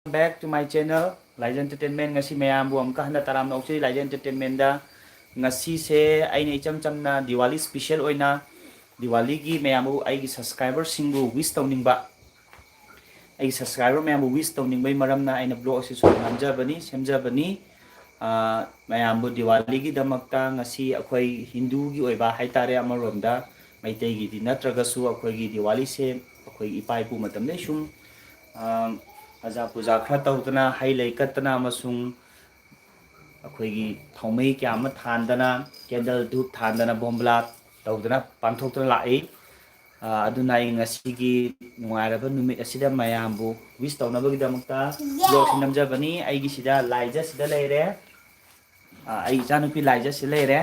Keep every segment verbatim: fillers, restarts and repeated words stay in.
back to my channel, Laija Entertainment. ꯉꯁꯤ ꯃꯌꯥꯝꯕꯨ ꯑꯃꯨꯛꯀ ꯍꯟꯅ ꯇꯔꯥꯝꯅ ꯑꯣꯛꯆꯔꯤ Laija Entertainmentꯗ꯫ ꯉꯁꯤꯁꯦ ꯑꯩꯅ ꯏꯆꯝ ꯆꯝꯅ ꯗꯤꯋꯥꯂꯤ special ꯑꯣꯏꯅ ꯗꯤꯋꯥꯂꯤꯒꯤ ꯃꯌꯥꯝꯕꯨ, ꯑꯩꯒꯤ subscriberꯁꯤꯡꯕꯨ wish ꯇꯧꯅꯤꯡꯕ, ꯑꯩꯒꯤ subscriber ꯃꯌꯥꯝꯕꯨ wish ꯇꯧꯅꯤꯡꯕꯒꯤ ꯃꯔꯝꯅ ꯑꯩꯅ vlog ꯑꯁꯤ ꯁꯨꯝ ꯅꯝꯖꯕꯅꯤ, ꯁꯦꯝꯖꯕꯅꯤ꯫ ꯑꯥ, ꯃꯌꯥꯝꯕꯨ ꯗꯤꯋꯥꯂꯤꯒꯤꯗꯃꯛꯇ ꯉꯁꯤ ꯑꯩꯈꯣꯏ ꯍꯤꯟꯗꯨꯒꯤ ꯑꯣꯏꯕ ꯍꯥꯏꯇꯥꯔꯦ, ꯑꯃꯔꯣꯝꯗ ꯃꯩꯇꯩꯒꯤꯗꯤ ꯅꯠꯇ꯭ꯔꯒꯁꯨ ꯑꯩꯈꯣꯏꯒꯤ ꯗꯤꯋꯥꯂꯤꯁꯦ ꯑꯩꯈꯣꯏ ꯏꯄꯥ ꯏꯄꯨ ꯃꯇꯝꯗꯩ ꯁꯨꯝ, ꯑꯥ, ꯑꯖꯥ ꯄꯨꯖꯥ ꯈꯔ ꯇꯧꯗꯅ, ꯍꯩ ꯂꯩ ꯀꯠꯇꯅ ꯑꯃꯁꯨꯡ ꯑꯩꯈꯣꯏꯒꯤ ꯊꯥꯎꯃꯩ ꯀꯌꯥ ꯑꯃ ꯊꯥꯟꯗꯅ, candle ꯙꯨꯞ ꯊꯥꯟꯗꯅ, ꯕꯣꯝꯕ꯭ꯂꯥ ꯇꯧꯗꯅ ꯄꯥꯡꯊꯣꯛꯇꯨꯅ ꯂꯥꯛꯏ꯫ ꯑꯥ, ꯑꯗꯨꯅ ꯑꯩ ꯉꯁꯤꯒꯤ ꯅꯨꯡꯉꯥꯏꯔꯕ ꯅꯨꯃꯤꯠ ꯑꯁꯤꯗ ꯃꯌꯥꯝꯕꯨ wish ꯇꯧꯅꯕꯒꯤꯗꯃꯛꯇ vlogꯁꯤ ꯅꯝꯖꯕꯅꯤ꯫ ꯑꯩꯒꯤꯁꯤꯗ ꯂꯥꯏꯖꯁꯤꯗ ꯂꯩꯔꯦ꯫ ꯑꯥ, ꯑꯩ ꯏꯆꯥꯅꯨꯄꯤ ꯂꯥꯏꯖꯁꯤ ꯂꯩꯔꯦ꯫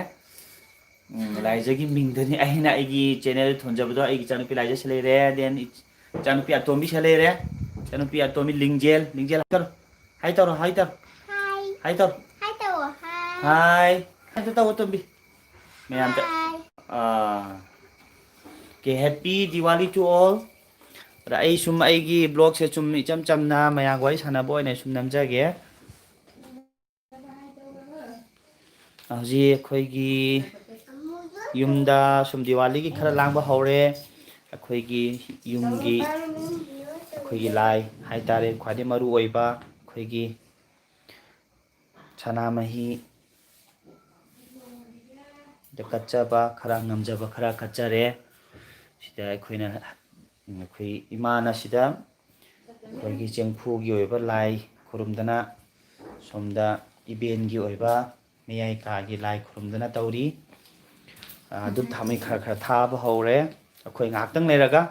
ꯎꯝ, ꯂꯥꯏꯖꯒꯤ ꯃꯤꯡꯗꯅꯤ ꯑꯩꯅ ꯑꯩꯒꯤ channel ꯊꯣꯟꯖꯕꯗꯣ꯫ ꯑꯩꯒꯤ ꯏꯆꯥꯅꯨꯄꯤ ꯂꯥꯏꯖꯁꯤ ꯂꯩꯔꯦ, then ꯏꯆꯥꯅꯨꯄꯤ ꯑꯇꯣꯝꯕꯤꯁꯤ ꯂꯩꯔꯦ꯫ ꯏꯆꯥꯅꯨꯄꯤ ꯑꯇꯣꯝꯕꯤ ꯂꯤꯡꯖꯦꯜ, ꯂꯤꯡꯖꯦꯜ ꯍꯥꯏ ꯇꯧꯔꯣ, ꯍꯥꯏ ꯇꯧꯔꯣ, ꯍꯥꯏ ꯇꯧꯔꯣ꯫ Hi꯫ Hi ꯇꯧꯔꯣ꯫ Hi ꯇꯧꯑꯣ, hi꯫ Hi꯫ Hi ꯇꯧꯑꯣ, ꯑꯇꯣꯝꯕꯤ꯫ ꯃꯌꯥꯝꯗ꯫ Hi꯫ Ah. Okay, happy Diwali to all꯫ ꯑꯗ ꯑꯩ ꯁꯨꯝ ꯑꯩꯒꯤ vlogꯁꯦ ꯁꯨꯝ ꯏꯆꯝ ꯆꯝꯅ ꯃꯌꯥꯝꯒ ꯋꯥꯔꯤ ꯁꯥꯟꯅꯕ ꯑꯣꯏꯅ ꯁꯨꯝ ꯅꯝꯖꯒꯦ꯫ ꯍꯧꯖꯤꯛ ꯑꯩꯈꯣꯏꯒꯤ ꯌꯨꯝꯗ ꯁꯨꯝ ꯗꯤꯋꯥꯂꯤꯒꯤ ꯈꯔ ꯂꯥꯡꯕ ꯍꯧꯔꯦ꯫ ꯑꯩꯈꯣꯏꯒꯤ ꯌꯨꯝꯒꯤ, ꯑꯩꯈꯣꯏꯒꯤ ꯂꯥꯏ ꯍꯥꯏꯇꯥꯔꯦ, ꯈ꯭ꯋꯥꯏꯗꯩ ꯃꯔꯨ ꯑꯣꯏꯕ ꯑꯩꯈꯣꯏꯒꯤ ꯁꯅꯥꯃꯍꯤ ꯗ ꯀꯠꯆꯕ ꯈꯔ, ꯉꯝꯖꯕ ꯈꯔ ꯀꯠꯆꯔꯦ꯫ ꯁꯤꯗ ꯑꯩꯈꯣꯏꯅ, ꯑꯩꯈꯣꯏ ꯏꯃꯥꯅ ꯁꯤꯗ ꯑꯩꯈꯣꯏꯒꯤ ꯆꯦꯡꯐꯨꯒꯤ ꯑꯣꯏꯕ ꯂꯥꯏ ꯈꯨꯔꯨꯝꯗꯅ, ꯁꯣꯝꯗ ꯏꯕꯦꯟꯒꯤ ꯑꯣꯏꯕ ꯃꯌꯥꯏ ꯀꯥꯒꯤ ꯂꯥꯏ ꯈꯨꯔꯨꯝꯗꯅ ꯇꯧꯔꯤ꯫ ꯑ, ꯙꯨꯞ ꯊꯥꯎꯃꯩ ꯈꯔ ꯈꯔ ꯊꯥꯕ ꯍꯧꯔꯦ꯫ ꯑꯩꯈꯣꯏ ꯉꯥꯏꯍꯥꯛꯇꯪ ꯂꯩꯔꯒ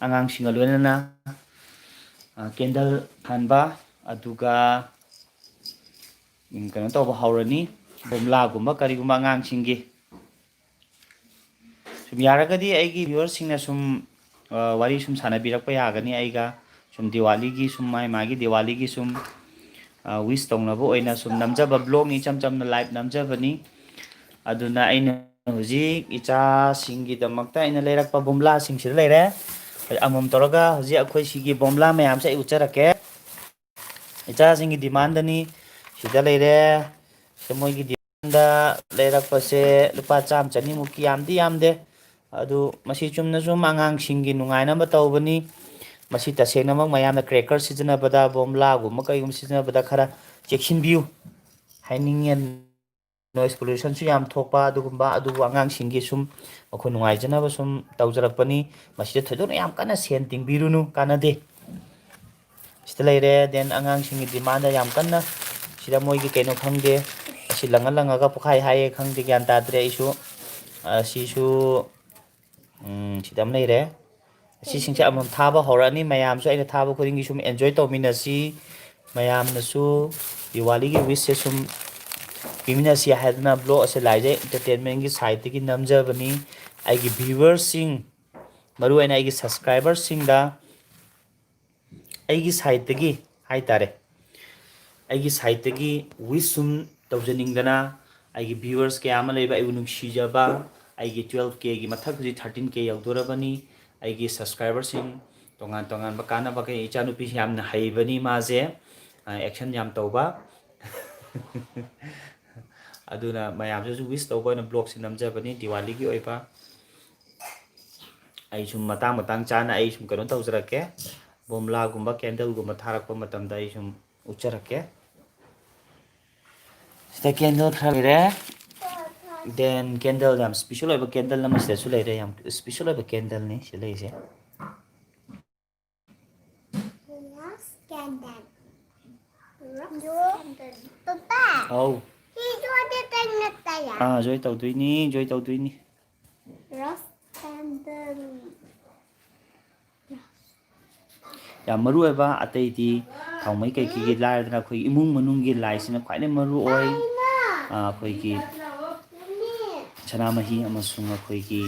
ꯑꯉꯥꯡꯁꯤꯡꯒ ꯂꯣꯏꯅꯅ, ꯑ, candle ꯊꯥꯟꯕ, ꯑꯗꯨꯒ, ꯎꯝ, ꯀꯩꯅꯣ ꯇꯧꯕ ꯍꯧꯔꯅꯤ, ꯕꯣꯝꯂꯥꯒꯨꯝꯕ ꯀꯔꯤꯒꯨꯝꯕ ꯑꯉꯥꯡꯁꯤꯡꯒꯤ꯫ ꯁꯨꯝ ꯌꯥꯔꯒꯗꯤ ꯑꯩꯒꯤ viewerꯁꯤꯡꯅ ꯁꯨꯝ, ꯑ, ꯋꯥꯔꯤ ꯁꯨꯝ ꯁꯥꯟꯅꯕꯤꯔꯛꯄ ꯌꯥꯒꯅꯤ ꯑꯩꯒ꯫ ꯁꯨꯝ ꯗꯤꯋꯥꯂꯤꯒꯤ ꯁꯨꯝ ꯃꯥꯏ ꯃꯥꯒꯤ ꯗꯤꯋꯥꯂꯤꯒꯤ ꯁꯨꯝ, ꯑ, wish ꯇꯧꯅꯕ ꯑꯣꯏꯅ ꯁꯨꯝ ꯅꯝꯖꯕ vlogꯅꯤ, ꯏꯆꯝ ꯆꯝꯅ live ꯅꯝꯖꯕꯅꯤ꯫ ꯑꯗꯨꯅ ꯑꯩꯅ ꯍꯧꯖꯤꯛ ꯏꯆꯥꯁꯤꯡꯒꯤꯗꯃꯛꯇ ꯑꯩꯅ ꯂꯩꯔꯛꯄ ꯕꯣꯝꯂꯥꯁꯤꯡꯁꯤꯗ ꯂꯩꯔꯦ꯫ ꯑꯃꯃꯝ ꯇꯧꯔꯒ ꯍꯧꯖꯤꯛ ꯑꯩꯈꯣꯏ ꯁꯤꯒꯤ ꯕꯣꯝꯂꯥ ꯃꯌꯥꯝꯁꯦ ꯑꯩ ꯎꯠꯆꯔꯛꯀꯦ꯫ ꯏꯆꯥꯁꯤꯡꯒꯤ demandꯅꯤ꯫ ꯁꯤꯗ ꯂꯩꯔꯦ꯫ ꯁꯤ ꯃꯣꯏꯒꯤ demandꯗ ꯂꯩꯔꯛꯄꯁꯦ ꯂꯨꯄꯥ ꯆꯥꯝꯃ ꯆꯅꯤꯃꯨꯛꯀꯤ ꯌꯥꯝꯗꯤ ꯌꯥꯝꯗꯦ꯫ ꯑꯗꯨ ꯃꯁꯤ ꯆꯨꯝꯅ ꯁꯨꯝ ꯑꯉꯥꯡꯁꯤꯡꯒꯤ ꯅꯨꯡꯉꯥꯏꯅꯕ ꯇꯧꯕꯅꯤ꯫ ꯃꯁꯤ ꯇꯁꯦꯡꯅꯃꯛ ꯃꯌꯥꯝꯅ cracker ꯁꯤꯖꯤꯟꯅꯕꯗ, ꯕꯣꯝꯂꯥꯒꯨꯝꯕ ꯀꯩꯒꯨꯝꯕ ꯁꯤꯖꯤꯟꯅꯕꯗ ꯈꯔ ꯆꯦꯛꯁꯤꯟꯕꯤꯌꯨ ꯍꯥꯏꯅꯤꯡꯉꯦ꯫ Noise pollutionꯁꯨ ꯌꯥꯝ ꯊꯣꯛꯄ ꯑꯗꯨꯒꯨꯝꯕ, ꯑꯗꯨꯕꯨ ꯑꯉꯥꯡꯁꯤꯡꯒꯤ ꯁꯨꯝ ꯃꯈꯣꯏ ꯅꯨꯡꯉꯥꯏꯖꯅꯕ ꯁꯨꯝ ꯇꯧꯖꯔꯛꯄꯅꯤ꯫ ꯃꯁꯤꯗ ꯊꯣꯏꯗꯣꯛꯅ ꯌꯥꯝ ꯀꯟꯅ ꯁꯦꯟ ꯇꯤꯡꯕꯤꯔꯨꯅꯨ, ꯀꯥꯟꯅꯗꯦ꯫ ꯁꯤꯗ ꯂꯩꯔꯦ꯫ Then ꯑꯉꯥꯡꯁꯤꯡꯒꯤ demandꯗ ꯌꯥꯝ ꯀꯟꯅ ꯁꯤꯗ ꯃꯣꯏꯒꯤ ꯀꯩꯅꯣ ꯈꯪꯗꯦ, ꯑꯁꯤ ꯂꯪꯉ ꯂꯪꯉꯒ ꯄꯣꯛꯈꯥꯏ ꯍꯥꯏꯌꯦ, ꯈꯪꯗꯦ, ꯒ꯭ꯌꯥꯟ ꯇꯥꯗ꯭ꯔꯦ ꯑꯩꯁꯨ꯫ ꯑꯁꯤꯁꯨ ꯎꯝ, ꯁꯤꯗ ꯑꯃ ꯂꯩꯔꯦ꯫ ꯑꯁꯤꯁꯤꯡꯁꯦ ꯑꯃꯃꯝ ꯊꯥꯕ ꯍꯧꯔꯛꯑꯅꯤ꯫ ꯃꯌꯥꯝꯁꯨ ꯑꯩꯅ ꯊꯥꯕ ꯈꯨꯗꯤꯡꯒꯤ ꯁꯨꯝ enjoy ꯇꯧꯃꯤꯟꯅꯁꯤ꯫ ꯃꯌꯥꯝꯅꯁꯨ ꯗꯤꯋꯥꯂꯤꯒꯤ wishꯁꯦ ꯁꯨꯝ ꯄꯤꯃꯤꯟꯅꯁꯤ ꯍꯥꯏꯗꯅ vlog ꯑꯁꯦ ꯂꯥꯏꯖ entertainmentꯀꯤ sideꯇꯒꯤ ꯅꯝꯖꯕꯅꯤ꯫ ꯑꯩꯒꯤ viewerꯁꯤꯡ, ꯃꯔꯨꯑꯣꯏꯅ ꯑꯩꯒꯤ subscriberꯁꯤꯡꯗ ꯑꯩꯒꯤ sideꯇꯒꯤ ꯍꯥꯏꯇꯥꯔꯦ, ꯑꯩꯒꯤ sideꯇꯒꯤ wish ꯁꯨꯝ ꯇꯧꯖꯅꯤꯡꯗꯅ, ꯑꯩꯒꯤ viewers ꯀꯌꯥ ꯑꯃ ꯂꯩꯕ, ꯑꯩꯕꯨ ꯅꯨꯡꯁꯤꯖꯕ, ꯑꯩꯒꯤ twelve Kꯒꯤ ꯃꯊꯛ ꯍꯧꯖꯤꯛ thirteen K ꯌꯧꯗꯣꯔꯕꯅꯤ꯫ ꯑꯩꯒꯤ subscriberꯁꯤꯡ ꯇꯣꯉꯥꯟ ꯇꯣꯉꯥꯟꯕ ꯀꯥꯟꯅꯕ ꯀꯌꯥ, ꯏꯆꯥꯅꯨꯄꯤꯁꯤ ꯌꯥꯝꯅ ꯍꯩꯕꯅꯤ ꯃꯥꯁꯦ, ꯑ, action ꯌꯥꯝ ꯇꯧꯕ꯫ ꯑꯗꯨꯅ ꯃꯌꯥꯝꯁꯤꯁꯨ wish ꯇꯧꯕ ꯑꯣꯏꯅ vlogꯁꯤ ꯅꯝꯖꯕꯅꯤ ꯗꯤꯋꯥꯂꯤꯒꯤ ꯑꯣꯏꯕ꯫ ꯑꯩ ꯁꯨꯝ ꯃꯇꯥꯡ ꯃꯇꯥꯡ ꯆꯥꯅ ꯑꯩ ꯁꯨꯝ ꯀꯩꯅꯣ ꯇꯧꯖꯔꯛꯀꯦ꯫ ꯕꯣꯝꯂꯥꯒꯨꯝꯕ, candleꯒꯨꯝꯕ ꯊꯥꯔꯛꯄ ꯃꯇꯝꯗ ꯑꯩ ꯁꯨꯝ ꯎꯠꯆꯔꯛꯀꯦ꯫ ꯁꯤꯗ candle ꯈꯔ ꯂꯩꯔꯦ꯫ Then candle ꯌꯥꯝ special ꯑꯣꯏꯕ candle ꯑꯃ ꯁꯤꯗꯁꯨ ꯂꯩꯔꯦ꯫ ꯌꯥꯝ special ꯑꯣꯏꯕ candleꯅꯤ ꯁꯤꯗ ꯂꯩꯔꯤꯁꯦ꯫ Rose candle. Rose candle. Papa, ꯑꯧ꯫ ꯁꯤ ꯖꯣꯏꯗ ꯇꯩ ꯅꯠꯇꯔꯥ? ꯑꯥ, joy ꯇꯧꯗꯣꯏꯅꯤ, joy ꯇꯧꯗꯣꯏꯅꯤ꯫ Rose candle. ꯌꯥꯝ ꯃꯔꯨ ꯑꯣꯏꯕ, ꯑꯇꯩꯗꯤ ꯊꯥꯎꯃꯩ ꯀꯩꯀꯩꯒꯤ ꯂꯥꯏꯔꯗꯅ ꯑꯩꯈꯣꯏ ꯏꯃꯨꯡ ꯃꯅꯨꯡꯒꯤ ꯂꯥꯏꯁꯤꯅ ꯈ꯭ꯋꯥꯏꯗꯩ ꯃꯔꯨ ꯑꯣꯏ꯫ ꯑꯥ, ꯑꯩꯈꯣꯏꯒꯤ ꯁꯅꯥꯃꯍꯤ ꯑꯃꯁꯨꯡ ꯑꯩꯈꯣꯏꯒꯤ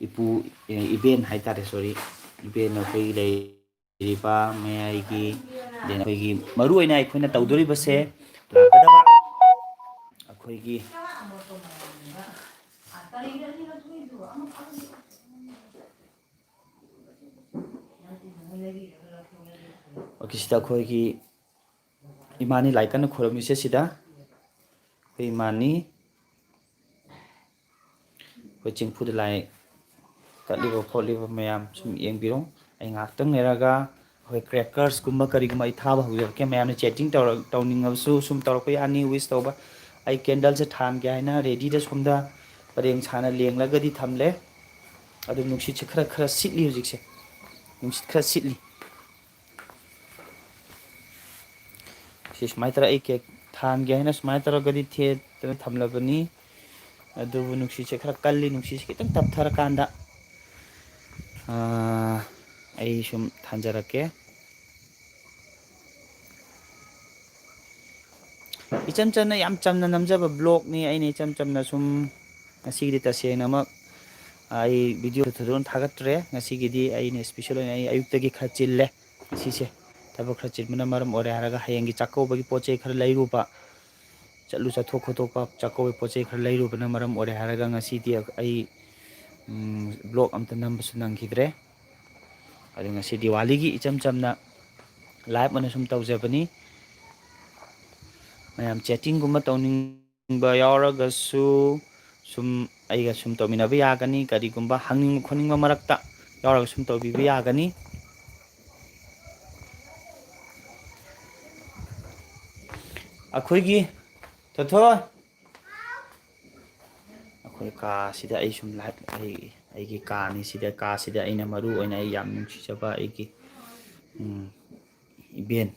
ꯏꯄꯨ, ꯑꯦ, ꯏꯕꯦꯟ ꯍꯥꯏꯇꯥꯔꯦ, sorry, ꯏꯕꯦꯟ ꯑꯩꯈꯣꯏꯒꯤ ꯂꯩꯔꯤꯕ ꯃꯌꯥꯏꯒꯤ, then ꯑꯩꯈꯣꯏꯒꯤ ꯃꯔꯨ ꯑꯣꯏꯅ ꯑꯩꯈꯣꯏꯅ ꯇꯧꯗꯣꯔꯤꯕꯁꯦ ꯂꯥꯛꯀꯗꯕ ꯑꯩꯈꯣꯏꯒꯤ ꯑꯣꯀꯦ, ꯁꯤꯗ ꯑꯩꯈꯣꯏꯒꯤ ꯏꯃꯥꯅꯤ ꯂꯥꯏ ꯀꯟꯅ ꯈꯣꯏꯔꯝꯃꯤꯁꯦ ꯁꯤꯗ꯫ ꯑꯩꯈꯣꯏ ꯏꯃꯥꯅꯤ꯫ ꯑꯩꯈꯣꯏ ꯆꯦꯡꯐꯨꯗ ꯂꯥꯏ ꯀꯠꯂꯤꯕ ꯈꯣꯠꯂꯤꯕ ꯃꯌꯥꯝ ꯁꯨꯝ ꯌꯦꯡꯕꯤꯔꯣ꯫ ꯑꯩ ꯉꯥꯏꯍꯥꯛꯇꯪ ꯂꯩꯔꯒ ꯑꯩꯈꯣꯏ crackers ꯀꯨꯝꯕ ꯀꯔꯤꯒꯨꯝꯕ ꯑꯩ ꯊꯥꯕ ꯍꯧꯖꯔꯛꯀꯦ꯫ ꯃꯌꯥꯝꯅ chatting ꯇꯧꯔ-, ꯇꯧꯅꯤꯡꯉꯕꯁꯨ ꯁꯨꯝ ꯇꯧꯔꯛꯄ ꯌꯥꯅꯤ, wish ꯇꯧꯕ꯫ ꯑꯩ candle ꯁꯦ ꯊꯥꯟꯒꯦ ꯍꯥꯏꯅ ready ꯗ ꯁꯣꯝꯗ ꯄꯔꯦꯡ ꯁꯥꯅ ꯂꯦꯡꯂꯒꯗꯤ ꯊꯝꯂꯦ꯫ ꯑꯗꯨ ꯅꯨꯡꯁꯤꯠꯁꯦ ꯈꯔ ꯈꯔ ꯁꯤꯠꯂꯤ ꯍꯧꯖꯤꯛꯁꯦ꯫ ꯅꯨꯡꯁꯤꯠ ꯈꯔ ꯁꯤꯠꯂꯤ꯫ ꯁꯤ ꯁꯨꯃꯥꯏꯅ ꯇꯧꯔꯒ ꯑꯩ cake ꯊꯥꯟꯒꯦ ꯍꯥꯏꯅ ꯁꯨꯃꯥꯏꯅ ꯇꯧꯔꯒꯗꯤ ꯊꯦꯠꯇꯅ ꯊꯝꯂꯕꯅꯤ꯫ ꯑꯗꯨꯕꯨ ꯅꯨꯡꯁꯤꯠꯁꯦ ꯈꯔ ꯀꯜꯂꯤ꯫ ꯅꯨꯡꯁꯤꯠꯁꯦ ꯈꯤꯇꯪ ꯇꯞꯊꯔꯀꯥꯟꯗ, ꯑꯥ, ꯑꯩ ꯁꯨꯝ ꯊꯥꯟꯖꯔꯛꯀꯦ꯫ ꯏꯆꯝ ꯆꯝꯅ, ꯌꯥꯝ ꯆꯝꯅ ꯅꯝꯖꯕ vlog ꯅꯤ꯫ ꯑꯩꯅ ꯏꯆꯝ ꯆꯝꯅ ꯁꯨꯝ ꯉꯁꯤꯒꯤꯗꯤ ꯇꯁꯦꯡꯅꯃꯛ ꯑꯩ video ꯊꯣꯏꯗꯣꯛꯅ ꯊꯥꯒꯠꯇ꯭ꯔꯦ꯫ ꯉꯁꯤꯒꯤꯗꯤ ꯑꯩꯅ special ꯑꯣꯏꯅ ꯑꯩ ꯑꯌꯨꯛꯇꯒꯤ ꯈꯔ ꯆꯤꯜꯂꯦ꯫ ꯉꯁꯤꯁꯦ ꯊꯕꯛ ꯈꯔ ꯆꯤꯟꯕꯅ ꯃꯔꯝ ꯑꯣꯏꯔꯦ ꯍꯥꯏꯔꯒ ꯍꯌꯦꯡꯒꯤ ꯆꯥꯛꯀꯧꯕꯒꯤ ꯄꯣꯠ ꯆꯩ ꯈꯔ ꯂꯩꯔꯨꯕ, ꯆꯠꯂꯨ ꯆꯠꯊꯣꯛ ꯈꯣꯠꯇꯣꯛꯄ, ꯆꯥꯛꯀꯧꯕꯒꯤ ꯄꯣꯠ ꯆꯩ ꯈꯔ ꯂꯩꯔꯨꯕꯅ ꯃꯔꯝ ꯑꯣꯏꯔꯦ ꯍꯥꯏꯔꯒ ꯉꯁꯤꯗꯤ ꯑꯩ, ꯎꯝ, vlog ꯑꯝꯇ ꯅꯝꯕꯁꯨ ꯅꯪꯈꯤꯗ꯭ꯔꯦ꯫ ꯑꯗꯨ ꯉꯁꯤ ꯗꯤꯋꯥꯂꯤꯒꯤ ꯏꯆꯝ ꯆꯝꯅ live ꯑꯣꯏꯅ ꯁꯨꯝ ꯇꯧꯖꯕꯅꯤ꯫ ꯃꯌꯥꯝ chatting ꯒꯨꯝꯕ ꯇꯧꯅꯤꯡꯕ ꯌꯥꯎꯔꯒꯁꯨ, ꯁꯨꯝ ꯑꯩꯒ ꯁꯨꯝ ꯇꯧꯃꯤꯟꯅꯕ ꯌꯥꯒꯅꯤ꯫ ꯀꯔꯤꯒꯨꯝꯕ ꯍꯪꯅꯤꯡꯕ ꯈꯣꯠꯅꯤꯡꯕ ꯃꯔꯛꯇ ꯌꯥꯎꯔꯒ ꯁꯨꯝ ꯇꯧꯕꯤꯕ ꯌꯥꯒꯅꯤ꯫ ꯑꯩꯈꯣꯏꯒꯤ ꯊꯣꯏꯊꯣꯏ, ꯑꯩꯈꯣꯏ ꯀꯥꯁꯤꯗ ꯑꯩ ꯁꯨꯝ live, ꯑꯩ, ꯑꯩꯒꯤ ꯀꯥꯅꯤ ꯁꯤꯗ, ꯀꯥꯁꯤꯗ ꯑꯩꯅ ꯃꯔꯨ ꯑꯣꯏꯅ ꯑꯩ ꯌꯥꯝ ꯅꯨꯡꯁꯤꯖꯕ ꯑꯩꯒꯤ, ꯎꯝ, ꯏꯕꯦꯟ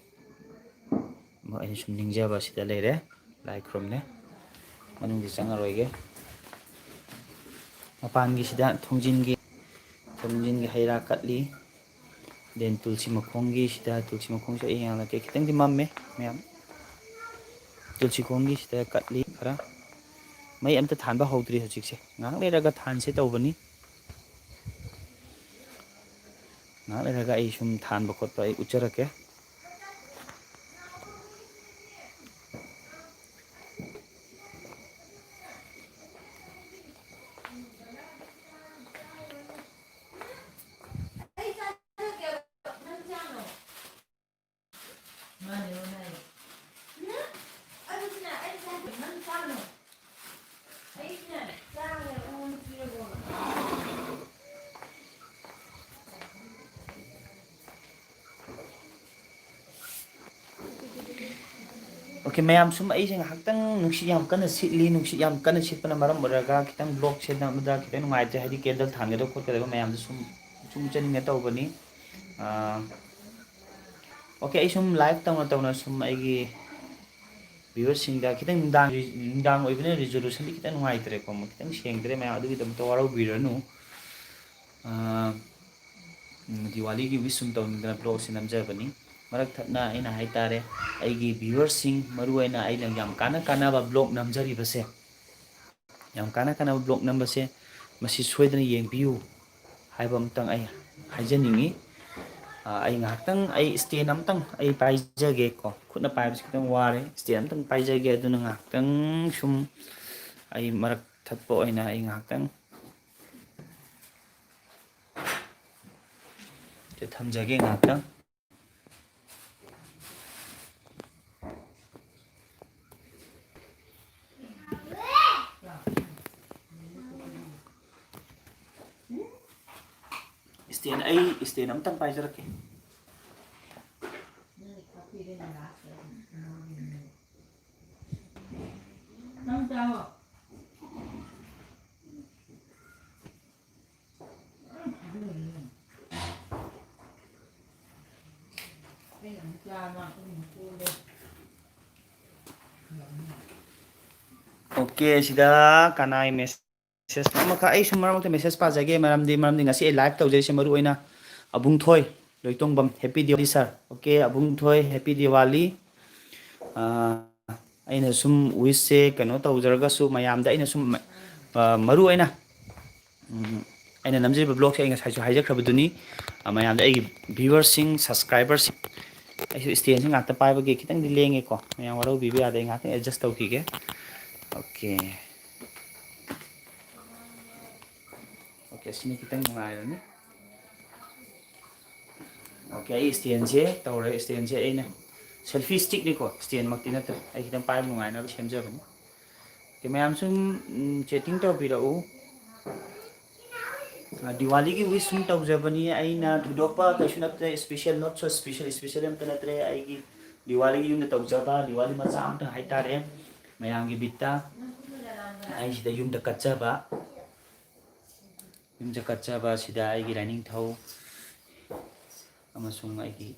ꯑꯃ ꯑꯩꯅ ꯁꯨꯝ ꯅꯤꯡꯖꯕ ꯁꯤꯗ ꯂꯩꯔꯦ꯫ ꯂꯥꯏ ꯈꯨꯔꯨꯝꯂꯦ꯫ ꯃꯅꯨꯡꯗꯤ ꯆꯪꯉꯔꯣꯏꯒꯦ꯫ ꯃꯄꯥꯟꯒꯤꯁꯤꯗ ꯊꯣꯡꯖꯤꯟꯒꯤ, ꯊꯣꯡꯖꯤꯟꯒꯤ ꯍꯩ ꯔꯥ ꯀꯠꯂꯤ꯫ Then ꯇꯨꯜꯁꯤ ꯃꯈꯣꯡꯒꯤꯁꯤꯗ, ꯇꯨꯜꯁꯤ ꯃꯈꯣꯡꯁꯦ ꯑꯩ ꯌꯦꯡꯍꯜꯂꯛꯀꯦ꯫ ꯈꯤꯇꯪꯗꯤ ꯃꯝꯃꯦ ꯃꯌꯥꯝ꯫ ꯇꯨꯜꯁꯤ ꯈꯣꯡꯒꯤꯁꯤꯗ ꯀꯠꯂꯤ ꯈꯔ꯫ ꯃꯩ ꯑꯝꯇ ꯊꯥꯟꯕ ꯍꯧꯗ꯭ꯔꯤ ꯍꯧꯖꯤꯛꯁꯦ꯫ ꯉꯥꯏꯍꯥꯛ ꯂꯩꯔꯒ ꯊꯥꯟꯁꯦ ꯇꯧꯕꯅꯤ꯫ ꯉꯥꯏꯍꯥꯛ ꯂꯩꯔꯒ ꯑꯩ ꯁꯨꯝ ꯊꯥꯟꯕ ꯈꯣꯠꯄ ꯑꯩ ꯎꯠꯆꯔꯛꯀꯦ꯫ ꯃꯌꯥꯝ ꯁꯨꯝ ꯑꯩꯁꯦ ꯉꯥꯏꯍꯥꯛꯇꯪ ꯅꯨꯡꯁꯤꯠ ꯌꯥꯝ ꯀꯟꯅ ꯁꯤꯠꯂꯤ, ꯅꯨꯡꯁꯤꯠ ꯌꯥꯝ ꯀꯟꯅ ꯁꯤꯠꯄꯅ ꯃꯔꯝ ꯑꯣꯏꯔꯒ ꯈꯤꯇꯪ ꯕ꯭ꯂꯣꯛꯁꯦ ꯅꯝꯕꯗ ꯈꯤꯇꯪ ꯅꯨꯡꯉꯥꯏꯇ꯭ꯔꯦ, ꯍꯥꯏꯗꯤ ꯀꯦꯟꯗꯜ ꯊꯥꯟꯒꯗꯕ ꯈꯣꯠꯀꯗꯕ ꯃꯌꯥꯝꯗꯣ ꯁꯨꯝ ꯁꯨꯝ ꯆꯠꯅꯤꯡꯉꯦ ꯇꯧꯕꯅꯤ꯫ ꯑꯣꯀꯦ, ꯑꯩ ꯁꯨꯝ ꯂꯥꯏꯚ ꯇꯧꯅ ꯇꯧꯅ ꯁꯨꯝ ꯑꯩꯒꯤ ꯚ꯭ꯌꯨꯋꯔꯁꯤꯡꯗ ꯈꯤꯇꯪ ꯅꯨꯡꯗꯥꯡ ꯅꯨꯡꯗꯥꯡ ꯑꯣꯏꯕꯅꯤꯅ ꯔꯤꯖꯣꯂꯨꯁꯟꯗꯤ ꯈꯤꯇꯪ ꯅꯨꯡꯉꯥꯏꯇ꯭ꯔꯦꯀꯣ, ꯈꯤꯇꯪ ꯁꯦꯡꯗ꯭ꯔꯦ ꯃꯌꯥꯝ, ꯑꯗꯨꯒꯤꯗꯃꯛꯇ ꯋꯥꯔꯧꯕꯤꯔꯅꯨ꯫ ꯗꯤꯋꯥꯂꯤꯒꯤ ꯋꯤꯁ ꯁꯨꯝ ꯇꯧꯅꯤꯡꯗꯅ ꯕ꯭ꯂꯣꯛꯁꯦ ꯅꯝꯖꯕꯅꯤ꯫ ꯃꯔꯛ ꯊꯠꯅ ꯑꯩꯅ ꯍꯥꯏꯇꯥꯔꯦ, ꯑꯩꯒꯤ ꯚ꯭ꯌꯨꯋꯔꯁꯤꯡ, ꯃꯔꯨꯑꯣꯏꯅ ꯑꯩꯅ ꯌꯥꯝ ꯀꯥꯟꯅ ꯀꯥꯟꯅꯕ ꯕ꯭ꯂꯣꯛ ꯅꯝꯖꯔꯤꯕꯁꯦ, ꯌꯥꯝ ꯀꯥꯟꯅ ꯀꯥꯟꯅꯕ ꯕ꯭ꯂꯣꯛ ꯅꯝꯕꯁꯦ ꯃꯁꯤ ꯁꯣꯏꯗꯅ ꯌꯦꯡꯕꯤꯌꯨ ꯍꯥꯏꯕ ꯑꯃꯇꯪ ꯑꯩ ꯍꯥꯏꯖꯅꯤꯡꯉꯤ꯫ ꯑꯩ ꯉꯥꯏꯍꯥꯛꯇꯪ ꯑꯩ ꯁ꯭ꯇꯦꯟ ꯑꯃꯇꯪ ꯑꯩ ꯄꯥꯏꯖꯒꯦꯀꯣ꯫ ꯈꯨꯠꯅ ꯄꯥꯏꯕꯁꯤ ꯈꯤꯇꯪ ꯋꯥꯔꯦ꯫ ꯁ꯭ꯇꯦꯟ ꯑꯃꯇꯪ ꯄꯥꯏꯖꯒꯦ꯫ ꯑꯗꯨꯅ ꯉꯥꯏꯍꯥꯛꯇꯪ ꯁꯨꯝ ꯑꯩ ꯃꯔꯛ ꯊꯠꯄ ꯑꯣꯏꯅ ꯑꯩ ꯉꯥꯏꯍꯥꯛꯇꯪ ꯊꯝꯖꯒꯦ ꯉꯥꯏꯍꯥꯛꯇꯪ꯫ ꯁ꯭ꯇꯦꯟ, ꯑꯩ ꯁ꯭ꯇꯦꯟ ꯑꯝꯇꯪ ꯄꯥꯏꯖꯔꯛꯀꯦ꯫ ꯑꯣꯀꯦ, ꯁꯤꯗ ꯀꯅꯥꯏ ꯃꯦꯁꯦꯖ ꯑꯃꯈꯛ, ꯑꯩ ꯁꯨꯝ ꯃꯔꯛ ꯃꯔꯛꯇ ꯃꯦꯁꯦꯖ ꯄꯥꯖꯒꯦ꯫ ꯃꯔꯝꯗꯤ, ꯃꯔꯝꯗꯤ ꯉꯁꯤ ꯑꯩ ꯂꯥꯏꯚ ꯇꯧꯖꯔꯤꯁꯦ ꯃꯔꯨ ꯑꯣꯏꯅ ꯑꯕꯨꯡ ꯊꯣꯏ ꯂꯣꯏꯇꯣꯡꯕꯝ, ꯍꯦꯄꯤ ꯗꯤꯋꯥꯂꯤ ꯁꯥꯔ꯫ ꯑꯣꯀꯦ, ꯑꯕꯨꯡ ꯊꯣꯏ, ꯍꯦꯄꯤ ꯗꯤꯋꯥꯂꯤ꯫ ꯑꯥ, ꯑꯩꯅ ꯁꯨꯝ ꯋꯤꯁꯁꯦ ꯀꯩꯅꯣ ꯇꯧꯖꯔꯒꯁꯨ, ꯃꯌꯥꯝꯗ ꯑꯩꯅ ꯁꯨꯝ, ꯑꯥ, ꯃꯔꯨ ꯑꯣꯏꯅ, ꯎꯝ, ꯑꯩꯅ ꯅꯝꯖꯔꯤꯕ ꯕ꯭ꯂꯣꯛꯁꯦ ꯑꯩ ꯉꯁꯥꯏꯁꯨ ꯍꯥꯏꯖꯈ꯭ꯔꯕꯗꯨꯅꯤ꯫ ꯑꯥ, ꯃꯌꯥꯝꯗ, ꯑꯩꯒꯤ ꯚ꯭ꯌꯨꯋꯔꯁꯤꯡ, ꯁꯕꯁꯀ꯭ꯔꯥꯏꯕꯔꯁꯤꯡ, ꯑꯩꯁꯨ ꯁ꯭ꯇꯦꯟꯁꯦ ꯉꯥꯛꯇ ꯄꯥꯏꯕꯒꯤ ꯈꯤꯇꯪꯗꯤ ꯂꯦꯡꯉꯦꯀꯣ, ꯃꯌꯥꯝ ꯋꯥꯔꯧꯕꯤꯕ ꯌꯥꯗꯦ, ꯑꯩ ꯉꯥꯛꯇꯪ ꯑꯦꯗꯖꯁ ꯇꯧꯈꯤꯒꯦ꯫ ꯑꯣꯀꯦ꯫ ꯑꯣꯀꯦ, ꯁꯤꯅ ꯈꯤꯇꯪ ꯅꯨꯡꯉꯥꯏꯔꯅꯤ꯫ ꯑꯣꯀꯦ, ꯑꯩ ꯁ꯭ꯇꯦꯟꯁꯦ ꯇꯧꯔꯦ꯫ ꯁ꯭ꯇꯦꯟꯁꯦ ꯑꯩꯅ ꯁꯦꯜꯐꯤ ꯁ꯭ꯇꯤꯛꯅꯤꯀꯣ, ꯁ꯭ꯇꯦꯟꯃꯛꯇꯤ ꯅꯠꯇ꯭ꯔꯦ꯫ ꯑꯩ ꯈꯤꯇꯪ ꯄꯥꯏꯕ ꯅꯨꯡꯉꯥꯏꯅꯕ ꯁꯦꯝꯖꯕꯅꯤ꯫ ꯑꯣꯀꯦ, ꯃꯌꯥꯝ ꯁꯨꯝ, ꯎꯝ, ꯆꯦꯇꯤꯡ ꯇꯧꯕꯤꯔꯛꯎ꯫ ꯑ, ꯗꯤꯋꯥꯂꯤꯒꯤ ꯋꯤꯁ ꯁꯨꯝ ꯇꯧꯖꯕꯅꯤ꯫ ꯑꯩꯅ ꯊꯣꯏꯗꯣꯛꯄ ꯀꯩꯁꯨ ꯅꯠꯇ꯭ꯔꯦ, special, not so special, special ꯑꯝꯇ ꯅꯠꯇ꯭ꯔꯦ꯫ ꯑꯩꯒꯤ ꯗꯤꯋꯥꯂꯤꯒꯤ ꯌꯨꯝꯗ ꯇꯧꯖꯕ ꯗꯤꯋꯥꯂꯤ ꯃꯆꯥ ꯑꯃꯇꯪ ꯍꯥꯏꯇꯥꯔꯦ, ꯃꯌꯥꯝꯒꯤ ꯕꯤꯠꯇ꯫ ꯑꯩ ꯁꯤꯗ ꯌꯨꯝꯗ ꯀꯠꯆꯕ, ꯌꯨꯝꯗ ꯀꯠꯆꯕ ꯁꯤꯗ ꯑꯩꯒꯤ ꯂꯥꯏꯅꯤꯡꯊꯧ ꯑꯃꯁꯨꯡ ꯑꯩꯒꯤ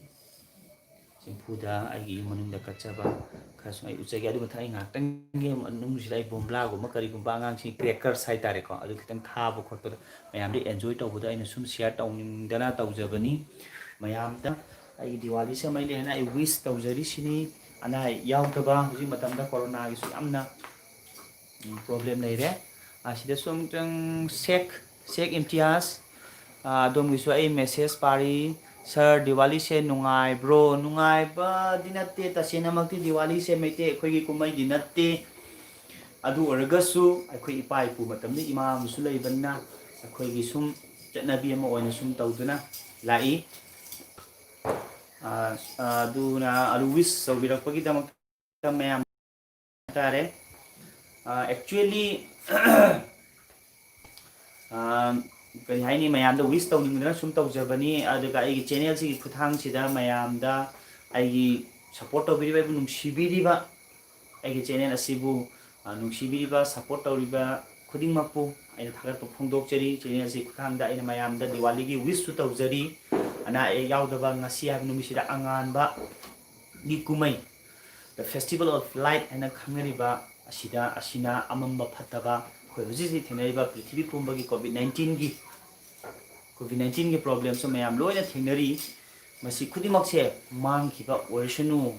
ꯆꯦꯡꯐꯨꯗ ꯑꯩꯒꯤ ꯌꯨꯝ ꯃꯅꯨꯡꯗ ꯀꯠꯆꯕ ꯈꯔꯁꯨ ꯑꯩ ꯎꯠꯆꯒꯦ꯫ ꯑꯗꯨ ꯃꯊꯪ ꯑꯩ ꯉꯥꯏꯍꯥꯛꯇꯪꯒꯤ ꯃꯅꯨꯡꯁꯤꯗ ꯑꯩ ꯕꯣꯝꯕ꯭ꯂꯥꯒꯨꯝꯕ ꯀꯔꯤꯒꯨꯝꯕ ꯑꯉꯥꯡꯁꯤꯡ crackers ꯍꯥꯏꯇꯥꯔꯦꯀꯣ, ꯑꯗꯨ ꯈꯤꯇꯪ ꯊꯥꯕ ꯈꯣꯠꯄꯗ ꯃꯌꯥꯝꯗ enjoy ꯇꯧꯕꯗ ꯑꯩꯅ ꯁꯨꯝ share ꯇꯧꯅꯤꯡꯗꯅ ꯇꯧꯖꯕꯅꯤ꯫ ꯃꯌꯥꯝꯗ ꯑꯩꯒꯤ ꯗꯤꯋꯥꯂꯤꯁꯦ ꯃꯩ ꯂꯩ ꯍꯥꯏꯅ ꯑꯩ wish ꯇꯧꯖꯔꯤꯁꯤꯅꯤ꯫ ꯑꯅꯥ ꯑꯌꯦꯛ ꯌꯥꯎꯗꯕ, ꯍꯧꯖꯤꯛ ꯃꯇꯝꯗ ꯀꯣꯔꯣꯅꯥꯒꯤꯁꯨ ꯌꯥꯝꯅ ꯎꯝ, problem ꯂꯩꯔꯦ꯫ ꯑꯁꯤꯗꯁꯨ ꯑꯃꯨꯛꯇꯪ ꯁꯦꯛ, ꯁꯦꯛ ꯏꯝꯇꯤꯌꯥꯖ, ꯑ, ꯑꯗꯣꯝꯒꯤꯁꯨ ꯑꯩ message ꯄꯥꯔꯤ꯫ "Sir, ꯗꯤꯋꯥꯂꯤꯁꯦ ꯅꯨꯡꯉꯥꯏꯕ꯭ꯔꯣ?" ꯅꯨꯡꯉꯥꯏꯕꯗꯤ ꯅꯠꯇꯦ, ꯇꯁꯦꯡꯅꯃꯛꯇꯤ ꯗꯤꯋꯥꯂꯤꯁꯦ ꯃꯩꯇꯩ ꯑꯩꯈꯣꯏꯒꯤ ꯀꯨꯝꯍꯩꯗꯤ ꯅꯠꯇꯦ꯫ ꯑꯗꯨ ꯑꯣꯏꯔꯒꯁꯨ ꯑꯩꯈꯣꯏ ꯏꯄꯥ ꯏꯄꯨ ꯃꯇꯝꯗ ꯏꯃꯥ ꯑꯃꯁꯨ ꯂꯩꯕꯅꯤꯅ ꯑꯩꯈꯣꯏꯒꯤ ꯁꯨꯝ ꯆꯠꯅꯕꯤ ꯑꯃ ꯑꯣꯏꯅ ꯁꯨꯝ ꯇꯧꯗꯨꯅ ꯂꯥꯛꯏ꯫ ꯑ, ꯑ, ꯑꯗꯨꯅ ꯑꯗꯨ wish ꯇꯧꯕꯤꯔꯛꯄꯒꯤꯗꯃꯛꯇ ꯃꯌꯥꯝ ꯍꯥꯏꯇꯥꯔꯦ꯫ ꯑ, actually, ꯑ, ꯀꯔꯤ ꯍꯥꯏꯅꯤ, ꯃꯌꯥꯝꯗ wish ꯇꯧꯅꯤꯡꯗꯅ ꯁꯨꯝ ꯇꯧꯖꯕꯅꯤ꯫ ꯑꯗꯨꯒ ꯑꯩꯒꯤ channelꯁꯤꯒꯤ ꯈꯨꯠꯊꯥꯡꯁꯤꯗ ꯃꯌꯥꯝꯗ ꯑꯩꯒꯤ support ꯇꯧꯕꯤꯔꯤꯕ, ꯑꯩꯕꯨ ꯅꯨꯡꯁꯤꯕꯤꯔꯤꯕ, ꯑꯩꯒꯤ channel ꯑꯁꯤꯕꯨ, ꯑ, ꯅꯨꯡꯁꯤꯕꯤꯔꯤꯕ, support ꯇꯧꯔꯤꯕ ꯈꯨꯗꯤꯡꯃꯛꯄꯨ ꯑꯩꯅ ꯊꯥꯒꯠꯄ ꯐꯣꯡꯗꯣꯛꯆꯔꯤ꯫ Channelꯁꯤ ꯈꯨꯠꯊꯥꯡꯗ ꯑꯩꯅ ꯃꯌꯥꯝꯗ ꯗꯤꯋꯥꯂꯤꯒꯤ wishꯁꯨ ꯇꯧꯖꯔꯤ꯫ ꯑꯅꯥ ꯑꯌꯦꯛ ꯌꯥꯎꯗꯕ, ꯉꯁꯤ ꯍꯥꯏꯕ ꯅꯨꯃꯤꯠꯁꯤꯗ ꯑꯉꯥꯟꯕꯒꯤ ꯀꯨꯝꯍꯩ, The Festival of Light ꯍꯥꯏꯅ ꯈꯪꯅꯔꯤꯕ ꯑꯁꯤꯗ, ꯑꯁꯤꯅ ꯑꯃꯝꯕ ꯐꯠꯇꯕ, ꯑꯩꯈꯣꯏ ꯍꯧꯖꯤꯛ ꯍꯧꯖꯤꯛ ꯊꯦꯡꯅꯔꯤꯕ ꯄ꯭ꯔꯤꯊꯤꯕꯤ ꯄꯨꯝꯕꯒꯤ COVID nineteenꯒꯤ, COVID nineteenꯒꯤ problemꯁꯨ ꯃꯌꯥꯝ ꯂꯣꯏꯅ ꯊꯦꯡꯅꯔꯤ꯫ ꯃꯁꯤ ꯈꯨꯗꯤꯡꯃꯛꯁꯦ ꯃꯥꯡꯈꯤꯕ ꯑꯣꯏꯔꯁꯅꯨ꯫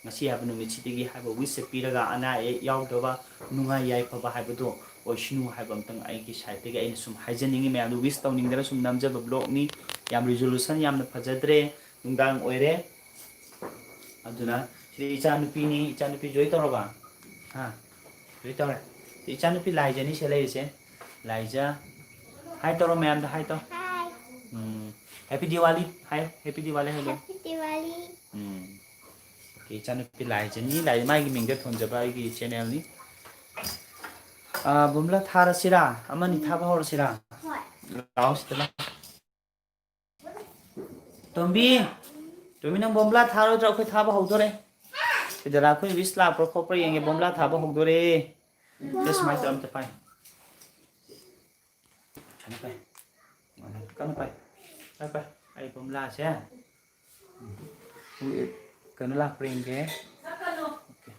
ꯉꯁꯤ ꯍꯥꯏꯕ ꯅꯨꯃꯤꯠꯁꯤꯗꯒꯤ ꯍꯥꯏꯕ wishꯁꯦ ꯄꯤꯔꯒ ꯑꯅꯥ ꯑꯌꯦꯛ ꯌꯥꯎꯗꯕ, ꯅꯨꯡꯉꯥꯏ ꯌꯥꯏꯐꯕ ꯍꯥꯏꯕꯗꯣ ꯑꯣꯏꯁꯅꯨ ꯍꯥꯏꯕ ꯑꯝꯇꯪ ꯑꯩꯒꯤ sideꯇꯒꯤ ꯑꯩꯅ ꯁꯨꯝ ꯍꯥꯏꯖꯅꯤꯡꯉꯤ꯫ ꯃꯌꯥꯝꯗ wish ꯇꯧꯅꯤꯡꯗꯅ ꯁꯨꯝ ꯅꯝꯖꯕ vlogꯅꯤ꯫ ꯌꯥꯝ resolution ꯌꯥꯝꯅ ꯐꯖꯗ꯭ꯔꯦ, ꯅꯨꯡꯗꯥꯡ ꯑꯣꯏꯔꯦ꯫ ꯑꯗꯨꯅ ꯁꯤꯗ ꯏꯆꯥꯅꯨꯄꯤꯅꯤ, ꯏꯆꯥꯅꯨꯄꯤ joy ꯇꯧꯔꯕ? ꯍꯥ? Joy ꯇꯧꯔꯦ꯫ ꯁꯤ ꯏꯆꯥꯅꯨꯄꯤ ꯂꯥꯏꯖꯅꯤ ꯁꯤꯗ ꯂꯩꯔꯤꯁꯦ꯫ ꯂꯥꯏꯖ꯫ Hi ꯇꯧꯔꯣ ꯃꯌꯥꯝꯗ, hi ꯇꯧ꯫ Hi. ꯎꯝ꯫ Happy Diwali ꯍꯥꯏꯌꯣ꯫ Happy Diwali ꯍꯥꯏꯌꯣ꯫ Happy Diwali. ꯎꯝ꯫ Okay, ꯏꯆꯥꯅꯨꯄꯤ ꯂꯥꯏꯖꯅꯤ꯫ ꯂꯥꯏ ꯃꯥꯒꯤ ꯃꯤꯡꯗ ꯊꯣꯟꯖꯕ ꯑꯩꯒꯤ channelꯅꯤ꯫ ꯑꯥ, ꯕꯨꯝꯂꯥ ꯊꯥꯔꯁꯤꯔꯥ? ꯑꯃꯅꯤ ꯊꯥꯕ ꯍꯧꯔꯁꯤꯔꯥ? ꯍꯣꯏ꯫ ꯂꯥꯛꯑꯣ ꯁꯤꯗ ꯂꯥꯛꯑꯣ꯫ ꯇꯣꯝꯕꯤ, ꯇꯨꯃꯤ, ꯅꯪ ꯕꯣꯝꯕ꯭ꯂꯥ ꯊꯥꯔꯣꯏꯗ꯭ꯔꯣ? ꯑꯩꯈꯣꯏ ꯊꯥꯕ ꯍꯧꯗꯣꯔꯦ꯫ ꯁꯤꯗ ꯂꯥꯛ, ꯑꯩꯈꯣꯏ wish ꯂꯥꯛꯄ꯭ꯔꯥ ꯈꯣꯠꯄ꯭ꯔꯥ ꯌꯦꯡꯒꯦ꯫ ꯕꯣꯝꯕ꯭ꯂꯥ ꯊꯥꯕ ꯍꯧꯗꯣꯔꯦ꯫ ꯁꯦ, ꯁꯨꯃꯥꯏꯅ ꯇꯧꯔ ꯑꯝꯇ ꯄꯥꯏ꯫ ꯀꯟꯅ ꯄꯥꯏ꯫ ꯀꯟꯅ ꯄꯥꯏ꯫ ꯄꯥꯏ, ꯄꯥꯏ꯫ ꯑꯩ ꯕꯣꯝꯕ꯭ꯂꯥꯁꯦ꯫ ꯎꯝ꯫ ꯀꯩꯅꯣ ꯂꯥꯛꯄ꯭ꯔꯥ ꯌꯦꯡꯒꯦ꯫ Okay꯫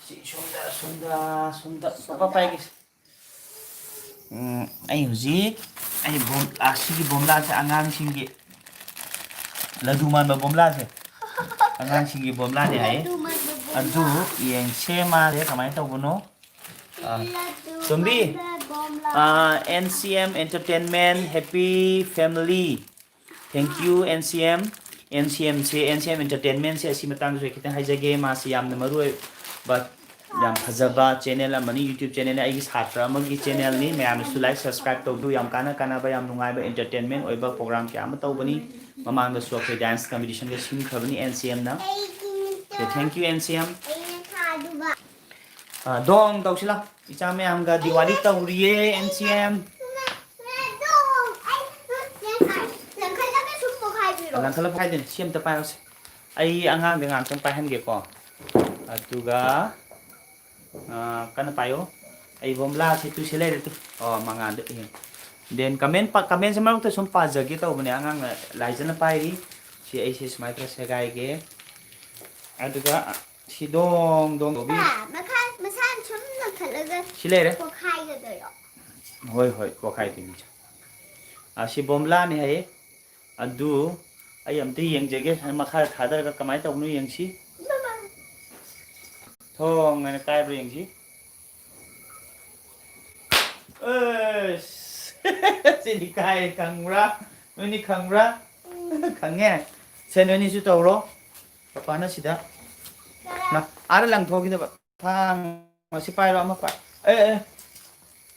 ꯁꯤ ꯁꯣꯝꯗ, ꯁꯣꯝꯗ, ꯁꯣꯝꯗ꯫ ꯄꯥꯄꯥ ꯄꯥꯏꯒꯦ꯫ ꯎꯝ, ꯑꯩ ꯍꯧꯖꯤꯛ, ꯑꯩ ꯕꯣꯝ-, ꯑꯁꯤꯒꯤ ꯕꯣꯝꯕ꯭ꯂꯥꯁꯦ ꯑꯉꯥꯡꯁꯤꯡꯒꯤ ꯂꯗꯨ ꯃꯥꯟꯕ ꯕꯣꯝꯕ꯭ꯂꯥꯁꯦ꯫ ꯑꯉꯥꯡꯁꯤꯡꯒꯤ ꯕꯣꯝꯕ꯭ꯂꯥꯅꯦ ꯍꯥꯏꯌꯦ꯫ ꯂꯗꯨ ꯃꯥꯟꯕ ꯕꯣꯝꯕ꯭ꯂꯥ꯫ ꯑꯗꯨ ꯌꯦꯡꯁꯦ ꯃꯥꯁꯦ ꯀꯃꯥꯏꯅ ꯇꯧꯕꯅꯣ꯫ ꯑꯥ, ꯂꯗꯨ ꯇꯣꯝꯕꯤ, ꯃꯥꯟꯕ ꯕꯣꯝꯕ꯭ꯂꯥ꯫ ꯑꯥ, N C M Entertainment, Happy Family꯫ Thank you, N C M꯫ N C M say, N C M Entertainment ꯁꯦ, ꯑꯁꯤ ꯃꯇꯥꯡꯗꯁꯨ ꯑꯩ ꯈꯤꯇꯪ ꯍꯥꯏꯖꯒꯦ꯫ ꯃꯥꯁꯤ ꯌꯥꯝꯅ ꯃꯔꯨ ꯑꯣꯏꯕ, ꯌꯥꯝ ꯐꯖꯕ channel ꯑꯃꯅꯤ, YouTube channel ꯅꯤ꯫ ꯑꯩꯒꯤ ꯁꯥꯇ꯭ꯔ ꯑꯃꯒꯤ channel ꯅꯤ꯫ ꯃꯌꯥꯝꯅꯁꯨ like, subscribe ꯇꯧꯕꯤꯌꯨ꯫ ꯌꯥꯝ ꯀꯥꯟꯅ ꯀꯥꯟꯅꯕ, ꯌꯥꯝ ꯅꯨꯡꯉꯥꯏꯕ entertainment ꯑꯣꯏꯕ program ꯀꯌꯥ ꯑꯃ ꯇꯧꯕꯅꯤ꯫ ꯃꯃꯥꯡꯗꯁꯨ ꯑꯩꯈꯣꯏ dance competition ꯒ ꯁꯤꯟꯈ꯭ꯔꯕꯅꯤ N C M ꯅ꯫ Okay, thank you, N C M꯫ ꯑ, ꯗꯣꯡ ꯇꯧꯁꯤꯜꯂꯣ꯫ ꯏꯆꯥ ꯃꯌꯥꯝꯒ ꯗꯤꯋꯥꯂꯤ ꯇꯧꯔꯤꯌꯦ, N C M꯫ ꯂꯪꯈꯠꯂ ꯄꯣꯛꯈꯥꯏꯗꯣꯏꯅꯦ꯫ ꯁꯤ ꯑꯝꯇ ꯄꯥꯏꯔꯣꯁꯦ꯫ ꯑꯩ ꯑꯉꯥꯡꯗ ꯉꯥꯛꯇꯪ ꯄꯥꯏꯍꯟꯒꯦꯀꯣ꯫ ꯑꯗꯨꯒ, ꯑ, ꯀꯟꯅ ꯄꯥꯏꯌꯣ꯫ ꯑꯩ ꯕꯣꯝꯕ꯭ꯂꯥꯁꯤ ꯇꯨ ꯁꯤ ꯂꯩꯔꯦ ꯇꯨ꯫ ꯑꯣ, ꯃꯉꯥꯜꯗ ꯌꯦꯡꯉꯨ꯫ Then comment ꯄꯥ-, comment ꯁꯦ ꯃꯔꯛꯇ ꯁꯨꯝ ꯄꯥꯖꯒꯦ ꯇꯧꯕꯅꯦ꯫ ꯑꯉꯥꯡꯅ ꯂꯥꯏꯖꯅ ꯄꯥꯏꯔꯤ꯫ ꯁꯤ ꯑꯩꯁꯦ ꯁꯨꯃꯥꯏꯅ ꯈꯔ ꯁꯦꯒꯥꯏꯒꯦ꯫ ꯑꯗꯨꯒ ꯁꯤ ꯗꯣꯡ ꯗꯣꯡ ꯇꯧꯕꯤ꯫ ꯄꯥ, ꯃꯈꯥ, ꯃꯁꯥꯅ ꯁꯨꯝ ꯂꯪꯈꯠꯂꯒ ꯁꯤ ꯂꯩꯔꯦ꯫ ꯄꯣꯛꯈꯥꯏꯒꯗꯣꯏꯔꯣ? ꯍꯣꯏ, ꯍꯣꯏ, ꯄꯣꯛꯈꯥꯏꯗꯣꯏꯅꯤ꯫ ꯑ, ꯁꯤ ꯕꯣꯝꯕ꯭ꯂꯥꯅꯤ ꯍꯥꯏꯌꯦ꯫ ꯑꯗꯨ ꯑꯩ ꯑꯝꯇ ꯌꯦꯡꯖꯒꯦ꯫ ꯃꯈꯥꯗ ꯊꯥꯗꯔꯒ ꯀꯃꯥꯏꯅ ꯇꯧꯕꯅꯣ ꯌꯦꯡꯁꯤ꯫ ꯊꯣꯡ ꯍꯥꯏꯅ ꯀꯥꯏꯕ꯭ꯔꯥ ꯌꯦꯡꯁꯤ꯫ ꯑꯁ! ꯁꯤꯗꯤ ꯀꯥꯏ ꯈꯪꯕ꯭ꯔꯥ? ꯅꯣꯏꯅꯤ ꯈꯪꯕ꯭ꯔꯥ? ꯈꯪꯉꯦ? ꯁꯦ, ꯅꯣꯏꯅꯤꯁꯨ ꯇꯧꯔꯣ꯫ ꯄꯄꯥꯅ ꯁꯤꯗ꯫ ꯃꯥ, ꯑꯥꯗ ꯂꯪꯊꯣꯛꯈꯤꯗꯕ꯫ ꯊꯥꯡ ꯑꯁꯤ ꯄꯥꯏꯔꯣ, ꯑꯃ ꯄꯥꯏ-, ꯑꯦ, ꯑꯦ꯫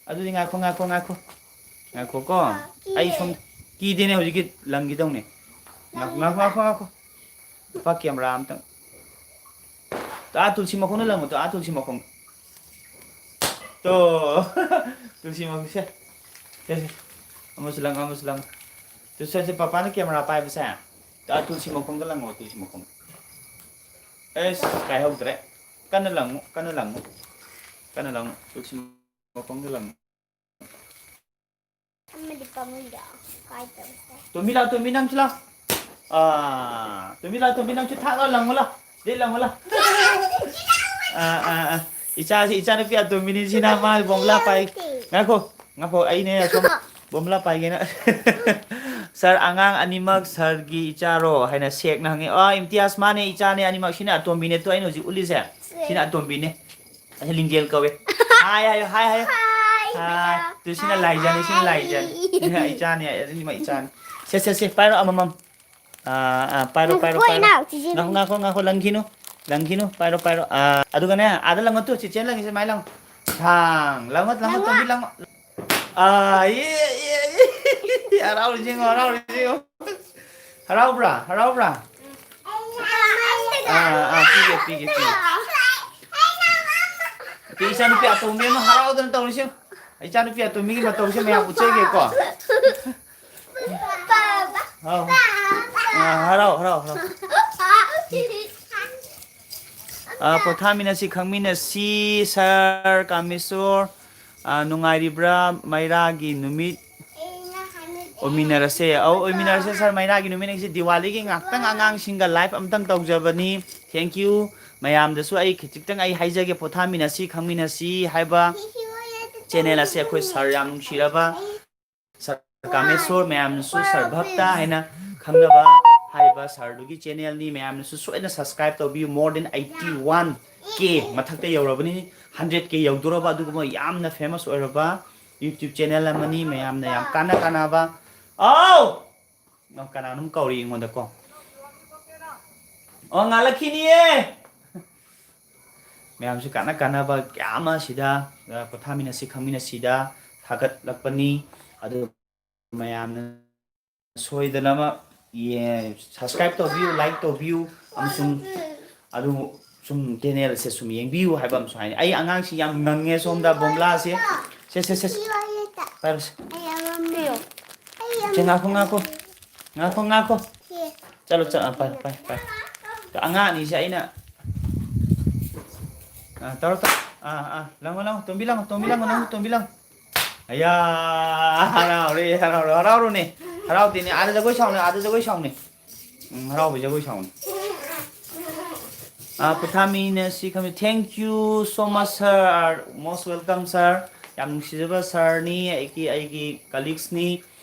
ꯑꯗꯨꯗꯤ ꯉꯥꯏꯈꯣ, ꯉꯥꯏꯈꯣ, ꯉꯥꯏꯈꯣ꯫ ꯉꯥꯏꯈꯣꯀꯣ꯫ ꯑꯩ ꯁꯣꯝ ꯀꯤꯗꯦꯅꯦ, ꯍꯧꯖꯤꯛꯀꯤ ꯂꯪꯈꯤꯗꯧꯅꯦ꯫ ꯉꯥꯏꯈꯣ, ꯉꯥꯏꯈꯣ, ꯉꯥꯏꯈꯣ, ꯉꯥꯏꯈꯣ꯫ ꯂꯨꯄꯥ camera ꯑꯝꯇꯪ꯫ ꯑꯥ, ꯇꯨꯜꯁꯤ ꯃꯈꯣꯡꯗ ꯂꯪꯉꯨ ꯇꯨ, ꯑꯥ, ꯇꯨꯜꯁꯤ ꯃꯈꯣꯡ꯫ ꯇꯣ꯫ ꯇꯨꯜꯁꯤ ꯃꯈꯣꯡ, ꯁꯦ꯫ ꯁꯦ, ꯁꯦ꯫ ꯑꯃꯁꯨ ꯂꯪ, ꯑꯃꯁꯨ ꯂꯪ꯫ ꯇꯨ, ꯁꯦ, ꯁꯦ, ꯄꯄꯥꯅ camera ꯄꯥꯏꯕꯁꯦ꯫ ꯑꯥ, ꯇꯨꯜꯁꯤ ꯃꯈꯣꯡꯗ ꯂꯪꯉꯣ, ꯇꯨꯜꯁꯤ ꯃꯈꯣꯡ꯫ ꯑꯦꯁ, ꯀꯥꯏꯍꯧꯗ꯭ꯔꯦ꯫ ꯀꯟꯅ ꯂꯪꯉꯨ, ꯀꯟꯅ ꯂꯪꯉꯨ꯫ ꯀꯟꯅ ꯂꯪꯉꯨ꯫ ꯇꯨꯜꯁꯤ ꯃꯈꯣꯡꯗ ꯂꯪꯉꯨ꯫ ꯑꯃꯗꯤ ꯄꯥꯝꯃꯨꯏꯗ꯫ ꯀꯥꯏ ꯇꯧꯁꯦ? ꯇꯣꯝꯕꯤ ꯂꯥꯎ, ꯇꯣꯝꯕꯤ ꯅꯪꯁꯨ ꯂꯥꯎ꯫ ꯑꯥ, ꯇꯣꯝꯕꯤ ꯂꯥꯎ, ꯇꯣꯝꯕꯤ ꯅꯪꯁꯨ ꯊꯥꯛ ꯂꯥꯎ, ꯂꯪꯉꯨ ꯂꯥꯎ꯫ ꯗꯦ ꯂꯪꯉꯨ ꯂꯥꯎ꯫ ꯑꯥ, ꯑꯥ, ꯑꯥ꯫ ꯏꯆꯥꯁꯤ, ꯏꯆꯥꯅꯨꯄꯤ ꯑꯇꯣꯝꯕꯤꯅꯤ ꯁꯤꯅ, ꯃꯥ ꯕꯣꯝꯕꯨꯂꯥ ꯄꯥꯏ꯫ ꯉꯥꯏꯈꯣ, ꯉꯥꯏꯈꯣ, ꯑꯩꯅꯦ ꯁꯣꯝ ꯕꯣꯝꯕꯨꯂꯥ ꯄꯥꯏꯒꯦꯅ꯫ ꯁꯥꯔ, ꯑꯉꯥꯡ ꯑꯅꯤꯃꯛ ꯁꯥꯔꯒꯤ ꯏꯆꯥꯔꯣ ꯍꯥꯏꯅ ꯁꯦꯛꯅ ꯍꯪꯉꯤ꯫ ꯑꯥ, ꯏꯝꯇꯤꯌꯥꯖ, ꯃꯥꯅꯦ, ꯏꯆꯥꯅꯦ ꯑꯅꯤꯃꯛ꯫ ꯁꯤꯅ ꯑꯇꯣꯝꯕꯤꯅꯦ, ꯇꯣ ꯑꯩꯅ ꯍꯧꯖꯤꯛ ꯎꯠꯂꯤꯁꯦ꯫ ꯁꯤꯅ ꯑꯇꯣꯝꯕꯤꯅꯦ꯫ ꯑꯁꯤ ꯂꯤꯡꯖꯦꯜ ꯀꯧꯋꯦ꯫ ꯍꯥꯏ ꯍꯥꯏꯌꯣ, ꯍꯥꯏ ꯍꯥꯏꯌꯣ꯫ ꯍꯥꯏ, ꯍꯥꯏ꯫ ꯃꯌꯥꯝ꯫ ꯇꯨ ꯁꯤꯅ ꯂꯥꯏꯖꯥꯅꯤ, ꯁꯤꯅ ꯂꯥꯏꯖꯥꯅꯤ꯫ ꯍꯥꯏ꯫ ꯏꯆꯥꯅꯤ, ꯑꯅꯤꯃꯛ ꯏꯆꯥꯅꯤ꯫ ꯁꯦ, ꯁꯦ, ꯁꯦ, ꯄꯥꯏꯔꯣ ꯑꯃꯃꯝ꯫ ꯑꯥ, ꯑꯥ, ꯄꯥꯏꯔꯣ, ꯄꯥꯏꯔꯣ, ꯉꯥꯏꯈꯣ, ꯄꯥꯏꯔꯣ꯫ ꯏꯅꯥꯎ, ꯆꯤꯆꯦ꯫ ꯉꯥꯏꯈꯣ, ꯉꯥꯏꯈꯣ, ꯉꯥꯏꯈꯣ, ꯂꯪꯈꯤꯅꯨ꯫ ꯂꯪꯈꯤꯅꯨ, ꯄꯥꯏꯔꯣ, ꯄꯥꯏꯔꯣ꯫ ꯑꯥ, ꯑꯗꯨꯒꯅꯦ, ꯑꯥꯗ ꯂꯪꯉꯣ ꯇꯨ, ꯆꯤꯆꯦꯅ ꯂꯪꯉꯤꯁꯦ, ꯁꯨꯃꯥꯏꯅ ꯂꯪꯉꯣ꯫ ꯁꯥꯡ, ꯂꯪꯉꯣ, ꯂꯪꯉꯣ, ꯂꯪꯉꯣ꯫ ꯇꯣꯝꯕꯤ, ꯂꯪꯉꯣ꯫ ꯑꯥ, ꯌꯦ, ꯌꯦ, ꯌꯦ꯫ ꯍꯔꯥꯎꯔꯤꯁꯦ ꯌꯦꯡꯉꯣ, ꯍꯔꯥꯎꯔꯤꯁꯦ ꯌꯦꯡꯉꯣ꯫ ꯍꯔꯥꯎꯕ꯭ꯔꯥ? ꯍꯔꯥꯎꯕ꯭ꯔꯥ? ꯑꯥ, ꯑꯥ, ꯄꯤꯒꯦ, ꯄꯤꯒꯦ, ꯄꯤꯒꯦ꯫ ꯏꯆꯥꯅꯨꯄꯤ ꯑꯇꯣꯝꯕꯤ ꯑꯃ ꯍꯔꯥꯎꯗꯅ ꯇꯧꯔꯤꯁꯦ ꯌꯦꯡꯉꯨ꯫ ꯏꯆꯥꯅꯨꯄꯤ ꯑꯇꯣꯝꯕꯤꯒꯤ ꯃꯇꯧꯁꯦ ꯃꯌꯥꯝ ꯎꯠꯆꯒꯦꯀꯣ꯫ ꯍꯥꯎ꯫ ꯑꯥ, ꯍꯔꯥꯎ, ꯍꯔꯥꯎ, ꯍꯔꯥꯎ꯫ ꯑꯥ, ꯄꯣꯊꯥꯃꯤꯟꯅꯁꯤ, ꯈꯪꯃꯤꯟꯅꯁꯤ, ꯁꯥꯔ ꯀꯥꯃꯦꯁꯣꯔ꯫ ꯑꯥ, ꯅꯨꯡꯉꯥꯏꯔꯤꯕ꯭ꯔꯥ? ꯃꯩꯔꯥꯒꯤ ꯅꯨꯃꯤꯠ ꯑꯣꯏꯃꯤꯟꯅꯔꯁꯦ꯫ ꯑꯧ, ꯑꯣꯏꯃꯤꯟꯅꯔꯁꯦ, ꯁꯥꯔ꯫ ꯃꯩꯔꯥꯒꯤ ꯅꯨꯃꯤꯠ ꯑꯩꯁꯦ ꯗꯤꯋꯥꯂꯤꯒꯤ ꯉꯥꯛꯇꯪ ꯑꯉꯥꯡꯁꯤꯡꯒ ꯂꯥꯏꯐ ꯑꯝꯇꯪ ꯇꯧꯖꯕꯅꯤ꯫ Thank you꯫ ꯃꯌꯥꯝꯗꯁꯨ ꯑꯩ ꯈꯤꯖꯤꯛꯇꯪ ꯑꯩ ꯍꯥꯏꯖꯒꯦ, ꯄꯣꯊꯥꯃꯤꯟꯅꯁꯤ, ꯈꯪꯃꯤꯟꯅꯁꯤ ꯍꯥꯏꯕ ꯆꯦꯅꯦꯜ ꯑꯁꯦ ꯑꯩꯈꯣꯏ ꯁꯥꯔ ꯌꯥꯝ ꯅꯨꯡꯁꯤꯔꯕ ꯁꯥꯔ ꯀꯥꯃꯦꯁꯣꯔ, ꯃꯌꯥꯝꯅꯁꯨ ꯁꯥꯔ ꯚꯛꯇ ꯍꯥꯏꯅ ꯈꯪꯅꯕ ꯍꯥꯏꯔꯤꯕ ꯁꯥꯔꯗꯨꯒꯤ ꯆꯦꯅꯦꯜꯅꯤ꯫ ꯃꯌꯥꯝꯅꯁꯨ ꯁꯣꯏꯗꯅ subscribe ꯇꯧꯕꯤꯌꯨ꯫ More than eighty one K ꯃꯊꯛꯇ ꯌꯧꯔꯕꯅꯤ꯫ Hundred K ꯌꯧꯗꯣꯔꯕ ꯑꯗꯨꯒꯨꯝꯕ ꯌꯥꯝꯅ famous ꯑꯣꯏꯔꯕ YouTube ꯆꯦꯅꯦꯜ ꯑꯃꯅꯤ꯫ ꯃꯌꯥꯝꯅ ꯌꯥꯝ ꯀꯥꯟꯅ ꯀꯥꯟꯅꯕ, ꯑꯥꯎ! ꯅꯪ ꯀꯅꯥꯅꯣꯝ ꯀꯧꯔꯤ ꯑꯩꯉꯣꯟꯗꯀꯣ꯫ ꯑꯣ, ꯉꯥꯜꯂꯛꯈꯤꯅꯤꯌꯦ꯫ ꯃꯌꯥꯝꯁꯨ ꯀꯥꯟꯅ ꯀꯥꯟꯅꯕ ꯀꯌꯥ ꯑꯃ ꯁꯤꯗ, ꯑ, ꯄꯣꯊꯥꯃꯤꯟꯅꯁꯤ ꯈꯪꯃꯤꯟꯅꯁꯤꯗ ꯊꯥꯒꯠꯂꯛꯄꯅꯤ꯫ ꯑꯗꯨ ꯃꯌꯥꯝꯅ ꯁꯣꯏꯗꯅꯃꯛ ꯌꯦ-, subscribe ꯇꯧꯕꯤꯌꯨ, like ꯇꯧꯕꯤꯌꯨ, ꯑꯃꯁꯨꯡ ꯑꯗꯨ ꯁꯨꯝ ꯆꯦꯅꯦꯜꯁꯦ ꯁꯨꯝ ꯌꯦꯡꯕꯤꯌꯨ ꯍꯥꯏꯕ ꯑꯃꯁꯨ ꯍꯥꯏꯅꯤ꯫ ꯑꯩ ꯑꯉꯥꯡꯁꯤ ꯌꯥꯝ ꯉꯪꯉꯦ ꯁꯣꯝꯗ ꯕꯣꯝꯂꯥꯁꯦ꯫ ꯁꯦ, ꯁꯦ, ꯁꯦ, ꯁꯦ꯫ ꯄꯥꯏꯔꯣꯁꯦ꯫ ꯁꯦ, ꯉꯥꯏꯈꯣ, ꯉꯥꯏꯈꯣ꯫ ꯉꯥꯏꯈꯣ, ꯉꯥꯏꯈꯣ꯫ ꯆꯠꯂꯣ, ꯆꯠꯂꯣ, ꯄꯥꯏ, ꯄꯥꯏ, ꯄꯥꯏ꯫ ꯑꯉꯥꯡ ꯑꯅꯤꯁꯦ ꯑꯩꯅ, ꯑꯥ, ꯇꯧꯔꯣ, ꯇꯧꯔꯣ꯫ ꯑꯥ, ꯑꯥ, ꯂꯪꯉꯣ, ꯂꯪꯉꯣ, ꯇꯣꯝꯕꯤ, ꯂꯪꯉꯣ, ꯇꯣꯝꯕꯤ, ꯂꯪꯉꯣ, ꯅꯪꯁꯨ ꯇꯣꯝꯕꯤ, ꯂꯪꯉꯣ꯫ ꯑꯌꯥ, ꯍꯔꯥꯎꯔꯦ, ꯍꯔꯥꯎꯔꯦ, ꯍꯔꯥꯎꯔꯨꯅꯦ꯫ ꯍꯔꯥꯎꯗꯦꯅꯦ, ꯑꯥꯗ ꯖꯒꯣꯏ ꯁꯥꯎꯅꯦ, ꯑꯥꯗ ꯖꯒꯣꯏ ꯁꯥꯎꯅꯦ꯫ ꯎꯝ, ꯍꯔꯥꯎꯕ ꯖꯒꯣꯏ ꯁꯥꯎꯅꯦ꯫ ꯑꯥ, ꯄꯣꯊꯥꯃꯤꯟꯅꯁꯤ ꯈꯪꯃꯤ-, thank you so much, sir, most welcome, sir꯫ ꯌꯥꯝ ꯅꯨꯡꯁꯤꯖꯕ ꯁꯥꯔꯅꯤ, ꯑꯩꯒꯤ, ꯑꯩꯒꯤ ꯀꯂꯤꯛꯁꯅꯤ꯫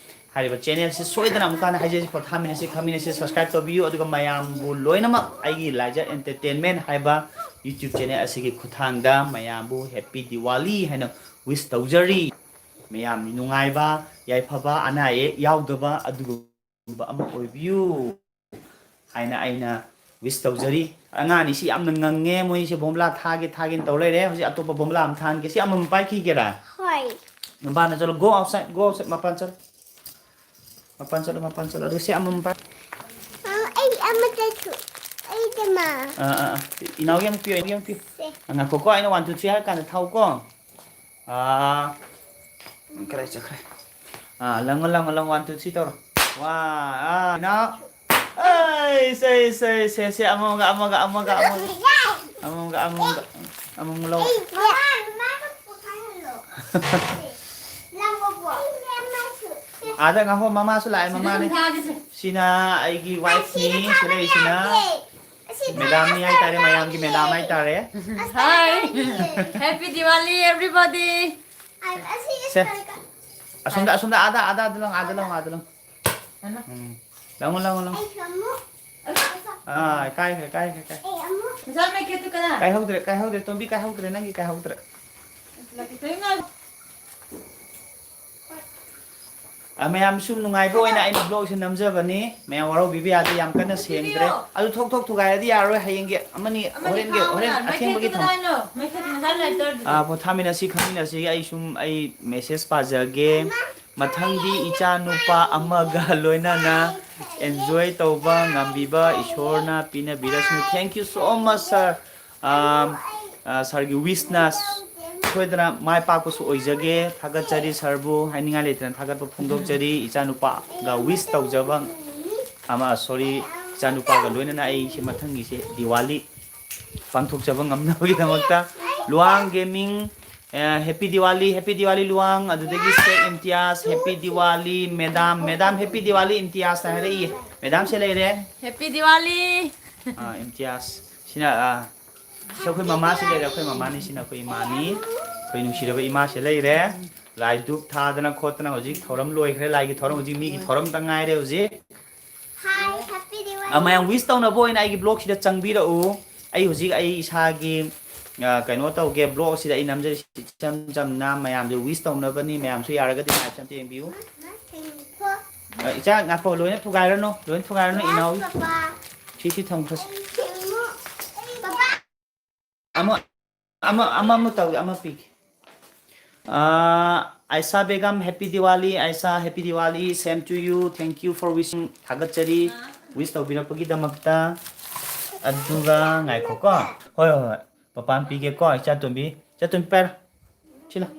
ꯍꯥꯏꯔꯤꯕ ꯆꯦꯅꯦꯜꯁꯤ ꯁꯣꯏꯗꯅ ꯑꯃꯨꯛ ꯍꯟꯅ ꯍꯥꯏꯖꯔꯤ, ꯄꯣꯊꯥꯃꯤꯟꯅꯁꯤ ꯈꯪꯃꯤꯟꯅꯁꯤ, subscribe ꯇꯧꯕꯤꯌꯨ꯫ ꯑꯗꯨꯒ ꯃꯌꯥꯝꯕꯨ ꯂꯣꯏꯅꯃꯛ ꯑꯩꯒꯤ ꯂꯥꯏꯖꯠ ꯑꯦꯟꯇꯔꯇꯦꯟꯃꯦꯟ ꯍꯥꯏꯕ YouTube ꯆꯦꯅꯦꯜ ꯑꯁꯤꯒꯤ ꯈꯨꯠꯊꯥꯡꯗ ꯃꯌꯥꯝꯕꯨ Happy Diwali ꯍꯥꯏꯅ wish ꯇꯧꯖꯔꯤ꯫ ꯃꯌꯥꯝ ꯅꯨꯡꯉꯥꯏꯕ, ꯌꯥꯏꯐꯕ, ꯑꯅꯥ ꯑꯌꯦꯛ ꯌꯥꯎꯗꯕ ꯑꯗꯨꯒꯨꯝꯕ ꯑꯃ ꯑꯣꯏꯕꯤꯌꯨ ꯍꯥꯏꯅ ꯑꯩꯅ wish ꯇꯧꯖꯔꯤ꯫ ꯑꯉꯥꯡ ꯑꯅꯤꯁꯤ ꯌꯥꯝꯅ ꯉꯪꯉꯦ, ꯃꯣꯏꯁꯦ ꯕꯣꯝꯕ꯭ꯂꯥ ꯊꯥꯒꯦ ꯊꯥꯒꯦꯅ ꯇꯧ ꯂꯩꯔꯦ꯫ ꯍꯧꯖꯤꯛ ꯑꯇꯣꯞꯄ ꯕꯣꯝꯕ꯭ꯂꯥ ꯑꯃ ꯊꯥꯍꯟꯒꯦ꯫ ꯁꯤ ꯑꯃꯃꯝ ꯄꯥꯏꯈꯤꯒꯦꯔꯥ? ꯍꯣꯏ꯫ ꯃꯄꯥꯟꯗ ꯆꯠꯂꯣ, go outside, go outside, ꯃꯄꯥꯟ ꯆꯠꯂꯣ꯫ ꯃꯄꯥꯟ ꯆꯠꯂꯣ, ꯃꯄꯥꯟ ꯆꯠꯂꯣ꯫ ꯑꯗꯨ ꯁꯤ ꯑꯃꯃꯝ ꯄꯥꯏ-, ꯑ, ꯑꯩ ꯑꯃꯠꯇꯁꯨ, ꯑꯩꯗꯃ꯫ ꯑꯥ, ꯑꯥ, ꯑꯥ꯫ ꯏꯅꯥꯎꯒꯤ ꯑꯃ ꯄꯤꯌꯨ, ꯏꯅꯥꯎꯒꯤ ꯑꯃ ꯄꯤꯌꯨ꯫ ꯁꯦ꯫ ꯑ, ꯉꯥꯏꯈꯣꯀꯣ, ꯑꯩꯅ one, two, three ꯍꯥꯏꯔ ꯀꯥꯟꯗ ꯊꯥꯎꯀꯣ꯫ ꯑꯥ, ꯆꯠꯈ꯭ꯔꯦ, ꯆꯠꯈ꯭ꯔꯦ꯫ ꯑꯥ, ꯂꯪꯉꯣ, ꯂꯪꯉꯣ, ꯂꯪꯉꯣ, one, two, three ꯇꯧꯔꯣ꯫ ꯋꯥ, ꯑꯥ, ꯏꯅꯥꯎ꯫ ꯑꯩ, ꯁꯦ, ꯁꯦ, ꯁꯦ, ꯁꯦ, ꯑꯃꯃꯝꯒ, ꯑꯃꯒ, ꯑꯃꯒ, ꯑꯃꯒ꯫ ꯑꯃꯃꯝꯒ, ꯑꯃꯃꯝꯒ꯫ ꯑꯃꯃꯝꯒ ꯂꯧ꯫ ꯑꯩ, ꯃꯃꯥ, ꯃꯃꯥ, ꯄꯣꯊꯥꯍꯜꯂꯣ꯫ ꯂꯪꯉꯣꯀꯣ꯫ ꯑꯥꯗ ꯉꯥꯏꯈꯣ, ꯃꯃꯥꯁꯨ ꯂꯥꯛꯑꯦ, ꯃꯃꯥꯅꯦ꯫ ꯁꯤꯅ ꯑꯩꯒꯤ wifeꯅꯤ, ꯁꯤ ꯂꯩꯔꯤꯁꯤꯅ꯫ ꯃꯦꯗꯥꯝꯅꯤ ꯍꯥꯏꯇꯥꯔꯦ, ꯃꯌꯥꯝꯒꯤ ꯃꯦꯗꯥꯝ ꯍꯥꯏꯇꯥꯔꯦ꯫ Hi! Happy Diwali, everybody! ꯁꯦ, ꯑꯁꯣꯝꯗ, ꯑꯁꯣꯝꯗ, ꯑꯥꯗ, ꯑꯥꯗ, ꯑꯥꯗ ꯂꯪ, ꯑꯥꯗ ꯂꯪ, ꯑꯥꯗ ꯂꯪ꯫ ꯎꯝ꯫ ꯂꯪꯉꯣ, ꯂꯪꯉꯣ, ꯂꯪꯉꯣ꯫ ꯑꯥ, ꯀꯥꯏꯈ꯭ꯔꯦ, ꯀꯥꯏꯈ꯭ꯔꯦ, ꯀꯥꯏ-, ꯀꯥꯏꯍꯧꯗ꯭ꯔꯦ, ꯀꯥꯏꯍꯧꯗ꯭ꯔꯦ, ꯇꯣꯝꯕꯤ, ꯀꯥꯏꯍꯧꯗ꯭ꯔꯦ, ꯅꯪꯒꯤ ꯀꯥꯏꯍꯧꯗ꯭ꯔꯦ꯫ ꯑ, ꯃꯌꯥꯝ ꯁꯨꯝ ꯅꯨꯡꯉꯥꯏꯕ ꯑꯣꯏꯅ ꯑꯩꯅ vlogꯁꯦ ꯅꯝꯖꯕꯅꯤ꯫ ꯃꯌꯥꯝ ꯋꯥꯔꯧꯕꯤꯕ ꯌꯥꯗꯦ, ꯌꯥꯝ ꯀꯟꯅ ꯁꯦꯡꯗ꯭ꯔꯦ꯫ ꯑꯗꯨ ꯊꯣꯛ ꯊꯣꯛ ꯊꯨꯒꯥꯏꯔꯗꯤ ꯌꯥꯔꯣꯏ, ꯍꯌꯦꯡꯒꯤ ꯑꯃꯅꯤ, ꯍꯣꯔꯦꯟꯒꯤ, ꯍꯣꯔꯦꯟ ꯑꯊꯦꯡꯕꯒꯤ ꯊꯝ-, ꯑꯥ, ꯄꯣꯊꯥꯃꯤꯟꯅꯁꯤ, ꯈꯪꯃꯤꯟꯅꯁꯤ꯫ ꯑꯩ ꯁꯨꯝ, ꯑꯩ message ꯄꯥꯖꯒꯦ꯫ ꯃꯊꯪꯗꯤ ꯏꯆꯥ ꯅꯨꯄꯥ ꯑꯃꯒ ꯂꯣꯏꯅꯅ enjoy ꯇꯧꯕ ꯉꯝꯕꯤꯕ ꯏꯁꯣꯔꯅ ꯄꯤꯅꯕꯤꯔꯁꯅꯨ꯫ Thank you so much, sir꯫ ꯑꯥ, ꯑꯥ, sirꯒꯤ wishꯅ ꯁꯣꯏꯗꯅ ꯃꯥꯏ ꯄꯥꯛꯄꯁꯨ ꯑꯣꯏꯖꯒꯦ꯫ ꯊꯥꯒꯠꯆꯔꯤ sirꯕꯨ, ꯍꯥꯏꯅꯤꯡꯉꯥꯏ ꯂꯩꯇꯅ ꯊꯥꯒꯠꯄ ꯐꯣꯡꯗꯣꯛꯆꯔꯤ꯫ ꯏꯆꯥꯅꯨꯄꯥꯒ wish ꯇꯧꯖꯕ ꯑꯃ, sorry, ꯏꯆꯥꯅꯨꯄꯥꯒ ꯂꯣꯏꯅꯅ ꯑꯩꯁꯦ ꯃꯊꯪꯒꯤꯁꯦ ꯗꯤꯋꯥꯂꯤ ꯄꯥꯡꯊꯣꯛꯆꯕ ꯉꯝꯅꯕꯒꯤꯗꯃꯛꯇ ꯂꯨꯋꯥꯡ ꯒꯦꯃꯤꯡ, ꯑꯦ, ꯍꯦꯄꯤ ꯗꯤꯋꯥꯂꯤ, ꯍꯦꯄꯤ ꯗꯤꯋꯥꯂꯤ ꯂꯨꯋꯥꯡ, ꯑꯗꯨꯗꯒꯤ Sheikh Imtiyaz, happy Diwali madam, madam happy Diwali ꯏꯝꯇꯤꯌꯥꯁꯅ ꯍꯥꯏꯔꯛꯏꯌꯦ꯫ ꯃꯦꯗꯥꯝꯁꯦ ꯂꯩꯔꯦ꯫ ꯍꯦꯄꯤ ꯗꯤꯋꯥꯂꯤ꯫ ꯑꯥ, ꯏꯝꯇꯤꯌꯥꯁ꯫ ꯁꯤꯅ, ꯑꯥ, ꯁꯤ ꯑꯩꯈꯣꯏ ꯃꯃꯥꯁꯤ ꯂꯩꯔꯦ, ꯑꯩꯈꯣꯏ ꯃꯃꯥꯅꯤ, ꯁꯤꯅ ꯑꯩꯈꯣꯏ ꯏꯃꯥꯅꯤ, ꯑꯩꯈꯣꯏ ꯅꯨꯡꯁꯤꯔꯕ ꯏꯃꯥꯁꯦ ꯂꯩꯔꯦ꯫ ꯂꯥꯏ ꯙꯨꯞ ꯊꯥꯗꯅ ꯈꯣꯠꯇꯅ ꯍꯧꯖꯤꯛ ꯊꯧꯔꯝ ꯂꯣꯏꯈ꯭ꯔꯦ, ꯂꯥꯏꯒꯤ ꯊꯧꯔꯝ ꯍꯧꯖꯤꯛ ꯃꯤꯒꯤ ꯊꯧꯔꯝꯇ ꯉꯥꯏꯔꯦ ꯍꯧꯖꯤꯛ꯫ ꯑ, ꯃꯌꯥꯝ ꯋꯤꯁ ꯇꯧꯅꯕ ꯑꯣꯏꯅ ꯑꯩꯒꯤ ꯕ꯭ꯂꯣꯛꯁꯤꯗ ꯆꯪꯕꯤꯔꯛꯎ꯫ ꯑꯩ ꯍꯧꯖꯤꯛ ꯑꯩ ꯏꯁꯥꯒꯤ, ꯑ, ꯀꯩꯅꯣ ꯇꯧꯒꯦ, ꯕ꯭ꯂꯣꯛꯁꯤꯗ ꯑꯩ ꯅꯝꯖꯔꯤꯁꯤ ꯏꯆꯝ ꯆꯝꯅ ꯃꯌꯥꯝꯁꯦ ꯋꯤꯁ ꯇꯧꯅꯕꯅꯤ꯫ ꯃꯌꯥꯝꯁꯨ ꯌꯥꯔꯒꯗꯤ ꯂꯥꯏꯛꯁꯦ ꯑꯝꯇ ꯌꯦꯡꯕꯤꯌꯨ꯫ ꯑ, ꯏꯆꯥ, ꯉꯥꯏꯈꯣ, ꯂꯣꯏꯅ ꯊꯨꯒꯥꯏꯔꯅꯨ, ꯂꯣꯏꯅ ꯊꯨꯒꯥꯏꯔꯅꯨ, ꯏꯅꯥꯎ꯫ ꯁꯤ, ꯁꯤ ꯊꯝꯈ꯭ꯔꯁꯤ꯫ ꯑꯃ, ꯑꯃ, ꯑꯃ, ꯑꯃ ꯇꯧꯒꯦ, ꯑꯃ ꯄꯤꯒꯦ꯫ ꯑꯥ, Isha Begum, happy Diwali꯫ Isha, happy Diwali, same to you, thank you for wishing꯫ ꯊꯥꯒꯠꯆꯔꯤ, ꯋꯤꯁ ꯇꯧꯕꯤꯔꯛꯄꯒꯤꯗꯃꯛꯇ꯫ ꯑꯗꯨꯒ ꯉꯥꯏꯈꯣꯀꯣ꯫ ꯍꯣꯏ, ꯍꯣꯏ, ꯍꯣꯏ, ꯄꯄꯥꯅ ꯄꯤꯒꯦꯀꯣ, ꯏꯆꯥꯇꯣꯝꯕꯤ꯫ ꯏꯆꯥꯇꯣꯝꯕꯤ, ꯄꯥꯏꯔꯣ꯫ ꯁꯤ ꯂꯥꯎ꯫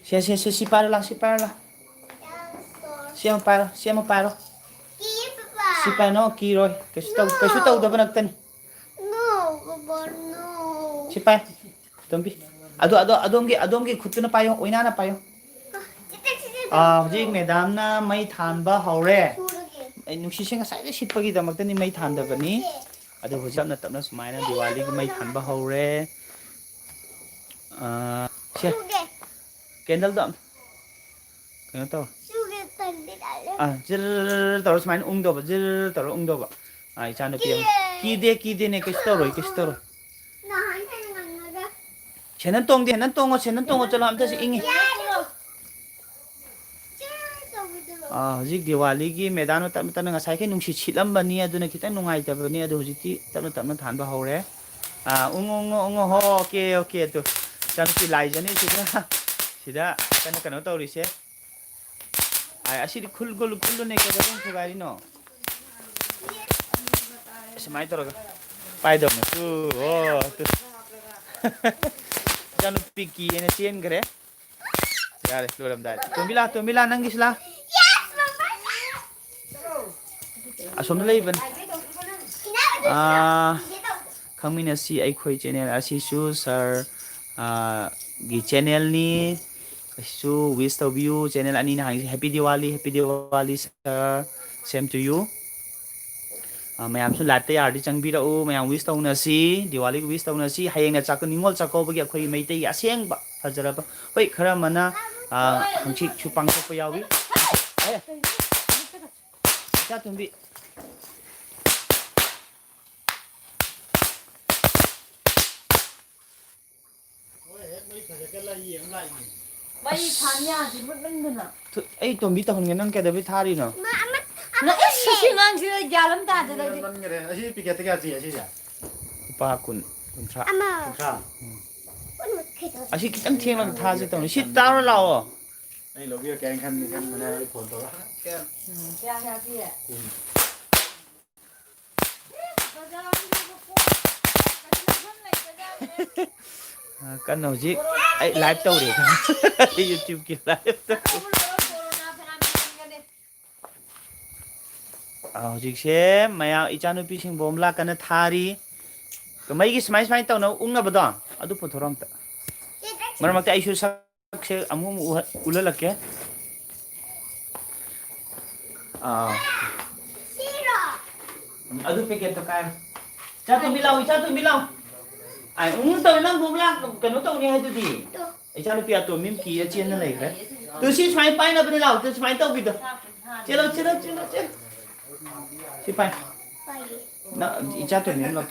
ꯁꯦ, ꯁꯦ, ꯁꯦ, ꯁꯤ ꯄꯥꯏꯔꯣ ꯂꯥꯎ, ꯁꯤ ꯄꯥꯏꯔꯣ ꯂꯥꯎ꯫ ꯁꯤ ꯑꯃ ꯄꯥꯏꯔꯣ, ꯁꯤ ꯑꯃ ꯄꯥꯏꯔꯣ꯫ ꯁꯤ ꯄꯥꯏꯔꯣ, ꯀꯤꯔꯣꯏ꯫ ꯀꯩꯁꯨ ꯇꯧ-, ꯀꯩꯁꯨ ꯇꯧꯗꯕ ꯅꯠꯇꯅꯤ꯫ No, Papa, no꯫ ꯁꯤ ꯄꯥꯏ, ꯇꯣꯝꯕꯤ꯫ ꯑꯗꯣ, ꯑꯗꯣ, ꯑꯗꯣꯝꯒꯤ, ꯑꯗꯣꯝꯒꯤ ꯈꯨꯠꯇꯨꯅ ꯄꯥꯏꯌꯣ, ꯑꯣꯏꯅꯥꯅ ꯄꯥꯏꯌꯣ꯫ ꯑꯥ, ꯍꯧꯖꯤꯛ ꯃꯦꯗꯥꯝꯅ ꯃꯩ ꯊꯥꯟꯕ ꯍꯧꯔꯦ꯫ ꯑꯩ ꯅꯨꯡꯁꯤꯠꯁꯦ ꯉꯁꯥꯏꯗꯩ ꯁꯤꯠꯄꯒꯤꯗꯃꯛꯇꯅꯤ, ꯃꯩ ꯊꯥꯟꯗꯕꯅꯤ꯫ ꯑꯗꯣ ꯍꯧꯖꯤꯛ ꯇꯞꯅ ꯇꯞꯅ ꯁꯨꯃꯥꯏꯅ ꯗꯤꯋꯥꯂꯤꯒꯤ ꯃꯩ ꯊꯥꯟꯕ ꯍꯧꯔꯦ꯫ ꯑꯥ, ꯁꯦ꯫ ꯀꯦꯟꯗꯜꯗꯣ ꯑꯝ-, ꯀꯩꯅꯣ ꯇꯧ꯫ ꯑꯥ, ꯖꯤꯔ ꯇꯧꯔ ꯁꯨꯃꯥꯏꯅ ꯎꯪꯗꯧꯕ, ꯖꯤꯔ ꯇꯧꯔ ꯎꯪꯗꯧꯕ꯫ ꯑꯥ, ꯏꯆꯥꯅꯨꯄꯤ ꯑꯃ꯫ ꯀꯤꯗꯦ, ꯀꯤꯗꯦꯅꯦ, ꯀꯩꯁꯨ ꯇꯧꯔꯣꯏ, ꯀꯩꯁꯨ ꯇꯧꯔꯣꯏ꯫ ꯁꯦꯟꯗꯟ ꯇꯣꯡꯗꯦ, ꯁꯦꯟꯗꯟ ꯇꯣꯡꯉꯣ, ꯁꯦꯟꯗꯟ ꯇꯣꯡꯉꯣ, ꯆꯠꯂꯣ, ꯑꯝꯇꯁꯨ ꯏꯪꯉꯤ꯫ ꯑꯥ, ꯍꯧꯖꯤꯛ ꯗꯤꯋꯥꯂꯤꯒꯤ ꯃꯦꯗꯥꯝꯅ ꯇꯞꯅ ꯇꯞꯅ ꯉꯁꯥꯏꯈꯩ ꯅꯨꯡꯁꯤꯠ ꯁꯤꯠꯂꯝꯕꯅꯤ, ꯑꯗꯨꯅ ꯈꯤꯇꯪ ꯅꯨꯡꯉꯥꯏꯇꯕꯅꯤ, ꯑꯗꯨ ꯍꯧꯖꯤꯛꯇꯤ ꯇꯞꯅ ꯇꯞꯅ ꯊꯥꯟꯕ ꯍꯧꯔꯦ꯫ ꯑꯥ, ꯎꯪꯉꯣ, ꯎꯪꯉꯣ, ꯎꯪꯉꯣ, ꯍꯣ, ꯑꯣꯀꯦ, ꯑꯣꯀꯦ, ꯑꯗꯨ ꯏꯆꯥꯅꯨꯄꯤ ꯂꯥꯏꯖꯅꯤ ꯁꯤꯗ, ꯁꯤꯗ ꯀꯟꯅ ꯀꯩꯅꯣ ꯇꯧꯔꯤꯁꯦ꯫ ꯑꯥꯏ, ꯑꯁꯤꯗꯤ ꯈꯨꯜ, ꯈꯨꯜ, ꯈꯨꯜꯂꯨꯅꯦ, ꯀꯩꯗꯧꯕꯩ ꯊꯨꯒꯥꯏꯔꯤꯅꯣ? ꯁꯨꯃꯥꯏꯅ ꯇꯧꯔꯒ ꯄꯥꯏꯗꯧꯅꯦ꯫ ꯇꯨ, ꯑꯣ, ꯇꯨ꯫ ꯏꯆꯥꯅꯨꯄꯤ ꯀꯤꯌꯦꯅ ꯆꯦꯟꯈ꯭ꯔꯦ꯫ ꯌꯥꯔꯦ, ꯂꯣꯏꯔꯝꯗꯥꯏꯗ꯫ ꯇꯣꯝꯕꯤꯂꯥ, ꯇꯣꯝꯕꯤꯂꯥ, ꯅꯪꯒꯤꯁꯨ ꯂꯥ꯫ Yes, Papa, yes! ꯑꯁꯣꯝꯗ ꯂꯩꯕꯅꯤ꯫ ꯑꯥ, ꯈꯪꯃꯤꯟꯅꯁꯤ ꯑꯩꯈꯣꯏ channel ꯑꯁꯤꯁꯨ sir, ꯑꯥ, ꯒꯤ channelꯅꯤ꯫ ꯑꯁꯤꯁꯨ wish ꯇꯧꯕꯤꯌꯨ꯫ Channel ꯑꯅꯤꯅ ꯍꯥꯡꯉꯤꯁꯤ꯫ Happy Diwali, Happy Diwali sir, same to you꯫ ꯑꯥ, ꯃꯌꯥꯝꯁꯨ liveꯇ ꯌꯥꯔꯗꯤ ꯆꯪꯕꯤꯔꯛꯎ꯫ ꯃꯌꯥꯝ wish ꯇꯧꯅꯁꯤ, ꯗꯤꯋꯥꯂꯤꯒꯤ wish ꯇꯧꯅꯁꯤ꯫ ꯍꯌꯦꯡꯅ ꯆꯥꯛꯀ-, ꯅꯤꯉꯣꯜ ꯆꯥꯛꯀꯧꯕꯒꯤ ꯑꯩꯈꯣꯏꯒꯤ ꯃꯩꯇꯩꯒꯤ ꯑꯁꯦꯡꯕ ꯐꯖꯔꯕ, ꯍꯣꯏ, ꯈꯔ ꯑꯃꯅ, ꯑꯥ, ꯍꯪꯆꯤꯠꯁꯨ ꯄꯥꯡꯊꯣꯛꯄ ꯌꯥꯎꯏ꯫ ꯑꯦ, ꯏꯆꯥꯇꯣꯝꯕꯤ꯫ ꯃꯩ ꯊꯥꯟ ꯌꯥꯗꯦ, ꯃꯨꯠꯃꯟꯗꯅ꯫ ꯊꯨ-, ꯑꯩ ꯇꯣꯝꯕꯤ ꯇꯧꯍꯟꯒꯦ, ꯅꯪ ꯀꯩꯗꯧꯕꯩ ꯊꯥꯔꯤꯅꯣ? ꯃꯥ ꯑꯃ, ꯑꯃ ꯑꯁ, ꯂꯩꯌꯦ꯫ ꯁꯤ ꯑꯉꯥꯡꯁꯤꯗ ꯒ꯭ꯌꯥꯟ ꯑꯃ ꯇꯥꯗꯦ, ꯂꯩꯇꯦ꯫ ꯃꯟꯒꯔꯦ꯫ ꯑꯁꯤ packetꯇ ꯀꯌꯥ ꯄꯤ, ꯑꯁꯤꯁꯦ? ꯂꯨꯄꯥ ꯀꯨꯟ, ꯀꯨꯟꯊ꯭ꯔꯥ꯫ ꯑꯃ꯫ ꯀꯨꯟꯊ꯭ꯔꯥ? ꯎꯝ꯫ ꯀꯨꯟꯃꯨꯛ ꯈꯤꯇꯪ꯫ ꯑꯁꯤ ꯈꯤꯇꯪ ꯊꯦꯡꯂꯒ ꯊꯥꯁꯤ ꯇꯧꯅꯤ꯫ ꯁꯤ ꯇꯥꯔꯣ ꯂꯥꯛꯑꯣ꯫ ꯑꯩ ꯂꯧꯕꯤꯔꯛꯀꯦ ꯍꯥꯏꯅ ꯈꯟꯕꯅꯤ, ꯈꯟꯕꯅꯦ, ꯑꯩ phone ꯇꯧꯔ꯫ ꯎꯝ, ꯀꯌꯥ, ꯀꯌꯥ ꯄꯤ? ꯀꯨꯟ꯫ ꯑ, ꯀꯟꯅ ꯍꯧꯖꯤꯛ ꯑꯩ live ꯇꯧꯔꯤ꯫ YouTubeꯀꯤ liveꯇ꯫ ꯑ, ꯍꯧꯖꯤꯛꯁꯦ ꯃꯌꯥꯝ, ꯏꯆꯥꯅꯨꯄꯤꯁꯤꯡ ꯕꯣꯝꯕꯨꯂꯥ ꯀꯟꯅ ꯊꯥꯔꯤ꯫ ꯃꯩꯒꯤ ꯁꯨꯃꯥꯏ ꯁꯨꯃꯥꯏꯅ ꯇꯧꯅ ꯎꯪꯅꯕꯗꯣ, ꯑꯗꯨ ꯄꯨꯊꯣꯔꯛꯑꯣ ꯑꯝꯇ꯫ ꯃꯔꯛ ꯃꯔꯛꯇ ꯑꯩꯁꯨ ꯁꯛꯁꯦ ꯑꯃꯨꯛ ꯑꯃꯨꯛ ꯎꯍ-, ꯎꯠꯍꯜꯂꯛꯀꯦ꯫ ꯑꯥ꯫ ꯑꯗꯨ packetꯇꯣ ꯀꯥꯏꯔꯣ꯫ ꯏꯆꯥ ꯇꯣꯝꯕꯤ ꯂꯥꯎ, ꯏꯆꯥ ꯇꯣꯝꯕꯤ ꯂꯥꯎ꯫ ꯑꯥꯏ, ꯎꯝ ꯇꯧꯔꯦ, ꯅꯪ ꯕꯣꯝꯕꯨꯂꯥ ꯀꯩꯅꯣ ꯇꯧꯅꯤ ꯍꯥꯏꯗꯨꯗꯤ꯫ ꯏꯆꯥꯅꯨꯄꯤ ꯑꯇꯣꯝꯕꯤ ꯑꯃ ꯀꯤꯔ ꯆꯦꯟꯅ ꯂꯩꯈ꯭ꯔꯦ꯫ ꯇꯨ ꯁꯤ ꯁꯨꯃꯥꯏꯅ ꯄꯥꯏꯅꯕꯅꯦ ꯂꯥꯎ, ꯇꯨ ꯁꯨꯃꯥꯏꯅ ꯇꯧꯕꯤꯗꯣ꯫ ꯆꯦꯜꯂꯣ, ꯆꯦꯜꯂꯣ, ꯆꯦꯜꯂꯣ, ꯆꯦꯜꯂꯣ꯫ ꯁꯤ ꯄꯥꯏ꯫ ꯅꯪ ꯏꯆꯥ ꯇꯣꯝꯕꯤ ꯑꯃ ꯂꯥꯎ꯫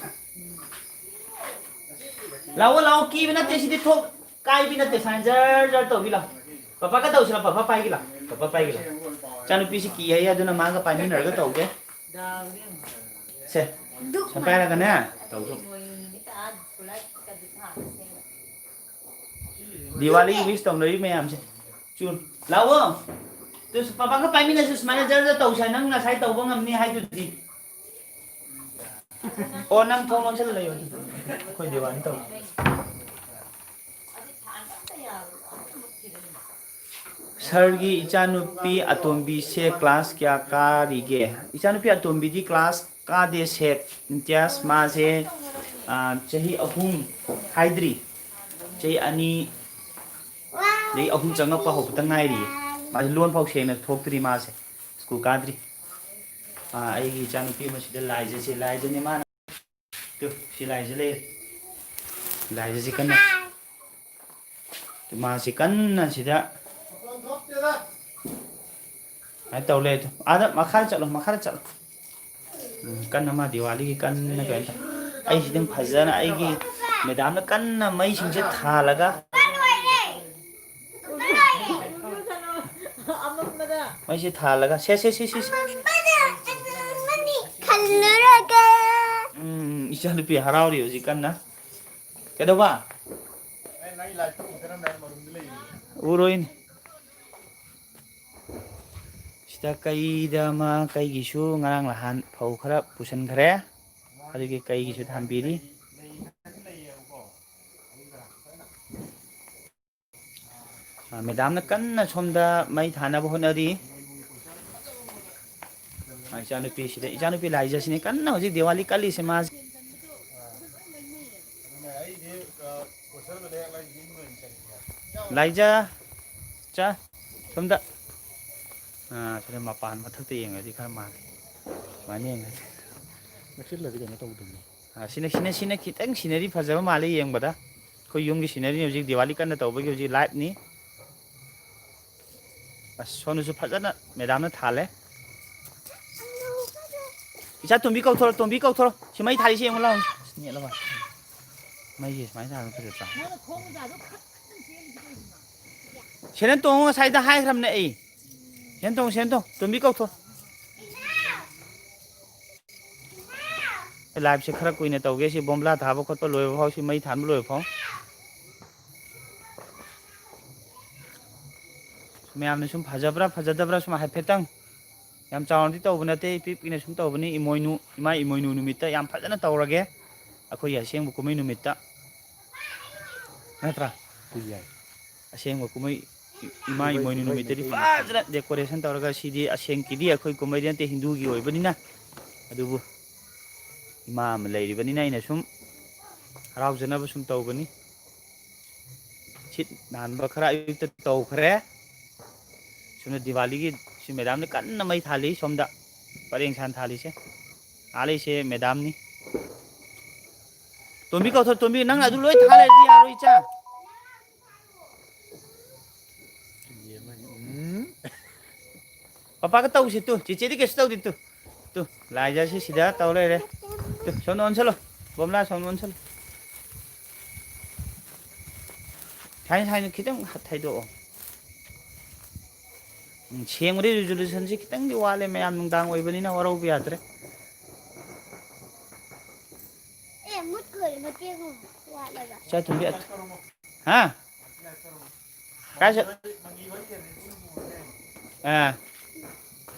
ꯂꯥꯛꯑꯣ, ꯂꯥꯛꯑꯣ, ꯀꯤꯕ ꯅꯠꯇꯦ, ꯁꯤꯗꯤ ꯊꯣꯛ ꯀꯥꯏꯕꯤ ꯅꯠꯇꯦ, ꯁꯨꯃꯥꯏꯅ ꯖꯔ ꯖꯔ ꯇꯧꯕꯤ ꯂꯥꯎ꯫ ꯄꯄꯥꯒ ꯇꯧꯁꯤ ꯂꯥꯎ, ꯄꯄꯥ ꯄꯥꯏꯒꯤ ꯂꯥꯎ, ꯄꯄꯥ ꯄꯥꯏꯒꯤ ꯂꯥꯎ꯫ ꯏꯆꯥꯅꯨꯄꯤꯁꯤ ꯀꯤ ꯍꯥꯏꯌꯦ, ꯑꯗꯨꯅ ꯃꯥꯒ ꯄꯥꯏꯃꯤꯟꯅꯔꯒ ꯇꯧꯒꯦ꯫ ꯁꯦ, ꯁꯨꯃꯥꯏꯅ ꯄꯥꯏꯔꯒꯅꯦ, ꯇꯧ, ꯇꯧ꯫ ꯗꯤꯋꯥꯂꯤ wish ꯇꯧꯅꯔꯤ ꯃꯌꯥꯝꯁꯦ꯫ ꯆꯨ-, ꯂꯥꯛꯑꯣ꯫ ꯇꯨ, ꯄꯄꯥꯒ ꯄꯥꯏꯃꯤꯟꯅꯁꯤ, ꯁꯨꯃꯥꯏꯅ ꯖꯔ ꯖꯔ ꯇꯧꯁꯦ, ꯅꯪ ꯉꯁꯥꯏ ꯇꯧꯕ ꯉꯝꯅꯤ ꯍꯥꯏꯗꯨꯗꯤ꯫ ꯑꯣ, ꯅꯪ ꯊꯣꯡ ꯂꯣꯟꯁꯤꯜꯂ ꯂꯩꯌꯣ ꯑꯗꯨꯗꯤ꯫ ꯑꯩꯈꯣꯏ ꯗꯤꯋꯥꯂꯤ ꯇꯧ꯫ ꯁꯥꯔꯒꯤ ꯏꯆꯥꯅꯨꯄꯤ ꯑꯇꯣꯝꯕꯤꯁꯦ ꯀ꯭ꯂꯥꯁ ꯀꯌꯥ ꯀꯥꯔꯤꯒꯦ? ꯏꯆꯥꯅꯨꯄꯤ ꯑꯇꯣꯝꯕꯤꯗꯤ ꯀ꯭ꯂꯥꯁ ꯀꯥꯗꯦ, ꯁꯦꯠ ꯏꯝꯇꯤꯌꯥꯖ꯫ ꯃꯥꯁꯦ, ꯑ, ꯆꯍꯤ ꯑꯍꯨꯝ ꯍꯥꯏꯗ꯭ꯔꯤ꯫ ꯆꯍꯤ ꯑꯅꯤ, ꯆꯍꯤ ꯑꯍꯨꯝ ꯆꯪꯉꯛꯄ ꯍꯧꯕꯇ ꯉꯥꯏꯔꯤꯌꯦ꯫ ꯃꯥꯁꯦ ꯂꯣꯟ ꯐꯥꯎ ꯁꯦꯡꯅ ꯊꯣꯛꯇ꯭ꯔꯤ ꯃꯥꯁꯦ꯫ ꯁ꯭ꯀꯨꯜ ꯀꯥꯗ꯭ꯔꯤ꯫ ꯑ, ꯑꯩꯒꯤ ꯏꯆꯥꯅꯨꯄꯤ ꯑꯃ ꯁꯤꯗ ꯂꯥꯏꯖꯁꯦ, ꯂꯥꯏꯖꯅꯦ ꯃꯥꯅ꯫ ꯇꯨ, ꯁꯤ ꯂꯥꯏꯖ ꯂꯩꯔꯦ꯫ ꯂꯥꯏꯖꯁꯤ ꯀꯟꯅ꯫ ꯇꯨ, ꯃꯥꯁꯤ ꯀꯟꯅ ꯁꯤꯗ ꯁꯨꯃꯥꯏꯅ ꯇꯧ ꯂꯩ꯫ ꯇꯨ, ꯑꯥꯗ ꯃꯈꯥꯗ ꯆꯠꯂꯣ, ꯃꯈꯥꯗ ꯆꯠꯂꯣ꯫ ꯎꯝ, ꯀꯟꯅ ꯃꯥ ꯗꯤꯋꯥꯂꯤꯒꯤ ꯀꯟꯅ ꯀꯩꯅꯣ ꯇꯧ-, ꯑꯩ ꯁꯤꯗꯪ ꯐꯖꯅ ꯑꯩꯒꯤ ꯃꯦꯗꯥꯝꯅ ꯀꯟꯅ ꯃꯩꯁꯤꯡꯁꯦ ꯊꯥꯜꯂꯒ, ꯃꯩꯁꯦ ꯊꯥꯜꯂꯒ, ꯁꯦ, ꯁꯦ, ꯁꯦ, ꯁꯦ, ꯁꯦ꯫ ꯈꯜꯂꯨꯔꯒ꯫ ꯎꯝ, ꯏꯆꯥꯅꯨꯄꯤ ꯍꯔꯥꯎꯔꯤ ꯍꯧꯖꯤꯛ ꯀꯟꯅ꯫ ꯀꯩꯗꯧꯕ? ꯎꯔꯣꯏꯅꯦ꯫ ꯁꯤꯗ ꯀꯩꯗ ꯑꯃ, ꯀꯩꯒꯤꯁꯨ ꯉꯔꯥꯡ ꯅꯍꯥꯟ ꯐꯧ ꯈꯔ ꯄꯨꯁꯟꯈ꯭ꯔꯦ꯫ ꯑꯗꯨꯒꯤ ꯀꯩꯒꯤꯁꯨ ꯊꯝꯕꯤꯔꯤ꯫ ꯑ, ꯃꯦꯗꯥꯝꯅ ꯀꯟꯅ ꯁꯣꯝꯗ ꯃꯩ ꯊꯥꯅꯕ ꯍꯣꯠꯅꯔꯤ꯫ ꯑ, ꯏꯆꯥꯅꯨꯄꯤꯁꯤꯗ, ꯏꯆꯥꯅꯨꯄꯤ ꯂꯥꯏꯖꯁꯤꯅꯦ ꯀꯟꯅ ꯍꯧꯖꯤꯛ ꯗꯤꯋꯥꯂꯤ ꯀꯜꯂꯤꯁꯦ ꯃꯥꯁꯦ꯫ ꯂꯥꯏꯖ, ꯆꯥ, ꯁꯣꯝꯗ꯫ ꯑ, ꯁꯤꯗ ꯃꯄꯥꯟ ꯃꯊꯛꯇ ꯌꯦꯡꯉꯗꯤ ꯈꯔ ꯃꯥꯜꯂꯤ꯫ ꯁꯨꯃꯥꯏꯅ ꯌꯦꯡꯉꯗꯤ꯫ ꯅꯛꯁꯤꯜꯂꯗꯤ ꯀꯩꯅꯣ ꯇꯧꯗꯕꯅꯤ꯫ ꯑ, ꯁꯤꯅ, ꯁꯤꯅ, ꯁꯤꯅ ꯈꯤꯇꯪ ꯁꯤꯅꯔꯤ ꯐꯖꯕ ꯃꯥꯜꯂꯦ ꯌꯦꯡꯕꯗ꯫ ꯑꯩꯈꯣꯏ ꯌꯨꯝꯒꯤ ꯁꯤꯅꯔꯤꯅꯤ ꯍꯧꯖꯤꯛ ꯗꯤꯋꯥꯂꯤ ꯀꯟꯅ ꯇꯧꯕꯒꯤ ꯍꯧꯖꯤꯛ ꯂꯥꯏꯠꯅꯤ꯫ ꯑꯁ, ꯁꯣꯝꯗꯁꯨ ꯐꯖꯅ ꯃꯦꯗꯥꯝꯅ ꯊꯥꯜꯂꯦ꯫ ꯏꯆꯥ ꯇꯣꯝꯕꯤ ꯀꯧꯊꯣꯔꯣ, ꯇꯣꯝꯕꯤ ꯀꯧꯊꯣꯔꯣ꯫ ꯁꯤ ꯃꯩ ꯊꯥꯜꯂꯤꯁꯤ ꯌꯦꯡꯉꯨ ꯂꯥꯎ꯫ ꯅꯦꯠꯂꯕ? ꯃꯩꯁꯦ ꯁꯨꯃꯥꯏꯅ ꯊꯥꯜꯂꯒ ꯐꯖꯗ꯭ꯔꯥ? ꯁꯦꯟꯗꯟ ꯇꯣꯡꯉꯣ, ꯉꯁꯥꯏꯗ ꯍꯥꯏꯈ꯭ꯔꯕꯅꯦ ꯑꯩ꯫ ꯁꯦꯟꯗꯟ ꯇꯣꯡꯉꯣ, ꯁꯦꯟꯗꯟ ꯇꯣꯡꯉꯣ꯫ ꯇꯣꯝꯕꯤ ꯀꯧꯊꯣꯛ꯫ ꯂꯥꯏꯞꯁꯦ ꯈꯔ ꯀꯨꯏꯅ ꯇꯧꯒꯦ꯫ ꯁꯤ ꯕꯣꯝꯕ꯭ꯂꯥ ꯊꯥꯕ ꯈꯣꯠꯄ ꯂꯣꯏꯕ ꯐꯥꯎ, ꯁꯤ ꯃꯩ ꯊꯥꯟꯕ ꯂꯣꯏꯕ ꯐꯥꯎ꯫ ꯃꯌꯥꯝꯅ ꯁꯨꯝ ꯐꯖꯕ꯭ꯔꯥ ꯐꯖꯗꯕ꯭ꯔꯥ ꯁꯨꯝ ꯍꯥꯏꯐꯦꯠꯇꯪ, ꯌꯥꯝ ꯆꯥꯎꯅꯗꯤ ꯇꯧꯕ ꯅꯠꯇꯦ, ꯏꯄꯤꯛ ꯄꯤꯛꯅ ꯁꯨꯝ ꯇꯧꯕꯅꯤ꯫ ꯏꯃꯣꯏꯅꯨ, ꯏꯃꯥ ꯏꯃꯣꯏꯅꯨ ꯅꯨꯃꯤꯠꯇ ꯌꯥꯝ ꯐꯖꯅ ꯇꯧꯔꯒꯦ, ꯑꯩꯈꯣꯏꯒꯤ ꯑꯁꯦꯡꯕ ꯀꯨꯝꯍꯩ ꯅꯨꯃꯤꯠꯇ, ꯅꯠꯇ꯭ꯔꯥ? ꯑꯗꯨ ꯌꯥꯏ꯫ ꯑꯁꯦꯡꯕ ꯀꯨꯝꯍꯩ ꯏꯃꯥ ꯏꯃꯣꯏꯅꯨ ꯅꯨꯃꯤꯠꯇꯗꯤ ꯐꯖꯅ decoration ꯇꯧꯔꯒ, ꯁꯤꯗꯤ ꯑꯁꯦꯡꯀꯤꯗꯤ ꯑꯩꯈꯣꯏ ꯀꯨꯝꯍꯩꯗꯤ ꯅꯠꯇꯦ, ꯍꯤꯟꯗꯨꯒꯤ ꯑꯣꯏꯕꯅꯤꯅ꯫ ꯑꯗꯨꯕꯨ ꯏꯃꯥ ꯑꯃ ꯂꯩꯔꯤꯕꯅꯤꯅ ꯑꯩꯅ ꯁꯨꯝ ꯍꯔꯥꯎꯖꯅꯕ ꯁꯨꯝ ꯇꯧꯕꯅꯤ꯫ ꯁꯤꯠ ꯅꯥꯟꯕ ꯈꯔ ꯑꯌꯨꯛꯇ ꯇꯧꯈ꯭ꯔꯦ꯫ ꯁꯣꯝꯗ ꯗꯤꯋꯥꯂꯤꯒꯤ ꯁꯤ madamꯅ ꯀꯟꯅ ꯃꯩ ꯊꯥꯜꯂꯤ꯫ ꯁꯣꯝꯗ ꯄꯔꯦꯡ ꯁꯥꯟ ꯊꯥꯜꯂꯤꯁꯦ꯫ ꯑꯥ ꯂꯩꯁꯦ madamꯅꯤ꯫ ꯇꯣꯝꯕꯤ ꯀꯧꯊꯣꯛ, ꯇꯣꯝꯕꯤ, ꯅꯪ ꯑꯗꯨ ꯂꯣꯏ ꯊꯥ ꯂꯩꯔꯗꯤ ꯌꯥꯔꯣꯏ, ꯏꯆꯥ꯫ ꯎꯝ꯫ ꯄꯄꯥꯒ ꯇꯧꯁꯤ ꯇꯨ, ꯆꯦꯆꯦꯗꯤ ꯀꯩꯁꯨ ꯇꯧꯗꯦ ꯇꯨ꯫ ꯇꯨ, ꯂꯥꯏꯖꯁꯤ ꯁꯤꯗ ꯇꯧ ꯂꯩꯔꯦ꯫ ꯇꯨ, ꯁꯣꯝꯗ ꯑꯣꯟꯁꯜꯂꯣ꯫ ꯕꯣꯝꯂꯥ, ꯁꯣꯝꯗ ꯑꯣꯟꯁꯜꯂꯣ꯫ ꯁꯥꯏꯅ, ꯁꯥꯏꯅ ꯈꯤꯇꯪ ꯊꯩꯗꯣꯛꯑꯣ꯫ ꯎꯝ, ꯁꯦꯡꯕꯗꯤ resolutionꯁꯤ ꯈꯤꯇꯪꯗꯤ ꯋꯥꯠꯂꯦ, ꯃꯌꯥꯝ ꯅꯨꯡꯗꯥꯡ ꯑꯣꯏꯕꯅꯤꯅ ꯋꯥꯔꯧꯕ ꯌꯥꯗ꯭ꯔꯦ꯫ ꯑꯦ, ꯃꯨꯠꯈ꯭ꯔꯦ ꯃꯇꯦꯛ ꯑꯃ ꯋꯥꯠꯂꯒ꯫ ꯏꯆꯥ ꯇꯣꯝꯕꯤ, ꯑꯠ-, ꯍꯥ? ꯀꯥꯏ ꯆꯠ-, ꯑꯥ꯫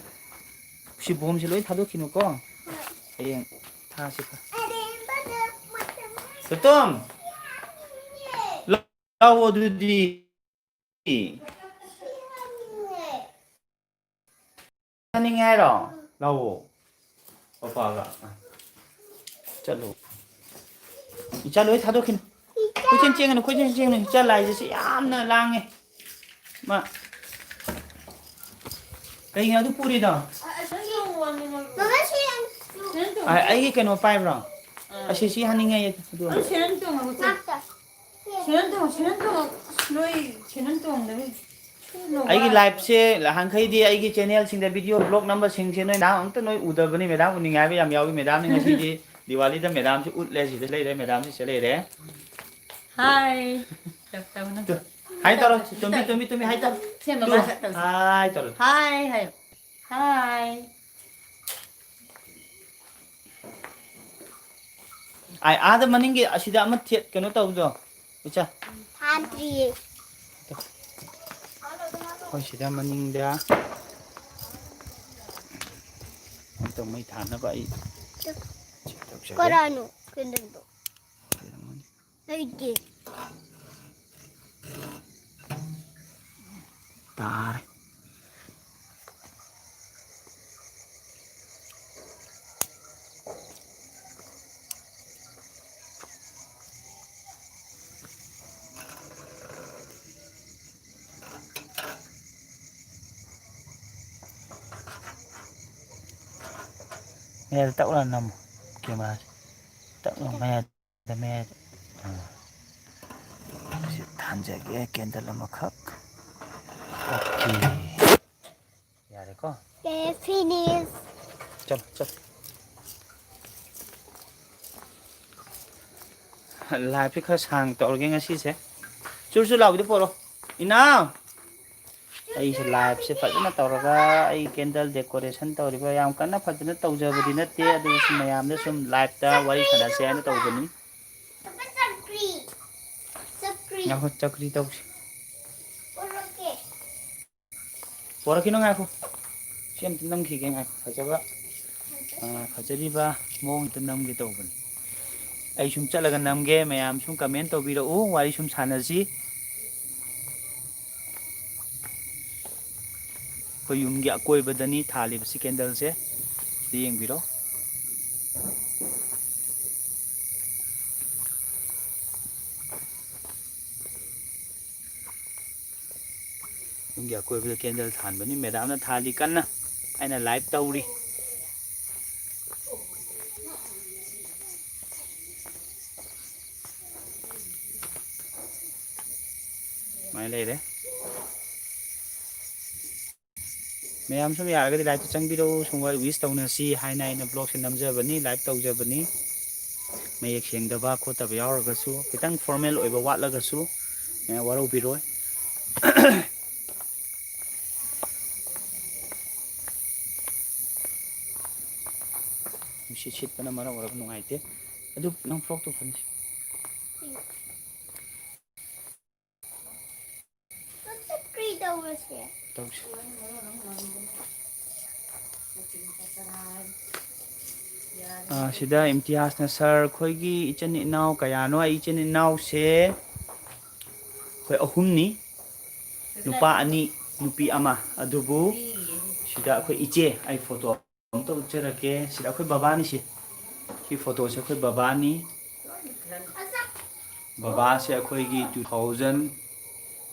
ꯁꯤ ꯕꯣꯝꯁꯦ ꯂꯣꯏ ꯊꯥꯗꯣꯛꯈꯤꯅꯨꯀꯣ꯫ ꯍꯌꯦꯡ ꯊꯥꯁꯤ꯫ ꯇꯣꯇꯣꯝ! ꯂꯥꯛꯑꯣ ꯑꯗꯨꯗꯤ꯫ ꯆꯥꯅꯤꯡꯉꯦ ꯍꯥꯏꯔꯣ? ꯂꯥꯛꯑꯣ꯫ ꯄꯄꯥꯒ꯫ ꯆꯠꯂꯣ꯫ ꯏꯆꯥ ꯂꯣꯏ ꯊꯥꯗꯣꯛꯈꯤꯅꯨ꯫ ꯀꯣꯏꯆꯦꯟ ꯆꯦꯟꯒꯅꯨ, ꯀꯣꯏꯆꯦꯟ ꯆꯦꯟꯒꯅꯨ꯫ ꯏꯆꯥ ꯂꯥꯏꯖꯁꯤ ꯌꯥꯝꯅ ꯂꯥꯡꯉꯦ꯫ ꯃꯥ꯫ ꯀꯩꯒꯤꯅꯣ ꯑꯗꯨ ꯄꯨꯔꯤꯗꯣ? ꯃꯃꯥ, ꯁꯤ ꯌꯥꯝ ꯑ-, ꯑꯩꯒꯤ ꯀꯩꯅꯣ ꯄꯥꯏꯕ꯭ꯔꯣ? ꯑꯥ꯫ ꯑꯁꯤ ꯁꯤ ꯍꯥꯅꯤꯡꯉꯦ ꯑꯗꯨ꯫ ꯑꯗꯨ ꯁꯦꯟ ꯇꯣꯡꯉꯒ ꯆꯠ-, ꯃꯥꯛꯇ꯫ ꯁꯦꯟ ꯇꯣꯡ-, ꯁꯦꯟ ꯇꯣꯡ-, ꯅꯣꯏ ꯁꯦꯟ ꯇꯣꯡꯗꯕꯤ꯫ ꯑꯩꯒꯤ liveꯁꯦ ꯅꯍꯥꯟꯈꯩꯗꯤ ꯑꯩꯒꯤ channelꯁꯤꯡꯗ video vlog ꯅꯝꯕꯁꯤꯡꯁꯦ ꯅꯣꯏ ꯅꯍꯥꯟ ꯑꯝꯇ ꯅꯣꯏ ꯎꯗꯕꯅꯤ꯫ Madam ꯎꯅꯤꯡꯉꯦ ꯍꯥꯏꯕ ꯌꯥꯝ ꯌꯥꯎꯏ꯫ Madamꯅ ꯉꯁꯤꯗꯤ ꯗꯤꯋꯥꯂꯤꯗ madamꯁꯦ ꯎꯠꯂꯦ꯫ ꯁꯤꯗ ꯂꯩꯔꯦ, madamꯁꯤ ꯁꯤꯗ ꯂꯩꯔꯦ꯫ Hi꯫ ꯇꯧ-, ꯇꯧꯅꯨ꯫ ꯇꯨ, hi ꯇꯧꯔꯣ꯫ ꯇꯨꯝꯕꯤ, ꯇꯨꯝꯕꯤ, ꯇꯨꯝꯕꯤ, hi ꯇꯧꯔꯣ꯫ ꯁꯦ, ꯇꯨ, ꯃꯃꯥ ꯁꯛ ꯇꯧꯁꯦ꯫ Hi ꯇꯧꯔꯣ꯫ Hi ꯍꯥꯏꯌꯣ꯫ Hi꯫ ꯑꯥꯏ, ꯑꯥꯗ ꯃꯅꯤꯡꯒꯤ ꯑꯁꯤꯗ ꯑꯃ ꯊꯦꯠ-, ꯀꯩꯅꯣ ꯇꯧꯕꯗꯣ, ꯏꯆꯥ꯫ ꯊꯥꯗ꯭ꯔꯤꯌꯦ꯫ ꯑꯩꯈꯣꯏ ꯁꯤꯗ ꯃꯅꯤꯡꯗ ꯑꯝꯇ ꯃꯩ ꯊꯥꯅꯕ ꯑꯩ set ꯇꯧꯖꯒꯦ꯫ ꯀꯔꯥꯏꯅꯣ candleꯗꯣ? ꯂꯩꯇꯦ꯫ ꯇꯥꯔꯦ꯫ ꯃꯌꯥꯏꯗ ꯇꯛ ꯂꯥꯎꯅ ꯅꯝꯃꯣ꯫ ꯀꯦꯃꯦꯔꯥꯁꯦ ꯇꯛ ꯂꯥꯎ ꯃꯌꯥꯏꯗ꯫ ꯗ ꯃꯌꯥꯏꯗ꯫ ꯑꯥ꯫ ꯁꯤ ꯊꯥꯟꯖꯒꯦ candle ꯑꯃꯈꯛ꯫ Okay꯫ ꯌꯥꯔꯦꯀꯣ? ꯌꯥꯔꯦ, finish꯫ ꯆꯠꯂꯣ, ꯆꯠꯂꯣ꯫ Liveꯁꯦ ꯈꯔ ꯁꯥꯡ ꯇꯧꯔꯒꯦ ꯉꯁꯤꯁꯦ꯫ ꯆꯨꯔ ꯆꯨꯔ ꯂꯥꯎꯕꯤꯗꯣ ꯄꯣꯔꯛꯑꯣ꯫ ꯏꯅꯥꯎ! ꯑꯩꯁꯦ liveꯁꯦ ꯐꯖꯅ ꯇꯧꯔꯒ ꯑꯩ candle decoration ꯇꯧꯔꯤꯕ ꯌꯥꯝ ꯀꯟꯅ ꯐꯖꯅ ꯇꯧꯖꯕꯗꯤ ꯅꯠꯇꯦ, ꯑꯗꯨꯕꯨ ꯁꯨꯝ ꯃꯌꯥꯝꯗ ꯁꯨꯝ liveꯇ ꯋꯥꯔꯤ ꯁꯥꯟꯅꯁꯦ ꯍꯥꯏꯅ ꯇꯧꯕꯅꯤ꯫ ꯆꯀ꯭ꯔꯤ꯫ ꯆꯀ꯭ꯔꯤ꯫ ꯉꯥꯏꯈꯣ, ꯆꯀ꯭ꯔꯤ ꯇꯧꯁꯤ꯫ ꯄꯣꯔꯛꯀꯦ꯫ ꯄꯣꯔꯛꯈꯤꯅꯨ, ꯉꯥꯏꯈꯣ꯫ ꯁꯤ ꯑꯝꯇ ꯅꯝꯈꯤꯒꯦ, ꯉꯥꯏꯈꯣ꯫ ꯐꯖꯕ, ꯑ, ꯐꯖꯔꯤꯕ ꯃꯑꯣꯡ ꯑꯝꯇ ꯅꯝꯒꯦ ꯇꯧꯕꯅꯤ꯫ ꯑꯩ ꯁꯨꯝ ꯆꯠꯂꯒ ꯅꯝꯒꯦ, ꯃꯌꯥꯝ ꯁꯨꯝ comment ꯇꯧꯕꯤꯔꯛꯎ, ꯋꯥꯔꯤ ꯁꯨꯝ ꯁꯥꯟꯅꯁꯤ꯫ ꯑꯩꯈꯣꯏ ꯌꯨꯝꯒꯤ ꯑꯀꯣꯏꯕꯗꯅꯤ ꯊꯥꯜꯂꯤꯕꯁꯤ candleꯁꯦ꯫ ꯁꯤꯗ ꯌꯦꯡꯕꯤꯔꯣ꯫ ꯌꯨꯝꯒꯤ ꯑꯀꯣꯏꯕꯗ candle ꯊꯥꯟꯕꯅꯤ꯫ Madamꯅ ꯊꯥꯜꯂꯤ ꯀꯟꯅ꯫ ꯑꯩꯅ live ꯇꯧꯔꯤ꯫ ꯁꯨꯃꯥꯏꯅ ꯂꯩꯔꯦ꯫ ꯃꯌꯥꯝ ꯁꯨꯝ ꯌꯥꯔꯒꯗꯤ liveꯇ ꯆꯪꯕꯤꯔꯛꯎ, ꯁꯨꯝ ꯋꯥꯔꯤ wish ꯇꯧꯅꯁꯤ ꯍꯥꯏꯅ ꯑꯩꯅ vlogꯁꯦ ꯅꯝꯖꯕꯅꯤ, live ꯇꯧꯖꯕꯅꯤ꯫ ꯃꯌꯦꯛ ꯁꯦꯡꯗꯕ ꯈꯣꯠꯇꯕ ꯌꯥꯎꯔꯒꯁꯨ, ꯈꯤꯇꯪ formal ꯑꯣꯏꯕ ꯋꯥꯠꯂꯒꯁꯨ, ꯑ, ꯋꯥꯔꯧꯕꯤꯔꯣꯏ꯫ ꯅꯨꯡꯁꯤꯠ ꯁꯤꯠꯄꯅ ꯃꯔꯝ ꯑꯣꯏꯔꯒ ꯅꯨꯡꯉꯥꯏꯇꯦ꯫ ꯑꯗꯨ ꯅꯪ frockꯇꯣ ꯈꯟꯁꯤ꯫ ꯀꯔꯤ ꯇꯧꯔꯁꯦ? ꯇꯧꯁꯤ꯫ ꯑꯥ, ꯁꯤꯗ ꯏꯝꯇꯤꯌꯥꯖꯅ, "Sir, ꯑꯩꯈꯣꯏꯒꯤ ꯏꯆꯤꯟ ꯏꯅꯥꯎ ꯀꯌꯥꯅꯣ?" ꯑꯩ ꯏꯆꯤꯟ ꯏꯅꯥꯎꯁꯦ ꯑꯩꯈꯣꯏ ꯑꯍꯨꯝꯅꯤ, ꯅꯨꯄꯥ ꯑꯅꯤ꯫ ꯅꯨꯄꯤ ꯑꯃ, ꯑꯗꯨꯕꯨ ꯁꯤꯗ ꯑꯩꯈꯣꯏ ꯏꯆꯦ, ꯑꯩ ꯐꯣꯇꯣ ꯑꯝꯇ ꯎꯠꯆꯔꯛꯀꯦ꯫ ꯁꯤꯗ ꯑꯩꯈꯣꯏ ꯕꯕꯥꯅꯤ꯫ ꯁꯤ, ꯁꯤ ꯐꯣꯇꯣꯁꯦ ꯑꯩꯈꯣꯏ ꯕꯕꯥꯅꯤ꯫ ꯕꯕꯥꯁꯦ ꯑꯩꯈꯣꯏꯒꯤ two thousand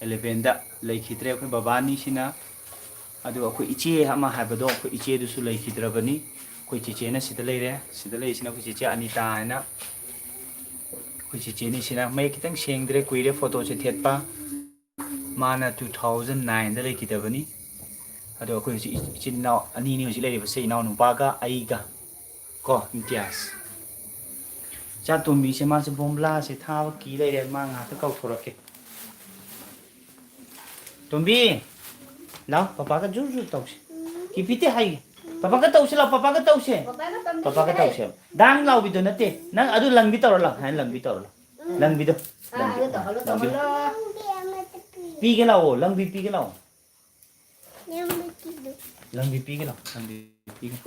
elevenꯗ ꯂꯩꯈꯤꯗ꯭ꯔꯦ, ꯑꯩꯈꯣꯏ ꯕꯕꯥꯅꯤ ꯁꯤꯅ꯫ ꯑꯗꯨꯒ ꯑꯩꯈꯣꯏ ꯏꯆꯦ ꯑꯃ ꯍꯥꯏꯕꯗꯣ, ꯑꯩꯈꯣꯏ ꯏꯆꯦꯗꯨꯁꯨ ꯂꯩꯈꯤꯗ꯭ꯔꯕꯅꯤ꯫ ꯑꯩꯈꯣꯏ ꯆꯦꯆꯦꯅ ꯁꯤꯗ ꯂꯩꯔꯦ꯫ ꯁꯤꯗ ꯂꯩꯔꯤꯁꯤꯅ ꯑꯩꯈꯣꯏ ꯆꯦꯆꯦ ꯑꯅꯤꯇꯥ ꯍꯥꯏꯅ꯫ ꯑꯩꯈꯣꯏ ꯆꯦꯆꯦꯅꯤ ꯁꯤꯅ꯫ ꯃꯌꯦꯛ ꯈꯤꯇꯪ ꯁꯦꯡꯗ꯭ꯔꯦ, ꯀꯨꯏꯔꯦ ꯐꯣꯇꯣꯁꯦ ꯊꯦꯠꯄ꯫ ꯃꯥꯅ two thousand nineꯗ ꯂꯩꯈꯤꯗꯕꯅꯤ꯫ ꯑꯗꯣ ꯑꯩꯈꯣꯏ ꯍꯧꯖꯤꯛ ꯏꯆꯤꯟ ꯏꯅꯥꯎ ꯑꯅꯤꯅꯤ ꯍꯧꯖꯤꯛ ꯂꯩꯔꯤꯕꯁꯦ, ꯏꯅꯥꯎ ꯅꯨꯄꯥꯒ ꯑꯩꯒ ꯀꯣ, ꯏꯝꯇꯤꯌꯥꯖ꯫ ꯏꯆꯥ ꯇꯣꯝꯕꯤꯁꯦ, ꯃꯥꯁꯦ ꯕꯣꯝꯕ꯭ꯂꯥꯁꯦ ꯊꯥꯕ ꯀꯤ ꯂꯩꯔꯦ꯫ ꯃꯥ ꯉꯥꯏꯍꯥꯛꯇ ꯀꯧꯊꯣꯔꯛꯀꯦ꯫ ꯇꯣꯝꯕꯤ, ꯂꯥꯎ, ꯄꯄꯥꯒ ꯖꯨꯔ ꯖꯨꯔ ꯇꯧꯁꯦ꯫ ꯀꯤꯄꯤꯇꯦ ꯍꯥꯏꯒꯦ꯫ ꯄꯄꯥꯒ ꯇꯧꯁꯦ, ꯂꯥꯎ, ꯄꯄꯥꯒ ꯇꯧꯁꯦ꯫ ꯄꯄꯥꯒ ꯇꯧꯁꯦ꯫ ꯗꯥꯡ ꯂꯥꯎꯕꯤꯗꯣ ꯅꯠꯇꯦ꯫ ꯅꯪ ꯑꯗꯨ ꯂꯪꯕꯤ ꯇꯧꯔꯣ, ꯂꯥꯎ, ꯍꯥꯏꯅ ꯂꯪꯕꯤ ꯇꯧꯔꯣ, ꯂꯥꯎ꯫ ꯂꯪꯕꯤꯗꯣ꯫ ꯂꯪꯕꯤ꯫ ꯂꯪꯕꯤ꯫ ꯄꯤꯒꯦ ꯂꯥꯛꯑꯣ, ꯂꯪꯕꯤ ꯄꯤꯒꯦ ꯂꯥꯛꯑꯣ꯫ ꯂꯪꯕꯤ ꯄꯤꯒꯦ ꯂꯥꯛꯑꯣ, ꯂꯪꯕꯤ ꯄꯤꯒꯦ꯫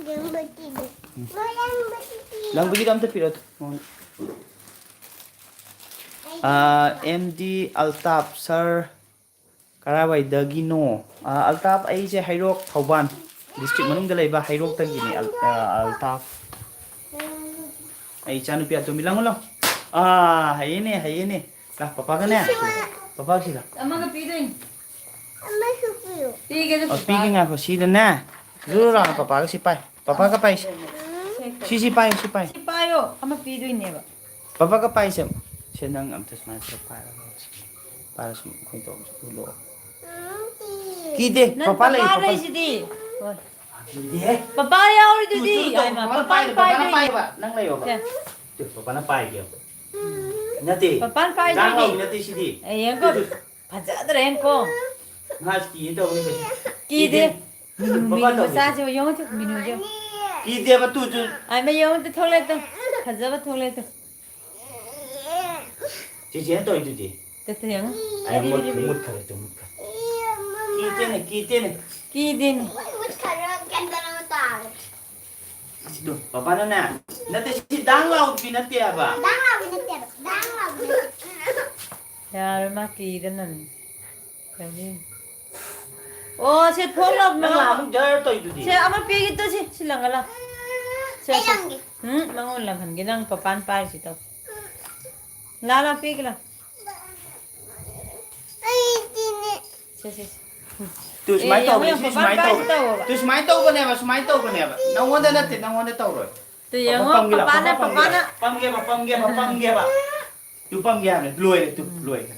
ꯂꯪꯕꯤꯒꯤꯗꯣ ꯑꯝꯇ ꯄꯤꯔꯛꯑꯣ꯫ ꯑꯥ, ꯑꯦꯝ ꯗꯤ ꯑꯜꯇꯥꯞ ꯁꯥꯔ, ꯀꯔꯥꯏꯋꯥꯏꯗꯒꯤꯅꯣ? ꯑꯥ, ꯑꯜꯇꯥꯞ, ꯑꯩꯁꯦ ꯍꯩꯔꯣꯛ, ꯊꯧꯕꯥꯜ ꯗꯤꯁꯇ꯭ꯔꯤꯛ ꯃꯅꯨꯡꯗ ꯂꯩꯕ ꯍꯩꯔꯣꯛꯇꯒꯤꯅꯦ, ꯑꯜ-, ꯑꯥ, ꯑꯜꯇꯥꯞ꯫ ꯑꯩ ꯏꯆꯥꯅꯨꯄꯤ ꯑꯇꯣꯝꯕꯤ, ꯂꯥꯡꯉꯨ ꯂꯥꯎ꯫ ꯑꯥ, ꯍꯩꯌꯦꯅꯦ, ꯍꯩꯌꯦꯅꯦ꯫ ꯂꯥ, ꯄꯄꯥꯒꯅꯦ꯫ ꯄꯄꯥ ꯁꯤꯗ꯫ ꯑꯃꯒ ꯄꯤꯗꯣꯏꯅꯤ꯫ ꯑꯃꯁꯨ ꯄꯤꯌꯨ꯫ ꯄꯤꯒꯦ ꯑꯗꯨ ꯑꯣ, ꯄꯤꯒꯦ, ꯄꯄꯥꯒ꯫ ꯉꯥꯏꯈꯣ꯫ ꯁꯤꯗꯅꯦ꯫ ꯖꯨꯔꯨ ꯂꯥꯎꯅ ꯄꯄꯥꯒ ꯁꯤ ꯄꯥꯏ꯫ ꯄꯄꯥꯒ ꯄꯥꯏꯁꯦ꯫ ꯁꯤ, ꯁꯤ ꯄꯥꯏꯌꯨ, ꯁꯤ ꯄꯥꯏꯌꯨ꯫ ꯁꯤ ꯄꯥꯏꯌꯣ꯫ ꯑꯃ ꯄꯤꯗꯣꯏꯅꯦꯕ꯫ ꯄꯄꯥꯒ ꯄꯥꯏꯁꯦ꯫ ꯁꯦ, ꯅꯪ ꯑꯝꯇ ꯁꯨꯃꯥꯏꯅ ꯈꯔ ꯄꯥꯏꯔꯒ ꯁꯤ꯫ ꯄꯥꯏꯔ ꯁꯨꯝ ꯑꯩꯈꯣꯏ ꯇꯧꯕꯁꯨ ꯎꯠꯂꯛꯑꯣ꯫ ꯀꯤꯗꯦ, ꯅꯪ ꯄꯄꯥ ꯂꯩ, ꯄꯄꯥ ꯄꯄꯥ꯫ ꯂꯩꯁꯤꯗꯤ꯫ ꯍꯣꯏ꯫ ꯀꯤꯗꯦꯍꯦ꯫ ꯄꯄꯥ ꯌꯥꯎꯔꯤꯗꯨꯗꯤ꯫ ꯇꯨ, ꯇꯨ, ꯇꯨ, ꯍꯥꯏꯃ, ꯄꯄꯥꯅ ꯄꯄꯥꯅ ꯄꯥꯏ, ꯄꯄꯥꯅ ꯄꯥꯏꯗꯣꯏꯅꯦ꯫ ꯄꯥꯏꯌꯦꯕ, ꯅꯪ ꯂꯩꯌꯣꯕ꯫ ꯁꯦ꯫ ꯇꯨ, ꯄꯄꯥꯅ ꯄꯥꯏꯒꯦ꯫ ꯅꯠꯇꯦ꯫ ꯄꯄꯥꯅ ꯄꯥꯏꯗꯣꯏꯅꯦ꯫ ꯗꯥꯡ ꯂꯥꯎꯕꯤ ꯅꯠꯇꯦ ꯁꯤꯗꯤ꯫ ꯑꯦ, ꯌꯦꯡꯉꯣ꯫ Two, two. ꯐꯖꯗ꯭ꯔꯦ, ꯌꯦꯡꯉꯣ꯫ ꯃꯥ ꯀꯤꯌꯦ ꯇꯧꯕꯅꯤ ꯀꯩꯁꯨ꯫ ꯀꯤꯗꯦ꯫ ꯀꯤꯗꯦ꯫ ꯃꯤꯅꯨ, ꯄꯄꯥ ꯃꯤꯅꯨ ꯇꯧꯁꯦ꯫ ꯃꯆꯥꯁꯤꯕꯨ ꯌꯦꯡꯉꯨ ꯇꯨ, ꯃꯤꯅꯨꯁꯦ꯫ ꯀꯤꯗꯦꯕ ꯇꯨ, ꯇꯨ꯫ ꯍꯥꯏꯃ, ꯌꯦꯡꯉꯨ ꯇꯨ, ꯊꯣꯛꯂꯛꯑꯦ ꯇꯨ꯫ ꯐꯖꯕ ꯊꯣꯛꯂꯛꯑꯦ ꯇꯨ꯫ ꯆꯦꯆꯦꯅ ꯇꯧꯔꯤꯗꯨꯗꯤ꯫ ꯇꯨ, ꯇꯨ ꯌꯦꯡꯉꯨ꯫ ꯑꯩ ꯃꯨꯠ-, ꯃꯨꯠꯈꯔꯦ ꯇꯨ, ꯃꯨꯠꯈꯔꯦ꯫ ꯀꯤꯗꯦꯅꯦ, ꯀꯤꯗꯦꯅꯦ꯫ ꯀꯤꯗꯦꯅꯦ꯫ ꯁꯤꯗꯣ, ꯄꯄꯥꯅꯅꯦ, ꯅꯠꯇꯦ, ꯁꯤ ꯗꯥꯡ ꯂꯥꯎꯕꯤ ꯅꯠꯇꯦ ꯍꯥꯏꯕ꯫ ꯗꯥꯡ ꯂꯥꯎꯕꯤ ꯅꯠꯇꯦ ꯍꯥꯏꯕ, ꯗꯥꯡ ꯂꯥꯎꯕꯤ ꯅꯠꯇꯦ꯫ ꯌꯥꯔꯦ, ꯃꯥ ꯀꯤꯗꯅꯅꯦ꯫ ꯀꯔꯤ? ꯑꯣ, ꯁꯦ ꯐꯣꯛ ꯂꯥꯎ, ꯅꯪ ꯃꯉꯣꯟꯗ꯫ ꯂꯥꯛꯑꯃꯨꯛ ꯖꯔ ꯇꯧꯔꯤꯗꯨꯗꯤ꯫ ꯁꯦ ꯑꯃ ꯄꯤꯒꯦ ꯇꯧꯁꯤ, ꯁꯤ ꯂꯪꯉ ꯂꯥꯎ꯫ ꯁꯦ, ꯑꯩ ꯁꯦ꯫ ꯂꯪꯒꯦ꯫ ꯎꯝ, ꯃꯉꯣꯟ ꯂꯪꯍꯟꯒꯦ, ꯅꯪ ꯄꯄꯥꯟ ꯄꯥꯏꯔꯤꯁꯤ ꯇꯧ꯫ ꯂꯥ, ꯂꯥ, ꯄꯤꯒꯦ ꯂꯥꯎ꯫ ꯑꯩꯗꯤꯅꯦ꯫ ꯁꯦ, ꯁꯦ, ꯁꯦ꯫ ꯇꯨ, ꯑꯦ, ꯁꯨꯃꯥꯏꯅ ꯌꯦꯡꯉꯨ, ꯇꯧꯕꯅꯦ, ꯌꯦꯡꯉꯨ, ꯁꯤ ꯄꯄꯥꯟ ꯁꯨꯃꯥꯏꯅ ꯄꯥꯏꯔꯤꯁꯤ ꯇꯧꯕ-, ꯇꯧꯑꯣꯕ꯫ ꯇꯨ, ꯁꯨꯃꯥꯏꯅ ꯇꯧꯕꯅꯦꯕ, ꯁꯨꯃꯥꯏꯅ ꯇꯧꯕꯅꯦꯕ꯫ ꯅꯪꯉꯣꯟꯗ ꯅꯠꯇꯦ, ꯅꯪꯉꯣꯟꯗ ꯇꯧꯔꯣꯏ꯫ ꯇꯨ ꯄꯝ-, ꯌꯦꯡꯉꯣ, ꯄꯝꯒꯦ ꯂꯥꯎ, ꯄꯄꯥꯅ, ꯄꯝ-, ꯄꯝꯒꯦ ꯂꯥꯎ꯫ ꯄꯄꯥꯅ꯫ ꯄꯝꯒꯦꯕ, ꯄꯝꯒꯦꯕ, ꯄꯝꯒꯦꯕ꯫ ꯇꯨ ꯄꯝꯒꯦ ꯍꯥꯏꯕꯅꯦ, ꯂꯣꯏꯔꯦ, ꯇꯨ, ꯎꯝ꯫ ꯂꯣꯏꯔꯦ꯫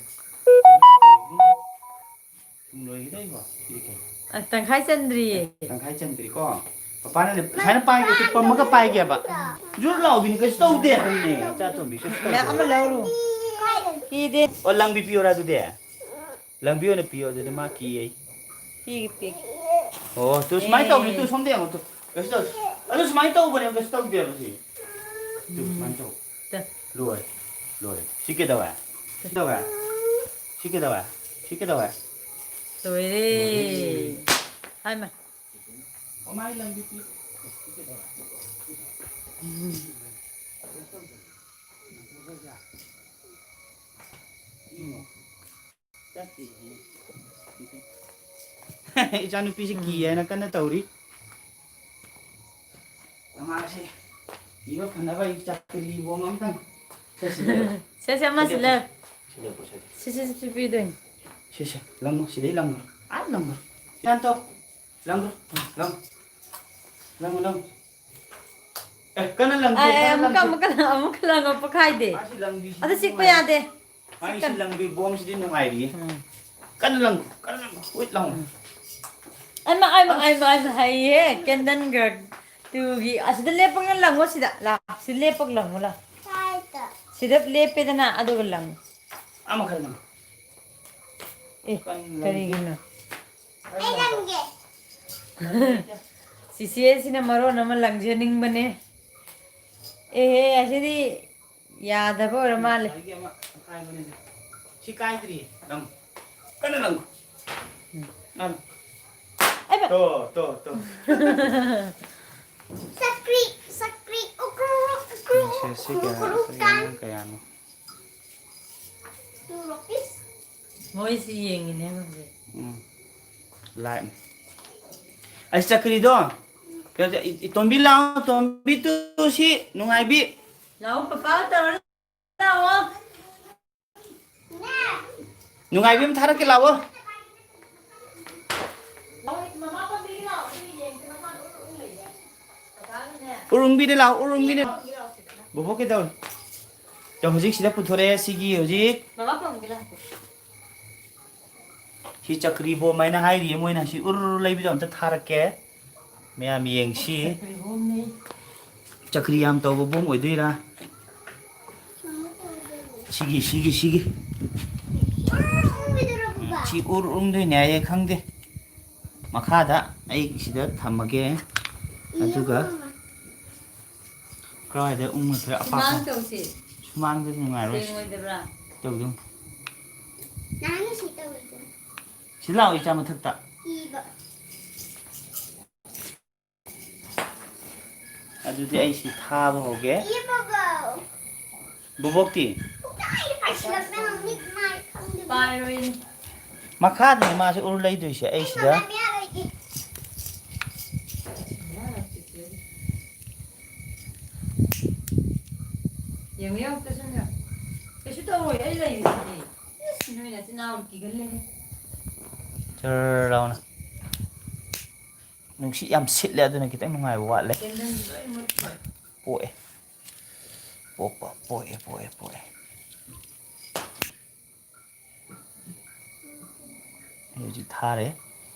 ꯁꯨꯝ ꯂꯣꯏꯈꯤꯗꯣꯏꯕꯣ? ꯁꯤꯗꯤ ꯀꯩ? ꯑ, ꯇꯪꯈꯥꯏ ꯆꯟꯗ꯭ꯔꯤꯌꯦ꯫ ꯇꯪꯈꯥꯏ ꯆꯟꯗ꯭ꯔꯤꯀꯣ? ꯄꯄꯥꯅꯅꯦ, ꯁꯨꯃꯥꯏꯅ ꯄꯥꯏꯒꯦ, ꯇꯨ ꯄꯝꯃꯒ ꯄꯥꯏꯒꯦꯕ꯫ ꯖꯨꯔ ꯂꯥꯎꯕꯤꯅꯤ, ꯀꯩꯁꯨ ꯇꯧꯗꯦ꯫ ꯍꯣꯏꯅꯦ, ꯏꯆꯥ ꯇꯣꯝꯕꯤ, ꯀꯩꯁꯨ ꯇꯧꯗꯦ꯫ ꯂꯥꯛ ꯑꯃ ꯂꯧꯔꯨ꯫ ꯄꯤꯗꯦ꯫ ꯑꯣ, ꯂꯪꯕꯤ ꯄꯤꯌꯣꯔꯥ ꯑꯗꯨꯗꯤ? ꯂꯪꯕꯤ ꯑꯣꯏꯅ ꯄꯤꯌꯣ, ꯑꯗꯨꯗꯤ ꯃꯥ ꯀꯤꯌꯦ꯫ ꯄꯤꯒꯦ, ꯄꯤꯒꯦ꯫ ꯑꯣ, ꯇꯨ ꯁꯨꯃꯥꯏꯅ ꯇꯧꯕꯅꯤ, ꯇꯨ ꯑꯦ꯫ ꯁꯣꯝꯗ ꯌꯦꯡꯉꯣ, ꯇꯨ꯫ ꯀꯩꯁꯨ ꯇꯧꯗꯦ꯫ ꯑꯗꯨ ꯁꯨꯃꯥꯏꯅ ꯇꯧꯕꯅꯦꯕ, ꯀꯩꯁꯨ ꯇꯧꯗꯦꯕ ꯁꯤ꯫ ꯇꯨ ꯁꯨꯃꯥꯏꯅ ꯇꯧ꯫ ꯇ꯫ ꯂꯣꯏꯔꯦ, ꯂꯣꯏꯔꯦ꯫ ꯁꯤ ꯀꯩꯗꯧꯋꯦ? ꯁꯤ ꯀꯩꯗꯧꯋꯦ? ꯁꯤ ꯀꯩꯗꯧꯋꯦ? ꯁꯤ ꯀꯩꯗꯧꯋꯦ? ꯂꯣꯏꯔꯦ꯫ ꯂꯣꯏꯔꯦ꯫ ꯍꯥꯏꯃ꯫ ꯃꯃꯥꯏ ꯂꯪꯕꯤ ꯄꯤ-, ꯁꯤ ꯀꯩꯗꯧꯋꯦ? ꯎꯝ꯫ ꯏꯆꯥꯅꯨꯄꯤꯁꯤ ꯀꯤ ꯎꯝ꯫ ꯍꯥꯏꯅ ꯀꯟꯅ ꯇꯧꯔꯤ꯫ ꯃꯃꯥꯁꯦ ꯏꯕ ꯐꯅꯕ ꯑꯩ ꯆꯥꯛ ꯀꯦꯖꯤ ꯕꯣꯝ ꯑꯝꯇꯪ ꯁꯦ ꯁꯤꯗ ꯂꯩꯔꯣ꯫ ꯁꯦ, ꯁꯦ, ꯑꯃ ꯁꯤꯗ ꯁꯤꯜꯂꯦ꯫ ꯁꯤꯗ ꯄꯨꯁꯜꯂꯦ꯫ ꯁꯦ, ꯁꯦ, ꯁꯦ, ꯄꯤꯗꯣꯏꯅꯤ꯫ ꯁꯦ, ꯁꯦ, ꯂꯪꯉꯣ, ꯁꯤꯗꯩ ꯂꯪꯉꯣ꯫ ꯑꯥ, ꯂꯪꯉꯣ꯫ ꯒ꯭ꯌꯥꯟ ꯇꯧ꯫ ꯂꯪꯒ꯭ꯔꯣ꯫ ꯂꯪ-, ꯂꯪꯒ꯭ꯔꯣ, ꯂꯪꯒ꯭ꯔꯣ꯫ ꯑꯦ, ꯀꯟꯅ ꯂꯪꯁꯦ, ꯑꯦ, ꯀꯟꯅ ꯑꯃꯨꯛꯀ, ꯂꯪꯁꯦ꯫ ꯑꯃꯨꯛꯀ, ꯑꯃꯨꯛꯀ ꯂꯪꯉꯣ, ꯄꯣꯛꯈꯥꯏꯗꯦ꯫ ꯃꯥꯁꯤ ꯂꯪꯕꯤꯁꯤ ꯑꯗꯨ ꯆꯤꯛꯄ ꯅꯨꯡꯉꯥꯏ-, ꯌꯥꯗꯦ꯫ ꯃꯥꯒꯤ ꯁꯤ ꯆꯤꯛꯀꯅꯨ꯫ ꯂꯪꯕꯤ ꯕꯣꯝꯁꯤꯗꯤ ꯅꯨꯡꯉꯥꯏꯔꯤꯌꯦ꯫ ꯎꯝ꯫ ꯀꯟꯅ ꯂꯪ-, ꯀꯟꯅ ꯂꯪ-, ꯎꯏꯠ ꯂꯥꯎꯅ꯫ ꯎꯝ꯫ ꯑꯩꯃ, ꯑꯩꯃ, ꯑꯁ꯫ ꯑꯩꯃ, ꯑꯩꯃ, ꯍꯩꯌꯦ꯫ Candle Girl ꯇꯨꯒꯤ ꯑꯁꯤꯗ ꯂꯦꯞꯄꯒ ꯂꯪꯉꯣ, ꯁꯤꯗ꯫ ꯂꯥ, ꯁꯤꯗ ꯂꯦꯞꯄꯒ ꯂꯪꯉꯣ, ꯂꯥ꯫ ꯁꯤꯗ ꯂꯦꯞꯄꯦꯗꯅ, ꯑꯗꯨꯒ ꯂꯪꯉꯣ꯫ ꯑꯥ ꯃꯈꯥꯗ ꯂꯪꯉꯣ꯫ ꯑꯦ, ꯀꯟꯅ ꯂꯪꯁꯦ꯫ ꯀꯔꯤꯒꯤꯅꯣ? ꯑꯩ ꯂꯪꯒꯦ꯫ ꯆꯤꯆꯦꯁꯤꯅ ꯃꯔꯣꯟ ꯑꯃ ꯂꯪꯖꯅꯤꯡꯕꯅꯦ꯫ ꯑꯦꯍꯦ, ꯑꯁꯤꯗꯤ ꯌꯥꯗꯕ ꯑꯣꯏꯔ ꯃꯥꯜꯂꯦ꯫ ꯉꯁꯥꯏꯒꯤ ꯑꯃ ꯑꯀꯥꯏꯕꯅꯤꯗ꯫ ꯁꯤ ꯀꯥꯏꯗ꯭ꯔꯤ꯫ ꯂꯪ-, ꯀꯟꯅ ꯂꯪꯉꯨ꯫ ꯎꯝ꯫ ꯂꯪ-, ꯑꯩꯃ! ꯇꯣ, ꯇꯣ, ꯇꯣ꯫ ꯁꯀ꯭ꯔꯤ, ꯁꯀ꯭ꯔꯤ, ꯎꯀ꯭ꯔꯨ, ꯎꯀ꯭ꯔꯨ, ꯁꯦ, ꯁꯤ ꯎꯀ꯭ꯔꯨ, ꯀꯌꯥ-, ꯎꯀ꯭ꯔꯨ, ꯁꯤ ꯀꯥꯡ꯫ ꯀꯌꯥꯅꯣ? Two rupees꯫ ꯃꯣꯏꯁꯤ ꯌꯦꯡꯉꯤꯅꯦ ꯍꯧꯖꯤꯛ꯫ ꯎꯝ꯫ ꯂꯥꯏ꯫ ꯑꯩ ꯆꯀ꯭ꯔꯤꯗꯣ꯫ ꯀꯩꯅꯣ, ꯏ-, ꯏꯇꯣꯝꯕꯤ ꯂꯥꯛꯑꯣ, ꯇꯣꯝꯕꯤ ꯇꯨ ꯁꯤ, ꯅꯨꯡꯉꯥꯏꯕꯤ꯫ ꯂꯥꯛꯑꯣ, ꯄꯄꯥ ꯇꯧꯔ ꯂꯥꯛꯑꯣ꯫ ꯅꯨꯡꯉꯥꯏꯕꯤ ꯑꯃ ꯊꯥꯔꯛꯀꯦ ꯂꯥꯛꯑꯣ꯫ ꯂꯥꯛꯑꯣ, ꯃꯃꯥ ꯄꯥꯝꯕꯤꯒꯤ ꯂꯥꯛꯑꯣ, ꯁꯤ ꯌꯦꯡꯁꯤ, ꯃꯃꯥ ꯂꯣꯏ ꯎ ꯂꯩꯌꯦ꯫ ꯄꯄꯥꯒꯤꯅꯦ꯫ ꯎꯔꯨꯝꯕꯤꯗ ꯂꯥꯛꯑꯣ, ꯎꯔꯨꯝꯕꯤꯗ꯫ ꯄꯥꯝꯕꯤꯒꯤ ꯂꯥꯛꯑꯣ, ꯁꯤꯗ ꯂꯥꯛꯑꯣ꯫ ꯕꯣꯕꯣꯛ ꯀꯩꯗꯧꯔꯦ? ꯆꯣ, ꯍꯧꯖꯤꯛ ꯁꯤꯗ ꯄꯨꯊꯣꯔꯛꯑꯦ, ꯁꯤꯒꯤ ꯍꯧꯖꯤꯛ꯫ ꯃꯃꯥ ꯄꯥꯝꯕꯤꯒꯤ ꯂꯥꯛꯑꯣ꯫ ꯁꯤ ꯆꯀ꯭ꯔꯤ ꯕꯣꯝ ꯍꯥꯏꯅ ꯍꯥꯏꯔꯤꯌꯦ ꯃꯣꯏꯅ꯫ ꯁꯤ ꯎꯔ ꯂꯩꯕꯤꯗꯣ ꯑꯝꯇ ꯊꯥꯔꯛꯀꯦ꯫ ꯃꯌꯥꯝ ꯌꯦꯡꯁꯤ꯫ ꯆꯀ꯭ꯔꯤ ꯌꯥꯝ ꯇꯧꯕ ꯕꯣꯝ ꯑꯣꯏꯗꯣꯏꯔꯥ? ꯁꯤꯒꯤ, ꯁꯤꯒꯤ, ꯁꯤꯒꯤ꯫ ꯁꯤ ꯎꯔ ꯎꯪꯗꯣꯏꯅꯦ ꯍꯥꯏꯌꯦ, ꯈꯪꯗꯦ꯫ ꯃꯈꯥꯗ ꯑꯩ ꯁꯤꯗ ꯊꯝꯃꯒꯦ꯫ ꯑꯗꯨꯒ ꯀꯔꯥꯏꯗ ꯎꯪꯉꯁꯤꯔ? ꯑꯄꯥꯛꯄ꯫ ꯁꯨꯃꯥꯡ ꯇꯧꯁꯤ꯫ ꯁꯨꯃꯥꯡꯗꯗꯤ ꯅꯨꯡꯉꯥꯏꯔꯣꯏ꯫ ꯁꯦꯡꯉꯣꯏꯗꯕ꯭ꯔꯥ? ꯇꯧꯗꯧ꯫ ꯅꯍꯥꯟ ꯁꯤ ꯇꯧꯔꯤꯗꯨ꯫ ꯁꯤ ꯂꯥꯛꯑꯣ, ꯏꯆꯥ, ꯃꯊꯛꯇ꯫ ꯏꯕ꯫ ꯑꯗꯨꯗꯤ ꯑꯩ ꯁꯤ ꯊꯥꯕ ꯍꯧꯒꯦ꯫ ꯏ ꯕꯣꯕꯣꯛ꯫ ꯕꯣꯕꯣꯛꯇꯤ? ꯄꯨꯡꯄꯥꯏꯗ ꯄꯥꯏꯁꯤꯜꯂꯛꯇꯅ ꯃꯤꯠ ꯃꯥꯏ ꯈꯪꯗꯕꯤ꯫ ꯄꯥꯏꯔꯣꯏꯅꯦ꯫ ꯃꯈꯥꯗꯅꯦ ꯃꯥꯁꯦ ꯎꯔꯨ ꯂꯩꯗꯣꯏꯁꯦ ꯑꯩ ꯁꯤꯗ꯫ ꯃꯌꯥ ꯂꯩꯒꯦ꯫ ꯌꯦꯡꯉꯨ, ꯌꯦꯡꯉꯨ, ꯀꯩꯁꯨ ꯌꯦꯡꯉꯨ꯫ ꯀꯩꯁꯨ ꯇꯧꯔꯣꯏ, ꯑꯩ ꯂꯩꯔꯤꯁꯤꯗꯤ꯫ ꯏꯁ, ꯅꯣꯏ ꯅꯆꯤꯟ ꯅꯅꯥꯎ ꯀꯤꯒꯜꯂꯦꯍꯦ꯫ ꯖꯔ ꯂꯥꯎꯅ꯫ ꯅꯨꯡꯁꯤꯠ ꯌꯥꯝ ꯁꯤꯠꯂꯦ, ꯑꯗꯨꯅ ꯈꯤꯇꯪ ꯅꯨꯡꯉꯥꯏꯕ ꯋꯥꯠꯂꯦ꯫ ꯀꯦꯟꯗꯜꯁꯨ ꯂꯣꯏ ꯃꯨꯠꯈ꯭ꯔꯦ꯫ ꯄꯣꯛꯑꯦ꯫ ꯄꯣꯛꯄ, ꯄꯣꯛꯑꯦ, ꯄꯣꯛꯑꯦ, ꯄꯣꯛꯑꯦ꯫ ꯑꯩ ꯍꯧꯖꯤꯛ ꯊꯥꯔꯦ꯫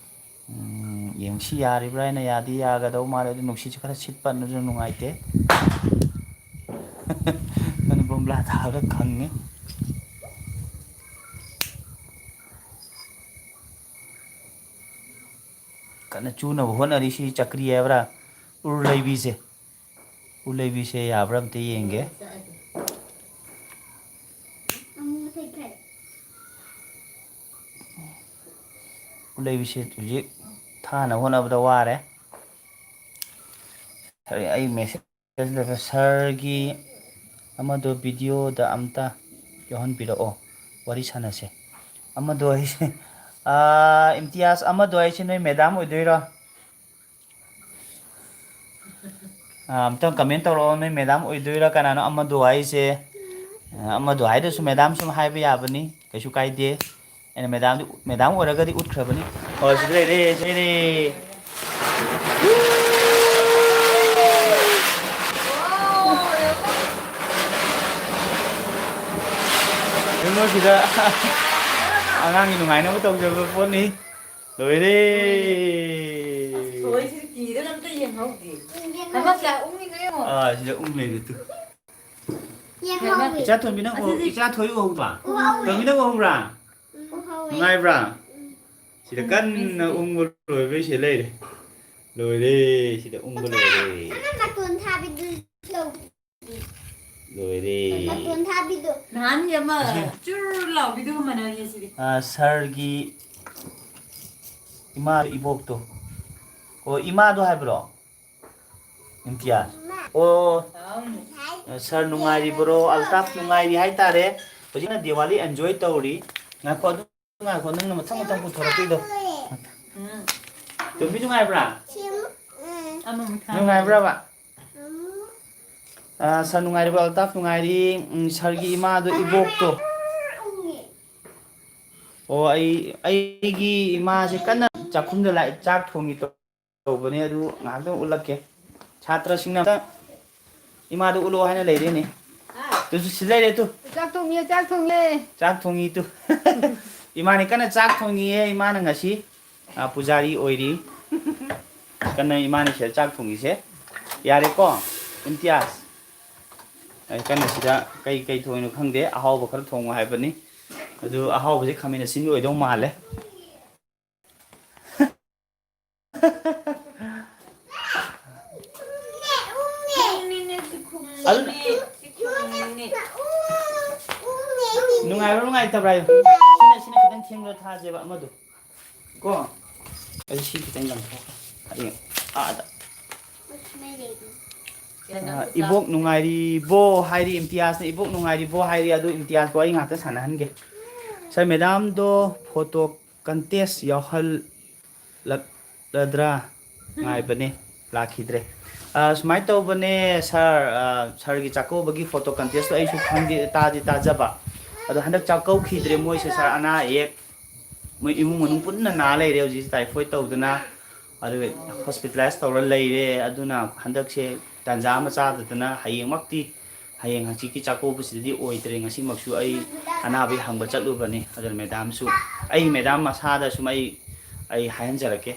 ꯎꯝ, ꯌꯦꯡꯁꯤ ꯌꯥꯔꯤꯕ꯭ꯔꯥ ꯍꯥꯏꯅ꯫ ꯌꯥꯗꯤ ꯌꯥꯒꯗꯧ ꯃꯥꯜꯂꯦ, ꯑꯗꯨ ꯅꯨꯡꯁꯤꯠꯁꯨ ꯈꯔ ꯁꯤꯠꯄ, ꯑꯗꯨꯅ ꯅꯨꯡꯉꯥꯏꯇꯦ꯫ ꯑꯗꯨꯅ ꯕꯣꯝꯕ꯭ꯂꯥ ꯊꯥꯕꯗ ꯈꯪꯉꯤ꯫ ꯀꯟꯅ ꯆꯨꯅꯕ ꯍꯣꯠꯅꯔꯤ ꯁꯤ ꯆꯀ꯭ꯔꯤ ꯍꯥꯏꯕ꯭ꯔꯥ, ꯎꯔꯨ ꯂꯩꯕꯤꯁꯦ꯫ ꯎꯔꯨ ꯂꯩꯕꯤꯁꯦ ꯌꯥꯕ꯭ꯔꯥ ꯑꯝꯇ ꯌꯦꯡꯒꯦ꯫ ꯎꯔꯨ ꯂꯩꯕꯤꯁꯦ ꯍꯧꯖꯤꯛ ꯊꯥꯅꯕ ꯍꯣꯠꯅꯕꯗ ꯋꯥꯔꯦ꯫ ꯑꯩ ꯃꯦꯁꯦꯖ ꯁꯥꯔꯒꯤ ꯑꯃꯗꯣ ꯚꯤꯗꯤꯑꯣꯗ ꯑꯝꯇ ꯌꯥꯎꯍꯟꯕꯤꯔꯛꯑꯣ, ꯋꯥꯔꯤ ꯁꯥꯟꯅꯁꯦ꯫ ꯑꯃꯗꯣ ꯑꯩꯁꯦ ꯑꯥ, ꯏꯝꯇꯤꯌꯥꯖ ꯑꯃꯗꯣ ꯍꯥꯏꯁꯦ ꯅꯣꯏ ꯃꯦꯗꯥꯝ ꯑꯣꯏꯗꯣꯏꯔꯣ? ꯑꯥ, ꯑꯝꯇꯪ ꯀꯃꯦꯟ ꯇꯧꯔꯛꯑꯣ, ꯅꯣꯏ ꯃꯦꯗꯥꯝ ꯑꯣꯏꯗꯣꯏꯔꯥ? ꯀꯅꯥꯅꯣ ꯑꯃꯗꯣ ꯍꯥꯏꯁꯦ? ꯑꯥ, ꯑꯃꯗꯣ ꯍꯥꯏꯗ꯭ꯔꯁꯨ ꯃꯦꯗꯥꯝ ꯁꯨꯝ ꯍꯥꯏꯕ ꯌꯥꯕꯅꯤ, ꯀꯩꯁꯨ ꯀꯥꯏꯗꯦ꯫ ꯑꯩꯅ ꯃꯦꯗꯥꯝꯗꯤ, ꯃꯦꯗꯥꯝ ꯑꯣꯏꯔꯒꯗꯤ ꯎꯠꯈ꯭ꯔꯕꯅꯤ꯫ ꯑꯣ, ꯁꯤꯗ ꯂꯩꯔꯦ, ꯁꯤꯗ ꯂꯩꯔꯦ꯫ ꯌꯦꯡꯉꯣ ꯁꯤꯗ꯫ ꯑꯉꯥꯡꯒꯤ ꯅꯨꯡꯉꯥꯏꯅꯕ ꯇꯧꯖꯕ ꯄꯣꯠꯅꯤ꯫ ꯂꯣꯏꯔꯦ꯫ ꯊꯣꯏꯁꯤꯗꯤ ꯀꯤꯗꯅ ꯑꯝꯇ ꯌꯦꯡꯍꯧꯗꯦ꯫ ꯍꯩꯃꯥ, ꯀꯌꯥ ꯎꯪꯉꯤꯅꯣ ꯌꯦꯡꯉꯣ꯫ ꯑꯥ, ꯁꯤꯗ ꯎꯪ ꯂꯩꯔꯦ ꯇꯨ꯫ ꯌꯦꯡꯍꯧꯋꯤ꯫ ꯏꯆꯥ ꯊꯣꯏꯕꯤꯅ ꯎꯍꯧ-, ꯑꯁꯤꯗꯤ ꯏꯆꯥ ꯊꯣꯏ ꯎꯍꯧꯕ꯭ꯔꯥ? ꯎꯍꯧꯋꯤ꯫ ꯊꯣꯏꯕꯤꯅ ꯎꯍꯧꯕ꯭ꯔꯥ? ꯎꯍꯧꯋꯤ꯫ ꯅꯨꯡꯉꯥꯏꯕ꯭ꯔꯥ? ꯎꯝ꯫ ꯁꯤꯗ ꯎꯝ, ꯀꯟꯅ ꯃꯤꯁꯤꯗꯤ꯫ ꯎꯪꯕ ꯂꯣꯏꯕꯩ ꯁꯤꯗ ꯂꯩꯔꯦ꯫ ꯂꯣꯏꯔꯦ, ꯁꯤꯗ ꯎꯪꯕ ꯂꯣꯏꯔꯦ꯫ ꯑꯃ ꯃꯇꯣꯟ ꯊꯥꯕꯤꯗꯨ ꯂꯧ꯫ ꯂꯣꯏꯔꯦ꯫ ꯃꯇꯣꯟ ꯊꯥꯕꯤꯗꯣ꯫ ꯅꯍꯥꯟꯒꯤ ꯑꯃ ꯆꯨꯔ ꯂꯥꯎꯕꯤꯗꯨꯒ ꯃꯥꯟꯅꯔꯦ ꯁꯤꯗꯤ꯫ ꯑꯥ, ꯁꯥꯔꯒꯤ ꯏꯃꯥ ꯏꯕꯣꯛꯇꯣ꯫ ꯑꯣ, ꯏꯃꯥꯗꯣ ꯍꯥꯏꯕ꯭ꯔꯣ? ꯏꯝꯇꯤꯌꯥꯖ꯫ ꯑꯣ, ꯁꯥꯔ ꯅꯨꯡꯉꯥꯏꯔꯤꯕ꯭ꯔꯣ? ꯑꯜꯇꯥꯐ ꯅꯨꯡꯉꯥꯏꯔꯤ ꯍꯥꯏꯇꯥꯔꯦ꯫ ꯍꯧꯖꯤꯛꯅ ꯗꯤꯋꯥꯂꯤ ꯑꯦꯟꯖꯣꯏ ꯇꯧꯔꯤ꯫ ꯉꯥꯏꯈꯣ, ꯑꯗꯨ ꯉꯥꯏꯈꯣ, ꯅꯪꯅ ꯃꯊꯪ ꯃꯊꯪ ꯄꯨꯊꯣꯔꯛꯇꯣꯏꯗꯣ꯫ ꯎꯝ꯫ ꯇꯣꯝꯕꯤ ꯅꯨꯡꯉꯥꯏꯕ꯭ꯔꯥ? ꯑꯃꯃꯨꯛ ꯊꯥ꯫ ꯅꯨꯡꯉꯥꯏꯕ꯭ꯔꯕ? ꯑꯥ, ꯁꯥꯔ ꯅꯨꯡꯉꯥꯏꯔꯤꯕ꯭ꯔꯣ? ꯑꯜꯇꯥꯐ ꯅꯨꯡꯉꯥꯏꯔꯤ꯫ ꯎꯝ, ꯁꯥꯔꯒꯤ ꯏꯃꯥꯗꯣ, ꯏꯕꯣꯛꯇꯣ꯫ ꯑꯣ, ꯑꯩ, ꯑꯩꯒꯤ ꯏꯃꯥꯁꯦ ꯀꯟꯅ ꯆꯥꯛꯈꯨꯝꯗ ꯂꯥꯛꯑꯦ, ꯆꯥꯛ ꯊꯣꯡꯉꯤ ꯇꯧꯕꯅꯦ, ꯑꯗꯨ ꯉꯥꯏꯍꯥꯛꯇꯪ ꯎꯠꯂꯛꯀꯦ꯫ ꯁꯥꯇ꯭ꯔꯁꯤꯡꯅ ꯑꯝꯇ ꯏꯃꯥꯗ ꯎꯠꯂꯣ ꯍꯥꯏꯅ ꯂꯩꯔꯦꯅꯦ꯫ ꯇꯨꯁꯨ ꯁꯤ ꯂꯩꯔꯦ ꯇꯨ꯫ ꯆꯥꯛ ꯊꯣꯡꯉꯦ, ꯆꯥꯛ ꯊꯣꯡꯉꯦ꯫ ꯆꯥꯛ ꯊꯣꯡꯉꯤ ꯇꯨ꯫ ꯏꯃꯥꯅꯤ ꯀꯟꯅ ꯆꯥꯛ ꯊꯣꯡꯉꯤꯌꯦ꯫ ꯏꯃꯥꯅ ꯉꯁꯤ, ꯑ, ꯄꯨꯖꯥꯔꯤ ꯑꯣꯏꯔꯤ꯫ ꯀꯟꯅ ꯏꯃꯥꯅꯤ ꯁꯤꯗ ꯆꯥꯛ ꯊꯣꯡꯉꯤꯁꯦ꯫ ꯌꯥꯔꯦꯀꯣ, ꯏꯝꯇꯤꯌꯥꯖ? ꯑꯩ ꯀꯟꯅ ꯁꯤꯗ ꯀꯩ ꯀꯩ ꯊꯣꯡꯉꯤꯅꯣ ꯈꯪꯗꯦ꯫ ꯑꯍꯥꯎꯕ ꯈꯔ ꯊꯣꯡꯉꯣ ꯍꯥꯏꯕꯅꯤ꯫ ꯑꯗꯨ ꯑꯍꯥꯎꯕꯁꯦ ꯈꯥꯃꯦꯟ ꯑꯁꯤꯟꯕ ꯑꯣꯏꯗꯧ ꯃꯥꯜꯂꯦ꯫ ꯎꯝꯅꯤꯅꯦ, ꯁꯤ ꯈꯨꯝꯅꯤꯅꯦ, ꯑꯗꯨ ꯁꯤ ꯈꯨꯝꯅꯤꯅꯦ꯫ ꯅꯨꯡꯉꯥꯏꯕ꯭ꯔꯥ ꯅꯨꯡꯉꯥꯏꯇꯕ꯭ꯔꯥ ꯍꯥꯏꯌꯨ꯫ ꯁꯤꯅ, ꯁꯤꯅ ꯈꯤꯇꯪ ꯊꯦꯡꯕ꯭ꯔꯥ ꯊꯥꯁꯦꯕ ꯑꯃꯗꯣ꯫ ꯀꯣ? ꯑꯩ ꯁꯤ ꯈꯤꯇꯪ ꯂꯪꯊꯣꯛ-, ꯍꯌꯦꯡ ꯑꯥꯗ꯫ ꯑ, ꯏꯕꯣꯛ ꯅꯨꯡꯉꯥꯏꯔꯤꯕꯣ ꯍꯥꯏꯔꯤ ꯏꯝꯇꯤꯌꯥꯖꯅ, ꯏꯕꯣꯛ ꯅꯨꯡꯉꯥꯏꯔꯤꯕꯣ ꯍꯥꯏꯔꯤ꯫ ꯑꯗꯨ ꯏꯝꯇꯤꯌꯥꯖꯀ ꯋꯥꯔꯤ ꯉꯥꯛꯇ ꯁꯥꯟꯅꯍꯟꯒꯦ꯫ ꯁꯥꯔ, ꯃꯦꯗꯥꯝꯗꯣ ꯐꯣꯇꯣ ꯀꯟꯇꯦꯁ ꯌꯥꯎꯍꯜꯂꯛꯂꯗ꯭ꯔꯥ ꯉꯥꯏꯕꯅꯦ, ꯂꯥꯛꯈꯤꯗ꯭ꯔꯦ꯫ ꯑ, ꯁꯨꯃꯥꯏꯅ ꯇꯧꯕꯅꯦ, ꯁꯥꯔ, ꯑ, ꯁꯥꯔꯒꯤ ꯆꯥꯛꯀꯧꯕꯒꯤ ꯐꯣꯇꯣ ꯀꯟꯇꯦꯁꯇꯣ ꯑꯩꯁꯨ ꯈꯪꯗꯦ, ꯇꯥꯗꯤ ꯇꯥꯖꯕ꯫ ꯑꯗꯣ ꯍꯟꯗꯛ ꯆꯥꯛꯀꯧꯈꯤꯗ꯭ꯔꯦ ꯃꯣꯏꯁꯦ, ꯁꯥꯔ, ꯑꯅꯥ ꯑꯌꯦꯛ, ꯃꯣꯏ ꯏꯃꯨꯡ ꯃꯅꯨꯡ ꯄꯨꯟꯅ ꯅꯥ ꯂꯩꯔꯦ ꯍꯧꯖꯤꯛ, ꯇꯥꯏꯐꯣꯏꯗ ꯇꯧꯗꯅ꯫ ꯑꯗꯨꯒ ꯍꯣꯁꯄꯤꯇꯥꯂꯥꯏꯁ ꯇꯧꯔ ꯂꯩꯔꯦ꯫ ꯑꯗꯨꯅ ꯍꯟꯗꯛꯁꯦ ꯇꯥꯟꯖꯥ ꯑꯃ ꯆꯥꯗꯗꯅ ꯍꯌꯦꯡꯃꯛꯇꯤ, ꯍꯌꯦꯡ ꯍꯪꯆꯤꯠꯀꯤ ꯆꯥꯛꯀꯧꯕꯁꯤꯗꯗꯤ ꯑꯣꯏꯗ꯭ꯔꯦ꯫ ꯉꯁꯤꯃꯛꯁꯨ ꯑꯩ ꯑꯅꯥꯕꯒꯤ ꯍꯪꯕ ꯆꯠꯂꯨꯕꯅꯤ꯫ ꯑꯗꯨꯅ ꯃꯦꯗꯥꯝꯁꯨ, ꯑꯩ ꯃꯦꯗꯥꯝ ꯃꯁꯥꯗ ꯁꯨꯝ ꯑꯩ, ꯑꯩ ꯍꯥꯏꯍꯟꯖꯔꯛꯀꯦ꯫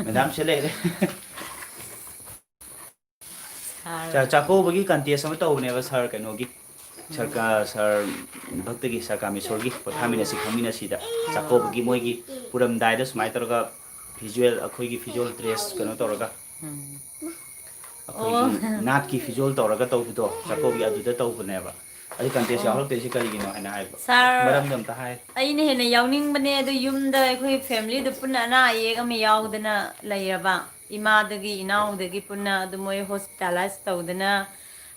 ꯃꯦꯗꯥꯝꯁꯦ ꯂꯩꯔꯦ꯫ ꯁꯥꯔ꯫ ꯆꯥ-, ꯆꯥꯛꯀꯧꯕꯒꯤ ꯀꯟꯇꯦꯁ ꯑꯃ ꯇꯧꯕꯅꯦꯕ ꯁꯥꯔ ꯀꯩꯅꯣꯒꯤ, ꯁꯥꯔ ꯀꯥ-, ꯁꯥꯔ ꯚꯛꯇꯒꯤ, ꯁꯥꯔ ꯀꯥꯃꯦꯁꯣꯔꯒꯤ꯫ ꯄꯣꯊꯥꯃꯤꯟꯅꯁꯤ, ꯈꯪꯃꯤꯟꯅꯁꯤꯗ꯫ ꯆꯥꯛꯀꯧꯕꯒꯤ ꯃꯣꯏꯒꯤ ꯄꯨꯔꯝꯗꯥꯏꯗ ꯁꯨꯃꯥꯏꯅ ꯇꯧꯔꯒ ꯚꯤꯖꯨꯋꯦꯜ, ꯑꯩꯈꯣꯏꯒꯤ ꯐꯤꯖꯣꯜ ꯗ꯭ꯔꯦꯁ ꯀꯩꯅꯣ ꯇꯧꯔꯒ, ꯎꯝ꯫ ꯑꯩꯈꯣꯏꯒꯤ ꯑꯣ꯫ ꯅꯥꯠꯀꯤ ꯐꯤꯖꯣꯜ ꯇꯧꯔꯒ ꯇꯧꯕꯗꯣ, ꯆꯥꯛꯀꯧꯕꯒꯤ ꯑꯗꯨꯗ ꯇꯧꯕꯅꯦꯕ꯫ ꯑꯗꯨ ꯀꯟꯇꯦꯁ ꯑꯣ꯫ ꯌꯥꯎꯍꯜꯂꯛꯇꯣꯏꯁꯦ ꯀꯔꯤꯒꯤꯅꯣ ꯍꯥꯏꯅ ꯍꯥꯏꯕ꯫ ꯁꯥꯔ, ꯃꯔꯝꯗꯣ ꯑꯝꯇ ꯍꯥꯏ꯫ ꯑꯩꯅ ꯍꯦꯟꯅ ꯌꯥꯎꯅꯤꯡꯕꯅꯦ, ꯑꯗꯨ ꯌꯨꯝꯗ ꯑꯩꯈꯣꯏ ꯐꯦꯃꯤꯂꯤꯗꯨ ꯄꯨꯟꯅ ꯑꯅꯥ ꯑꯌꯦꯛ ꯑꯃ ꯌꯥꯎꯗꯅ ꯂꯩꯔꯕ꯫ ꯏꯃꯥꯗꯒꯤ ꯏꯅꯥꯎꯗꯒꯤ ꯄꯨꯟꯅ ꯑꯗꯨ ꯃꯣꯏ ꯍꯣꯁꯄꯤꯇꯥꯂꯥꯏꯁ ꯇꯧꯗꯅ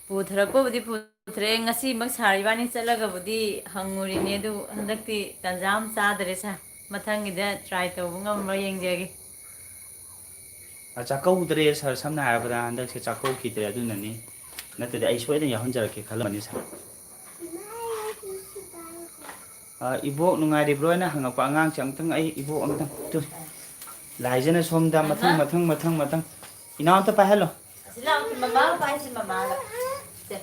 ꯄꯨꯊꯔꯛꯄꯕꯨꯗꯤ ꯄꯨꯊꯔꯛꯑꯦ꯫ ꯉꯁꯤꯃꯛ ꯁꯥꯔ ꯏꯕꯥꯅꯤ ꯆꯠꯂꯒꯕꯨꯗꯤ ꯍꯪꯉꯨꯔꯤꯅꯦ, ꯑꯗꯨ ꯍꯟꯗꯛꯇꯤ ꯇꯥꯟꯖꯥ ꯑꯃ ꯆꯥꯗꯔꯦ ꯁꯥꯔ꯫ ꯃꯊꯪꯒꯤꯗ ꯇ꯭ꯔꯥꯏ ꯇꯧꯕ ꯉꯝꯕ꯭ꯔꯥ ꯌꯦꯡꯖꯒꯦ꯫ ꯑ, ꯆꯥꯛꯀꯧꯗ꯭ꯔꯦ ꯁꯥꯔ, ꯁꯝꯅ ꯍꯥꯏꯔꯕꯗ ꯍꯟꯗꯛꯁꯦ ꯆꯥꯛꯀꯧꯈꯤꯗ꯭ꯔꯦ, ꯑꯗꯨꯅꯅꯤ꯫ ꯅꯠꯇ꯭ꯔꯗꯤ ꯑꯩ ꯁꯣꯏꯗꯅ ꯌꯥꯎꯍꯟꯖꯔꯛꯀꯦ ꯈꯜꯂꯝꯕꯅꯤ ꯁꯥꯔ꯫ ꯑ, ꯏꯕꯣꯛ ꯅꯨꯡꯉꯥꯏꯔꯤꯕ꯭ꯔꯣ ꯍꯥꯏꯅ ꯍꯪꯉꯛꯄ ꯑꯉꯥꯡꯁꯦ ꯑꯃꯨꯛꯇꯪ ꯑꯩ ꯏꯕꯣꯛ ꯑꯃꯨꯛꯇꯪ ꯇꯨ꯫ ꯂꯥꯏꯖꯅ ꯁꯣꯝꯗ ꯃꯊꯪ, ꯑꯃ꯫ ꯃꯊꯪ, ꯃꯊꯪ, ꯃꯊꯪ꯫ ꯏꯅꯥꯎ ꯑꯝꯇ ꯄꯥꯏꯍꯜꯂꯣ꯫ ꯑꯁꯤ ꯂꯥꯎ, ꯃꯃꯥꯒ ꯄꯥꯏꯁꯤ, ꯃꯃꯥꯒ꯫ ꯁꯦ꯫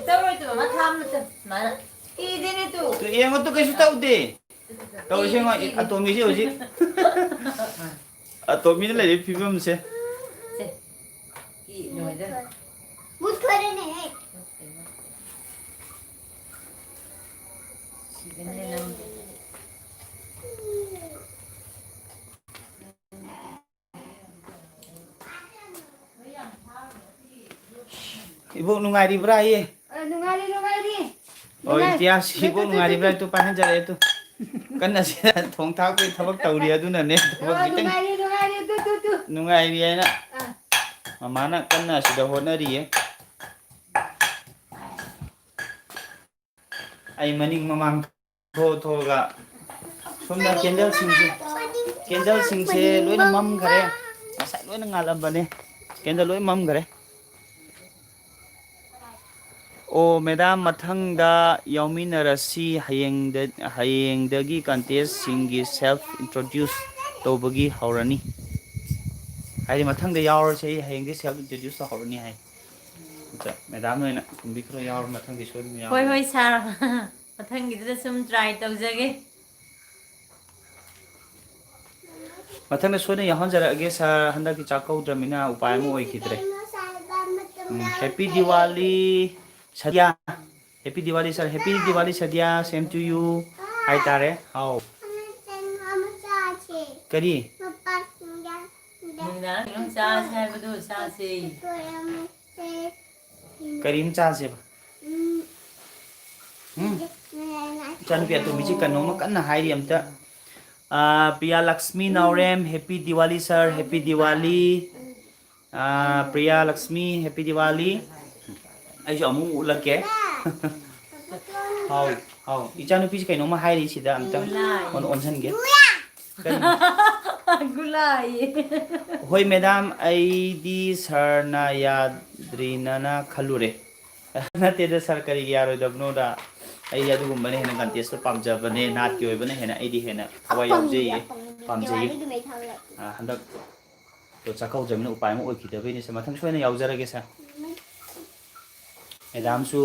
ꯇꯧꯔꯣꯏ ꯇꯨ, ꯃꯃꯥ ꯊꯥꯝꯃꯨ ꯇꯨ, ꯃꯥꯅ꯫ ꯀꯤꯗꯦꯅꯦ ꯇꯨ꯫ ꯇꯨ ꯌꯦꯡꯉꯣ ꯇꯨ, ꯀꯩꯁꯨ ꯇꯧꯗꯦ꯫ ꯇꯧꯔꯤꯁꯦ ꯌꯦꯡꯉꯣ, ꯀꯤꯗꯦ꯫ ꯑꯇꯣꯝꯕꯤꯁꯦ ꯍꯧꯖꯤꯛ꯫ ꯑꯇꯣꯝꯕꯤꯅ ꯂꯩꯔꯤꯕ ꯐꯤꯕꯝꯁꯦ꯫ ꯁꯦ꯫ ꯀꯤ ꯂꯣꯏꯔꯦ꯫ ꯃꯨꯠꯈꯔꯦꯅꯦꯍꯦ꯫ ꯁꯤꯒꯅꯤ ꯅꯪ꯫ ꯏꯕꯣꯛ ꯅꯨꯡꯉꯥꯏꯔꯤꯕ꯭ꯔꯥ ꯑꯌꯦ? ꯑ, ꯅꯨꯡꯉꯥꯏꯔꯤ, ꯅꯨꯡꯉꯥꯏꯔꯤ꯫ ꯑꯣ, ꯅꯨꯡꯉꯥꯏ-, ꯏꯇꯤꯍꯥꯁ, ꯇꯨ, ꯏꯕꯣꯛ ꯇꯨ, ꯇꯨ, ꯅꯨꯡꯉꯥꯏꯔꯤꯕ꯭ꯔꯥ? ꯇꯨ꯫ ꯇꯨ ꯄꯥꯏꯍꯟꯖꯔꯛꯑꯦ ꯇꯨ꯫ ꯀꯟꯅ ꯁꯤꯗ ꯊꯣꯡ ꯊꯥꯛꯄꯒꯤ ꯊꯕꯛ ꯇꯧꯔꯤ ꯑꯗꯨꯅꯅꯦ꯫ ꯊꯕꯛ ꯑ, ꯈꯤꯇꯪ ꯅꯨꯡꯉꯥꯏꯔꯤ, ꯅꯨꯡꯉꯥꯏꯔꯤ, ꯇꯨ, ꯇꯨ, ꯇꯨ꯫ ꯅꯨꯡꯉꯥꯏꯔꯤ ꯍꯥꯏꯅ ꯑ꯫ ꯃꯃꯥꯅ ꯀꯟꯅ ꯁꯤꯗ ꯍꯣꯠꯅꯔꯤꯌꯦ꯫ ꯑꯩ ꯃꯅꯤꯡ ꯃꯃꯥꯡ ꯊꯣꯛ ꯊꯣꯛꯑꯒ ꯁꯣꯝꯗ ꯀꯦꯟꯗꯜꯁꯤꯡꯁꯦ, ꯀꯦꯟꯗꯜꯁꯤꯡꯁꯦ ꯂꯣꯏꯅ ꯃꯝꯈ꯭ꯔꯦ꯫ ꯉꯁꯥꯏ ꯂꯣꯏꯅ ꯉꯥꯜꯂꯝꯕꯅꯦ, ꯀꯦꯟꯗꯜ ꯂꯣꯏ ꯃꯝꯈ꯭ꯔꯦ꯫ ꯑꯣ ꯃꯦꯗꯥꯝ, ꯃꯊꯪꯗ ꯌꯥꯎꯃꯤꯟꯅꯔꯁꯤ꯫ ꯍꯌꯦꯡꯗ, ꯍꯌꯦꯡꯗꯒꯤ ꯀꯟꯇꯦꯁꯁꯤꯡꯒꯤ ꯁꯦꯜꯐ ꯏꯟꯇ꯭ꯔꯣꯗ꯭ꯌꯨꯁ ꯇꯧꯕꯒꯤ ꯍꯧꯔꯅꯤ꯫ ꯍꯥꯏꯗꯤ ꯃꯊꯪꯗ ꯌꯥꯎꯔꯁꯦ, ꯑꯩ ꯍꯌꯦꯡꯗꯤ ꯁꯦꯜꯐ ꯏꯟꯇ꯭ꯔꯣꯗ꯭ꯌꯨꯁ ꯇꯧꯍꯧꯔꯅꯤ ꯍꯥꯏ꯫ ꯑꯗ ꯃꯦꯗꯥꯝꯅ ꯑꯣꯏꯅ ꯀꯨꯝꯕꯤꯈ꯭ꯔꯣ, ꯌꯥꯎꯔꯣ, ꯃꯊꯪꯗꯤ ꯁꯣꯏꯗꯅ ꯌꯥꯎꯔꯣ꯫ ꯍꯣꯏ, ꯍꯣꯏ, ꯁꯥꯔ꯫ ꯃꯊꯪꯒꯤꯗꯨꯗ ꯁꯨꯝ ꯇ꯭ꯔꯥꯏ ꯇꯧꯖꯒꯦ꯫ ꯃꯊꯪꯗ ꯁꯣꯏꯗꯅ ꯌꯥꯎꯍꯟꯖꯔꯛꯑꯒꯦ ꯁꯥꯔ, ꯍꯟꯗꯛꯇꯤ ꯆꯥꯛꯀꯧꯗ꯭ꯔꯃꯤꯅ ꯎꯄꯥꯏ ꯑꯃ ꯑꯣꯏꯈꯤꯗ꯭ꯔꯦ꯫ ꯎꯝ, Happy Diwali, ꯁꯗꯤꯌꯥ꯫ Happy Diwali, sir. Happy Diwali, ꯁꯗꯤꯌꯥ. Same to you. ꯍꯥꯏꯇꯥꯔꯦ꯫ ꯍꯥꯎ꯫ ꯀꯔꯤ? ꯅꯨꯡꯗꯥꯡ ꯀꯩꯅꯣꯝ ꯆꯥꯁꯦ ꯍꯥꯏꯕꯗꯣ ꯆꯥꯁꯦ꯫ ꯀꯔꯤꯝ ꯆꯥꯁꯦꯕ? ꯎꯝ꯫ ꯏꯆꯥꯅꯨꯄꯤ ꯑꯇꯣꯝꯕꯤꯁꯤ ꯀꯩꯅꯣꯝꯃ ꯀꯟꯅ ꯍꯥꯏꯔꯤ ꯑꯝꯇ꯫ ꯑꯥ, ꯄ꯭ꯔꯤꯌꯥ ꯂꯛꯁꯃꯤ ꯅꯥꯎꯔꯦꯝ, Happy Diwali, sir. Happy Diwali. ꯑꯥ, ꯄ꯭ꯔꯤꯌꯥ ꯂꯛꯁꯃꯤ, Happy Diwali. ꯑꯩꯁꯨ ꯑꯃꯨꯛ ꯎꯠꯂꯛꯀꯦ꯫ ꯍꯥꯎ, ꯍꯥꯎ꯫ ꯏꯆꯥꯅꯨꯄꯤꯁꯤ ꯀꯩꯅꯣꯝꯃ ꯍꯥꯏꯔꯤ ꯁꯤꯗ ꯑꯝꯇ꯫ ꯒꯨꯂꯥꯏ꯫ ꯑꯣꯟ-, ꯑꯣꯟꯁꯟꯒꯦ꯫ ꯀꯔꯤ? ꯒꯨꯂꯥꯏ꯫ ꯍꯣꯏ ꯃꯦꯗꯥꯝ, ꯑꯩꯗꯤ ꯁꯥꯔꯅ ꯌꯥꯗ꯭ꯔꯤꯅꯅ ꯈꯜꯂꯨꯔꯦ꯫ ꯅꯠꯇꯦꯗ ꯁꯥꯔ, ꯀꯔꯤꯒꯤ ꯌꯥꯔꯣꯏꯗꯕꯅꯣꯗ? ꯑꯩꯗꯤ ꯑꯗꯨꯒꯨꯝꯕꯅ ꯍꯦꯟꯅ ꯀꯟꯇꯦꯁꯇꯣ ꯄꯥꯝꯖꯕꯅꯦ, ꯅꯥꯠꯀꯤ ꯑꯣꯏꯕꯅ ꯍꯦꯟꯅ ꯑꯩꯗꯤ ꯍꯦꯟꯅ ꯊꯋꯥꯏ ꯌꯥꯎꯖꯩꯌꯦ, ꯄꯥꯝꯖꯩꯌꯦ꯫ ꯑꯥ, ꯍꯟꯗꯛ ꯑꯗꯣ ꯆꯥꯛꯀꯧꯗ꯭ꯔꯕꯅꯤꯅ ꯎꯄꯥꯏ ꯑꯃ ꯑꯣꯏꯈꯤꯗꯕꯩꯅꯦ ꯁꯥꯔ꯫ ꯃꯊꯪ ꯁꯣꯏꯅ ꯌꯥꯎꯖꯔꯒꯦ ꯁꯥꯔ꯫ ꯃꯦꯗꯥꯝꯁꯨ,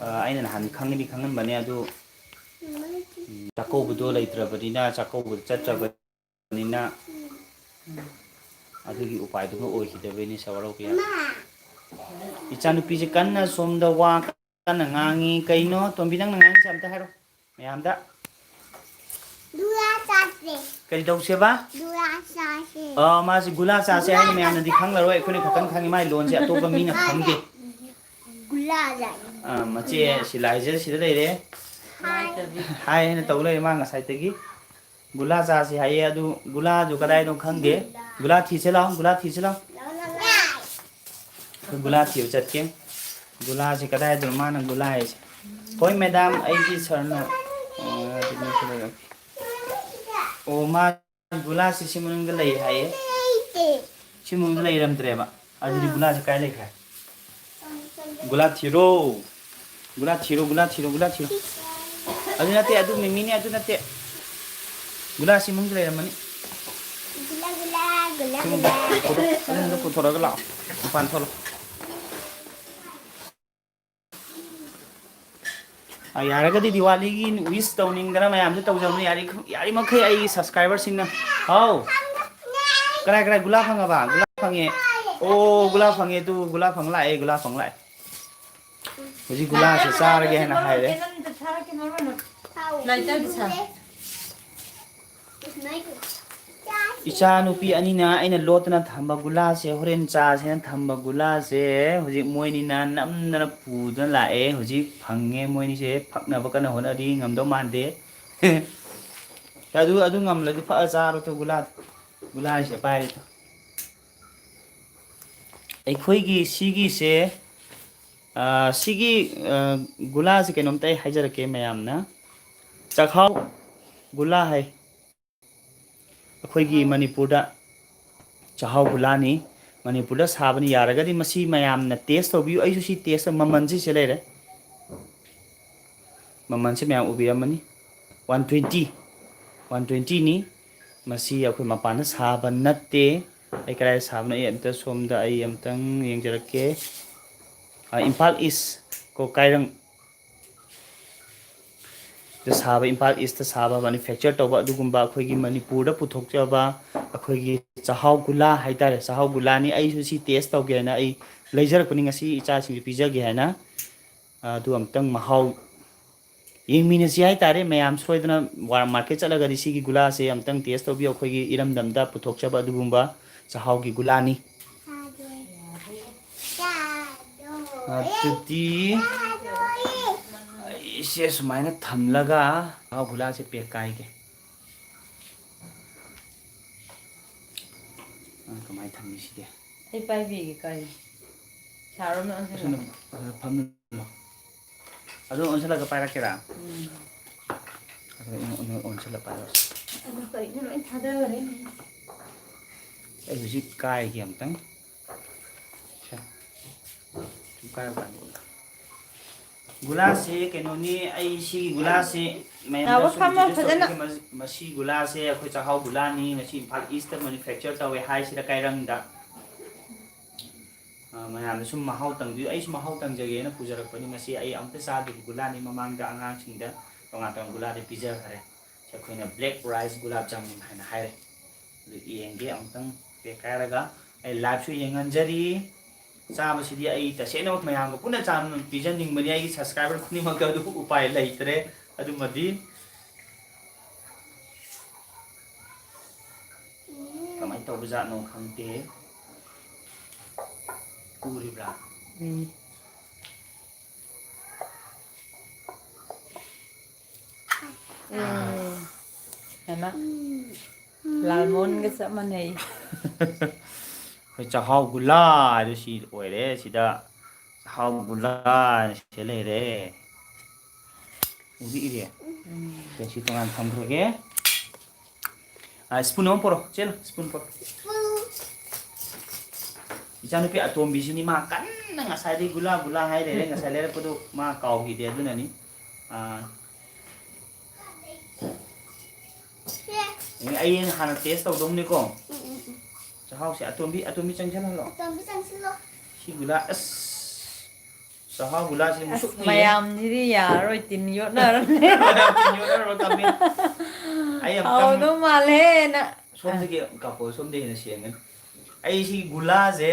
ꯑ, ꯑꯩꯅ ꯅꯍꯥꯟ ꯈꯪꯒꯅꯤ ꯈꯪꯍꯟꯕꯅꯦ ꯑꯗꯨ, ꯎꯝ, ꯆꯥꯛꯀꯧꯕꯗꯣ ꯂꯩꯇ꯭ꯔꯕꯅꯤꯅ, ꯆꯥꯛꯀꯧꯕꯗꯣ ꯆꯠꯇ꯭ꯔꯕꯅꯤꯅ, ꯑꯗꯨꯒꯤ ꯎꯄꯥꯏꯗꯨꯃ ꯑꯣꯏꯈꯤꯗꯕꯩꯅꯦ ꯁꯥꯔ, ꯋꯥꯔꯧꯕ ꯌꯥꯗꯦ꯫ ꯏꯆꯥꯅꯨꯄꯤꯁꯦ ꯀꯟꯅ ꯁꯣꯝꯗ ꯋꯥ ꯀꯟꯅ ꯉꯥꯡꯉꯤ꯫ ꯀꯩꯅꯣ ꯇꯣꯝꯕꯤ, ꯅꯪꯅ ꯉꯥꯡꯉꯤꯁꯦ ꯑꯝꯇ ꯍꯥꯏꯔꯣ ꯃꯌꯥꯝꯗ꯫ ꯒꯨꯂꯥ ꯆꯥꯁꯦ꯫ ꯀꯔꯤ ꯇꯧꯁꯦꯕ? ꯒꯨꯂꯥ ꯆꯥꯁꯦ꯫ ꯑ, ꯃꯥꯁꯤ ꯒꯨꯂꯥ ꯆꯥꯁꯦ ꯍꯥꯏꯅ ꯃꯌꯥꯝꯅꯗꯤ ꯈꯪꯂꯔꯣꯏ, ꯑꯩꯈꯣꯏꯅ ꯈꯛꯇꯪ ꯈꯪꯉꯤ꯫ ꯃꯥꯏ ꯂꯣꯟꯁꯦ ꯑꯇꯣꯞꯄ ꯃꯤꯅ ꯈꯪꯗꯦ꯫ ꯒꯨꯂꯥ ꯆꯥꯁꯦ꯫ ꯑ, ꯃꯆꯦ ꯁꯤꯂꯥꯏꯖꯔ ꯁꯤꯗ ꯂꯩꯔꯦ꯫ ꯍꯥꯏ꯫ ꯍꯥꯏ ꯍꯥꯏꯅ ꯇꯧ ꯂꯩꯔꯦ ꯃꯥ ꯉꯁꯥꯏꯗꯒꯤ꯫ ꯒꯨꯂꯥ ꯆꯥꯁꯦ ꯍꯥꯏꯌꯦ, ꯑꯗꯨ ꯒꯨꯂꯥꯗꯨ ꯀꯗꯥꯏꯗꯅꯣ ꯈꯪꯗꯦ꯫ ꯒꯨꯂꯥ ꯊꯤꯁꯦ ꯂꯥꯛꯑꯣ, ꯒꯨꯂꯥ ꯊꯤꯁꯦ ꯂꯥꯛꯑꯣ꯫ ꯑꯩꯈꯣꯏ ꯒꯨꯂꯥ ꯊꯤꯕ ꯆꯠꯀꯦ꯫ ꯒꯨꯂꯥꯁꯦ ꯀꯗꯥꯏꯗꯅꯣ ꯃꯥꯅ ꯒꯨꯂꯥ ꯍꯥꯏꯁꯦ? ꯍꯣꯏ ꯃꯦꯗꯥꯝ, ꯑꯩꯒꯤ ꯁꯥꯔꯅ ꯑꯣ, ꯃꯥ ꯒꯨꯂꯥꯁꯦ ꯁꯤ ꯃꯅꯨꯡꯗ ꯂꯩ ꯍꯥꯏꯌꯦ꯫ ꯁꯤ ꯃꯅꯨꯡꯗ ꯂꯩꯔꯝꯗ꯭ꯔꯦꯕ꯫ ꯑꯗꯨꯗꯤ ꯒꯨꯂꯥꯁꯦ ꯀꯥꯏ ꯂꯩꯈ꯭ꯔꯦ? ꯒꯨꯂꯥ ꯊꯤꯔꯣ꯫ ꯒꯨꯂꯥ ꯊꯤꯔꯣ, ꯒꯨꯂꯥ ꯊꯤꯔꯣ, ꯒꯨꯂꯥ ꯊꯤꯔꯣ꯫ ꯑꯗꯨ ꯅꯠꯇꯦ, ꯑꯗꯨ ꯃꯤꯃꯤꯅꯦ, ꯑꯗꯨ ꯅꯠꯇꯦ꯫ ꯒꯨꯂꯥ ꯁꯤ ꯃꯅꯨꯡꯗ ꯂꯩꯔꯝꯃꯅꯤ꯫ ꯒꯨꯂꯥ, ꯒꯨꯂꯥ, ꯒꯨꯂꯥ, ꯁꯤ ꯃꯅꯨꯡꯗ ꯒꯨꯂꯥ꯫ ꯄꯨꯊꯣꯔꯛ-, ꯃꯅꯨꯡꯗ ꯄꯨꯊꯣꯔꯛꯑꯒ ꯂꯥꯛꯑꯣ꯫ ꯃꯄꯥꯟ ꯊꯣꯛꯂꯛꯑꯣ꯫ ꯑ, ꯌꯥꯔꯒꯗꯤ ꯗꯤꯋꯥꯂꯤꯒꯤ wish ꯇꯧꯅꯤꯡꯗꯅ ꯃꯌꯥꯝꯁꯦ ꯇꯧꯖꯕꯅꯤ꯫ ꯌꯥꯔꯤ-, ꯌꯥꯔꯤꯃꯈꯩ ꯑꯩꯒꯤ subscriberꯁꯤꯡꯅ, ꯍꯥꯎ, ꯀꯔꯥꯏ, ꯀꯔꯥꯏ ꯒꯨꯂꯥ ꯐꯪꯉꯕ? ꯒꯨꯂꯥ ꯐꯪꯉꯦ꯫ ꯑꯣ, ꯒꯨꯂꯥ ꯐꯪꯉꯦ꯫ ꯇꯨ, ꯒꯨꯂꯥ ꯐꯪ ꯂꯥꯛꯑꯦ, ꯒꯨꯂꯥ ꯐꯪ ꯂꯥꯛꯑꯦ꯫ ꯍꯧꯖꯤꯛ ꯒꯨꯂꯥꯁꯦ ꯆꯥꯔꯒꯦ ꯍꯥꯏꯅ ꯍꯥꯏꯔꯦ꯫ ꯂꯥꯏꯇꯔꯗꯤ ꯁꯥ꯫ ꯏꯆꯥ ꯅꯨꯄꯤ ꯑꯅꯤꯅ ꯑꯩꯅ ꯂꯣꯠꯇꯅ ꯊꯝꯕ ꯒꯨꯂꯥꯁꯦ ꯍꯣꯔꯦꯟ ꯆꯥꯁꯦꯅ ꯊꯝꯕ ꯒꯨꯂꯥꯁꯦ ꯍꯧꯖꯤꯛ ꯃꯣꯏꯅꯤꯅ ꯅꯝꯗꯅ ꯄꯨꯗꯨꯅ ꯂꯥꯛꯑꯦ꯫ ꯍꯧꯖꯤꯛ ꯐꯪꯉꯦ꯫ ꯃꯣꯏꯅꯤꯁꯦ ꯐꯛꯅꯕ ꯀꯟꯅ ꯍꯣꯠꯅꯔꯤ꯫ ꯉꯝꯗꯧ ꯃꯥꯟꯗꯦ꯫ ꯑꯗꯨ, ꯑꯗꯨ ꯉꯝꯂꯗꯤ ꯐꯛꯑ ꯆꯥꯔꯣ ꯇꯨ ꯒꯨꯂꯥ-, ꯒꯨꯂꯥꯁꯦ ꯄꯥꯏꯔꯦ ꯇꯨ꯫ ꯑꯩꯈꯣꯏꯒꯤ ꯁꯤꯒꯤꯁꯦ, ꯑ, ꯁꯤꯒꯤ, ꯑ, ꯒꯨꯂꯥꯁꯦ ꯀꯩꯅꯣꯝꯇ ꯑꯩ ꯍꯥꯏꯖꯔꯛꯀꯦ ꯃꯌꯥꯝꯅ꯫ ꯆꯥꯛꯍꯥꯎ ꯒꯨꯂꯥ ꯍꯥꯏ꯫ ꯑꯩꯈꯣꯏꯒꯤ ꯃꯅꯤꯄꯨꯔꯗ ꯆꯥꯛꯍꯥꯎ ꯒꯨꯂꯥꯅꯤ꯫ ꯃꯅꯤꯄꯨꯔꯗ ꯁꯥꯕꯅꯤ꯫ ꯌꯥꯔꯒꯗꯤ ꯃꯁꯤ ꯃꯌꯥꯝꯅ taste ꯇꯧꯕꯤꯌꯨ꯫ ꯑꯩꯁꯨ ꯁꯤ taste ꯇꯧ-, ꯃꯃꯜꯁꯤ ꯁꯤꯗ ꯂꯩꯔꯦ꯫ ꯃꯃꯜꯁꯤ ꯃꯌꯥꯝ ꯎꯕꯤꯔꯝꯃꯅꯤ꯫ One twenty, one twentyꯅꯤ꯫ ꯃꯁꯤ ꯑꯩꯈꯣꯏ ꯃꯄꯥꯟꯗ ꯁꯥꯕ ꯅꯠꯇꯦ꯫ ꯑꯩ ꯀꯗꯥꯏꯗ ꯁꯥꯕꯅꯣ? ꯑꯩ ꯑꯝꯇ ꯁꯣꯝꯗ ꯑꯩ ꯑꯝꯇꯪ ꯌꯦꯡꯖꯔꯛꯀꯦ꯫ ꯑ, ꯏꯝꯐꯥꯜ ꯏꯁ ꯀꯣ ꯀꯥꯏꯔꯪ꯫ ꯗ ꯁꯥꯕ, ꯏꯝꯐꯥꯜ ꯏꯁꯇ ꯁꯥꯕ, manufacture ꯇꯧꯕ ꯑꯗꯨꯒꯨꯝꯕ ꯑꯩꯈꯣꯏꯒꯤ ꯃꯅꯤꯄꯨꯔꯗ ꯄꯨꯊꯣꯛꯆꯕ ꯑꯩꯈꯣꯏꯒꯤ ꯆꯥꯛꯍꯥꯎ ꯒꯨꯂꯥ ꯍꯥꯏꯇꯥꯔꯦ, ꯆꯥꯛꯍꯥꯎ ꯒꯨꯂꯥꯅꯤ꯫ ꯑꯩꯁꯨ ꯁꯤ taste ꯇꯧꯒꯦ ꯍꯥꯏꯅ ꯑꯩ ꯂꯩꯖꯔꯛꯄꯅꯤ, ꯉꯁꯤ ꯏꯆꯥꯁꯤꯡꯁꯨ ꯄꯤꯖꯒꯦ ꯍꯥꯏꯅ꯫ ꯑꯗꯨ ꯑꯝꯇꯪ ꯃꯍꯥꯎ ꯌꯦꯡꯃꯤꯟꯅꯁꯤ ꯍꯥꯏꯇꯥꯔꯦ ꯃꯌꯥꯝ꯫ ꯁꯣꯏꯗꯅ ꯋꯥ-, market ꯆꯠꯂꯒꯗꯤ ꯁꯤꯒꯤ ꯒꯨꯂꯥꯁꯦ ꯑꯝꯇꯪ taste ꯇꯧꯕꯤꯌꯨ꯫ ꯑꯩꯈꯣꯏꯒꯤ ꯏꯔꯝꯗꯝꯗ ꯄꯨꯊꯣꯛꯆꯕ ꯑꯗꯨꯒꯨꯝꯕ ꯆꯥꯛꯍꯥꯎꯒꯤ ꯒꯨꯂꯥꯅꯤ꯫ ꯑꯗꯨꯗꯤ ꯑꯩꯁꯦ ꯁꯨꯃꯥꯏꯅ ꯊꯝꯂꯒ ꯆꯥꯛꯍꯥꯎ ꯒꯨꯂꯥꯁꯦ pack ꯀꯥꯏꯒꯦ꯫ ꯑ, ꯀꯃꯥꯏꯅ ꯊꯝꯃꯤ ꯁꯤꯗꯤ? ꯑꯩ ꯄꯥꯏꯕꯤꯒꯦ, ꯀꯥꯏ? ꯁꯥꯔꯣ, ꯅꯪ ꯑꯣꯟꯁꯤꯜꯂꯣ꯫ ꯑꯁꯣꯝꯗ, ꯑ, ꯐꯝꯃꯤꯟꯅꯔꯣ꯫ ꯑꯗꯨ ꯑꯣꯟꯁꯤꯜꯂꯒ ꯄꯥꯏꯔꯛꯀꯦꯔꯥ? ꯎꯝ꯫ ꯑ, ꯑꯣꯟꯁꯤꯜꯂ ꯄꯥꯏꯔꯣ꯫ ꯑꯗꯨ ꯀꯩꯅꯣ ꯂꯣꯏ ꯊꯥꯗꯈ꯭ꯔꯦ꯫ ꯑꯩ ꯍꯧꯖꯤꯛ ꯀꯥꯏꯒꯦ ꯑꯝꯇꯪ꯫ ꯁꯦ꯫ ꯁꯨꯝ ꯀꯥꯏꯕ ꯀꯥꯟꯗ꯫ ꯒꯨꯂꯥꯁꯦ ꯀꯩꯅꯣꯅꯤ, ꯑꯩ ꯁꯤꯒꯤ ꯒꯨꯂꯥꯁꯦ ꯃꯌꯥꯝꯅ ꯅꯥꯎꯕ, ꯁꯨꯝ ꯐꯝꯃꯣ introduce ꯐꯖꯅ꯫ ꯇꯧꯕꯤꯒꯦ꯫ ꯃꯁꯤ, ꯃꯁꯤ ꯒꯨꯂꯥꯁꯦ ꯑꯩꯈꯣꯏ ꯆꯥꯛꯍꯥꯎ ꯒꯨꯂꯥꯅꯤ꯫ ꯃꯁꯤ ꯏꯝꯐꯥꯜ ꯏꯁꯇ manufacture ꯇꯧꯋꯦ ꯍꯥꯏꯁꯤꯗ ꯀꯥꯏꯔꯪꯗ꯫ ꯑ, ꯃꯌꯥꯝꯗ ꯁꯨꯝ ꯃꯍꯥꯎ ꯇꯪꯕꯤꯌꯨ꯫ ꯑꯩꯁꯨ ꯃꯍꯥꯎ ꯇꯪꯖꯒꯦꯅ ꯄꯨꯖꯔꯛꯄꯅꯤ꯫ ꯃꯁꯤ ꯑꯩ ꯑꯝꯇ ꯆꯥꯗ꯭ꯔꯤꯕ ꯒꯨꯂꯥꯅꯤ꯫ ꯃꯃꯥꯡꯗ ꯑꯉꯥꯡꯁꯤꯡꯗ ꯇꯣꯉꯥꯟ ꯇꯣꯉꯥꯟꯕ ꯒꯨꯂꯥꯗꯤ ꯄꯤꯖꯈ꯭ꯔꯦ꯫ ꯑꯩꯈꯣꯏꯅ black rice ꯒꯨꯂꯥꯞ ꯖꯥꯃꯨꯟ ꯍꯥꯏꯅ ꯍꯥꯏꯔꯦ꯫ ꯑꯗꯨ ꯌꯦꯡꯒꯦ ꯑꯃꯨꯛꯇꯪ pack ꯀꯥꯏꯔꯒ꯫ ꯑꯩ live ꯁꯨ ꯌꯦꯡꯍꯟꯖꯔꯤ꯫ ꯆꯥꯕꯁꯤꯗꯤ ꯑꯩ ꯇꯁꯦꯡꯅ ꯃꯌꯥꯝꯒ ꯄꯨꯟꯅ ꯆꯥ-, ꯄꯤꯖꯅꯤꯡꯕꯅꯤ꯫ ꯑꯩꯒꯤ subscriber ꯈꯨꯗꯤꯡꯃꯛꯇ ꯑꯗꯨ ꯎꯄꯥꯏ ꯂꯩꯇ꯭ꯔꯦ꯫ ꯑꯗꯨꯃꯗꯤ ꯀꯃꯥꯏꯅ ꯇꯧꯕꯖꯥꯠꯅꯣ ꯈꯪꯗꯦ꯫ ꯎꯔꯤꯕ꯭ꯔꯥ? ꯎꯝ꯫ ꯎꯝ꯫ ꯍꯩꯃꯥ꯫ ꯂꯥꯜꯃꯣꯍꯟꯒ ꯆꯞ ꯃꯥꯟꯅꯩ꯫ ꯑꯩꯈꯣꯏ ꯆꯥꯛꯍꯥꯎ ꯒꯨꯂꯥ ꯍꯥꯏꯗꯣ ꯁꯤ ꯑꯣꯏꯔꯦ꯫ ꯁꯤꯗ ꯆꯥꯛꯍꯥꯎ ꯒꯨꯂꯥ ꯁꯤ ꯂꯩꯔꯦ꯫ ꯎꯕꯤꯔꯦ? ꯎꯝ꯫ ꯁꯤ ꯇꯣꯉꯥꯟ ꯊꯝꯈ꯭ꯔꯒꯦ꯫ ꯑ, spoon ꯑꯃ ꯄꯣꯔꯛꯑꯣ꯫ ꯆꯦꯜꯂꯣ, spoon ꯄꯣꯔꯛꯑꯣ꯫ ꯏꯆꯥꯅꯨꯄꯤ ꯑꯇꯣꯝꯕꯤꯁꯤꯅꯤ, ꯃꯥ ꯀꯟꯅ ꯉꯁꯥꯏꯗꯒꯤ ꯒꯨꯂꯥ ꯒꯨꯂꯥ ꯍꯥꯏ ꯂꯩꯔꯦ꯫ ꯉꯁꯥꯏ ꯂꯩꯔꯛꯄꯗꯣ ꯃꯥ ꯀꯥꯎꯈꯤꯗꯦ, ꯑꯗꯨꯅꯅꯤ꯫ ꯑ, ꯑꯩ ꯍꯥꯟꯅ taste ꯇꯧꯗꯧꯅꯤꯀꯣ꯫ ꯎꯝ, ꯎꯝ, ꯎꯝ꯫ ꯆꯥꯛꯍꯥꯎꯁꯦ ꯑꯇꯣꯝꯕꯤ, ꯑꯇꯣꯝꯕꯤ ꯆꯪꯁꯤꯜꯍꯜꯂꯣ꯫ ꯑꯇꯣꯝꯕꯤ ꯆꯪꯁꯤꯜꯂꯣ꯫ ꯁꯤ ꯒꯨꯂꯥ, ꯑꯁ꯫ ꯆꯥꯛꯍꯥꯎ ꯒꯨꯂꯥꯁꯦ ꯑꯁ, ꯃꯨꯁꯨꯛ ꯃꯨꯏꯌꯦ꯫ ꯃꯌꯥꯝꯁꯤꯗꯤ ꯌꯥꯔꯔꯣꯏ, ꯇꯤꯟ ꯌꯣꯠꯅꯔꯅꯤ꯫ ꯃꯌꯥꯝ ꯇꯤꯟ ꯌꯣꯠꯅꯔꯣ ꯇꯝꯃꯤ꯫ ꯑꯩ ꯑꯝꯇꯪ ꯍꯥꯎꯗꯧ ꯃꯥꯜꯂꯦꯅ꯫ ꯁꯣꯝꯗꯒꯤ ꯀꯥꯞꯄꯣ, ꯁꯣꯝꯗ ꯍꯦꯟꯅ ꯁꯦꯡꯒꯅꯤ꯫ ꯑꯩ ꯁꯤ ꯒꯨꯂꯥꯁꯦ,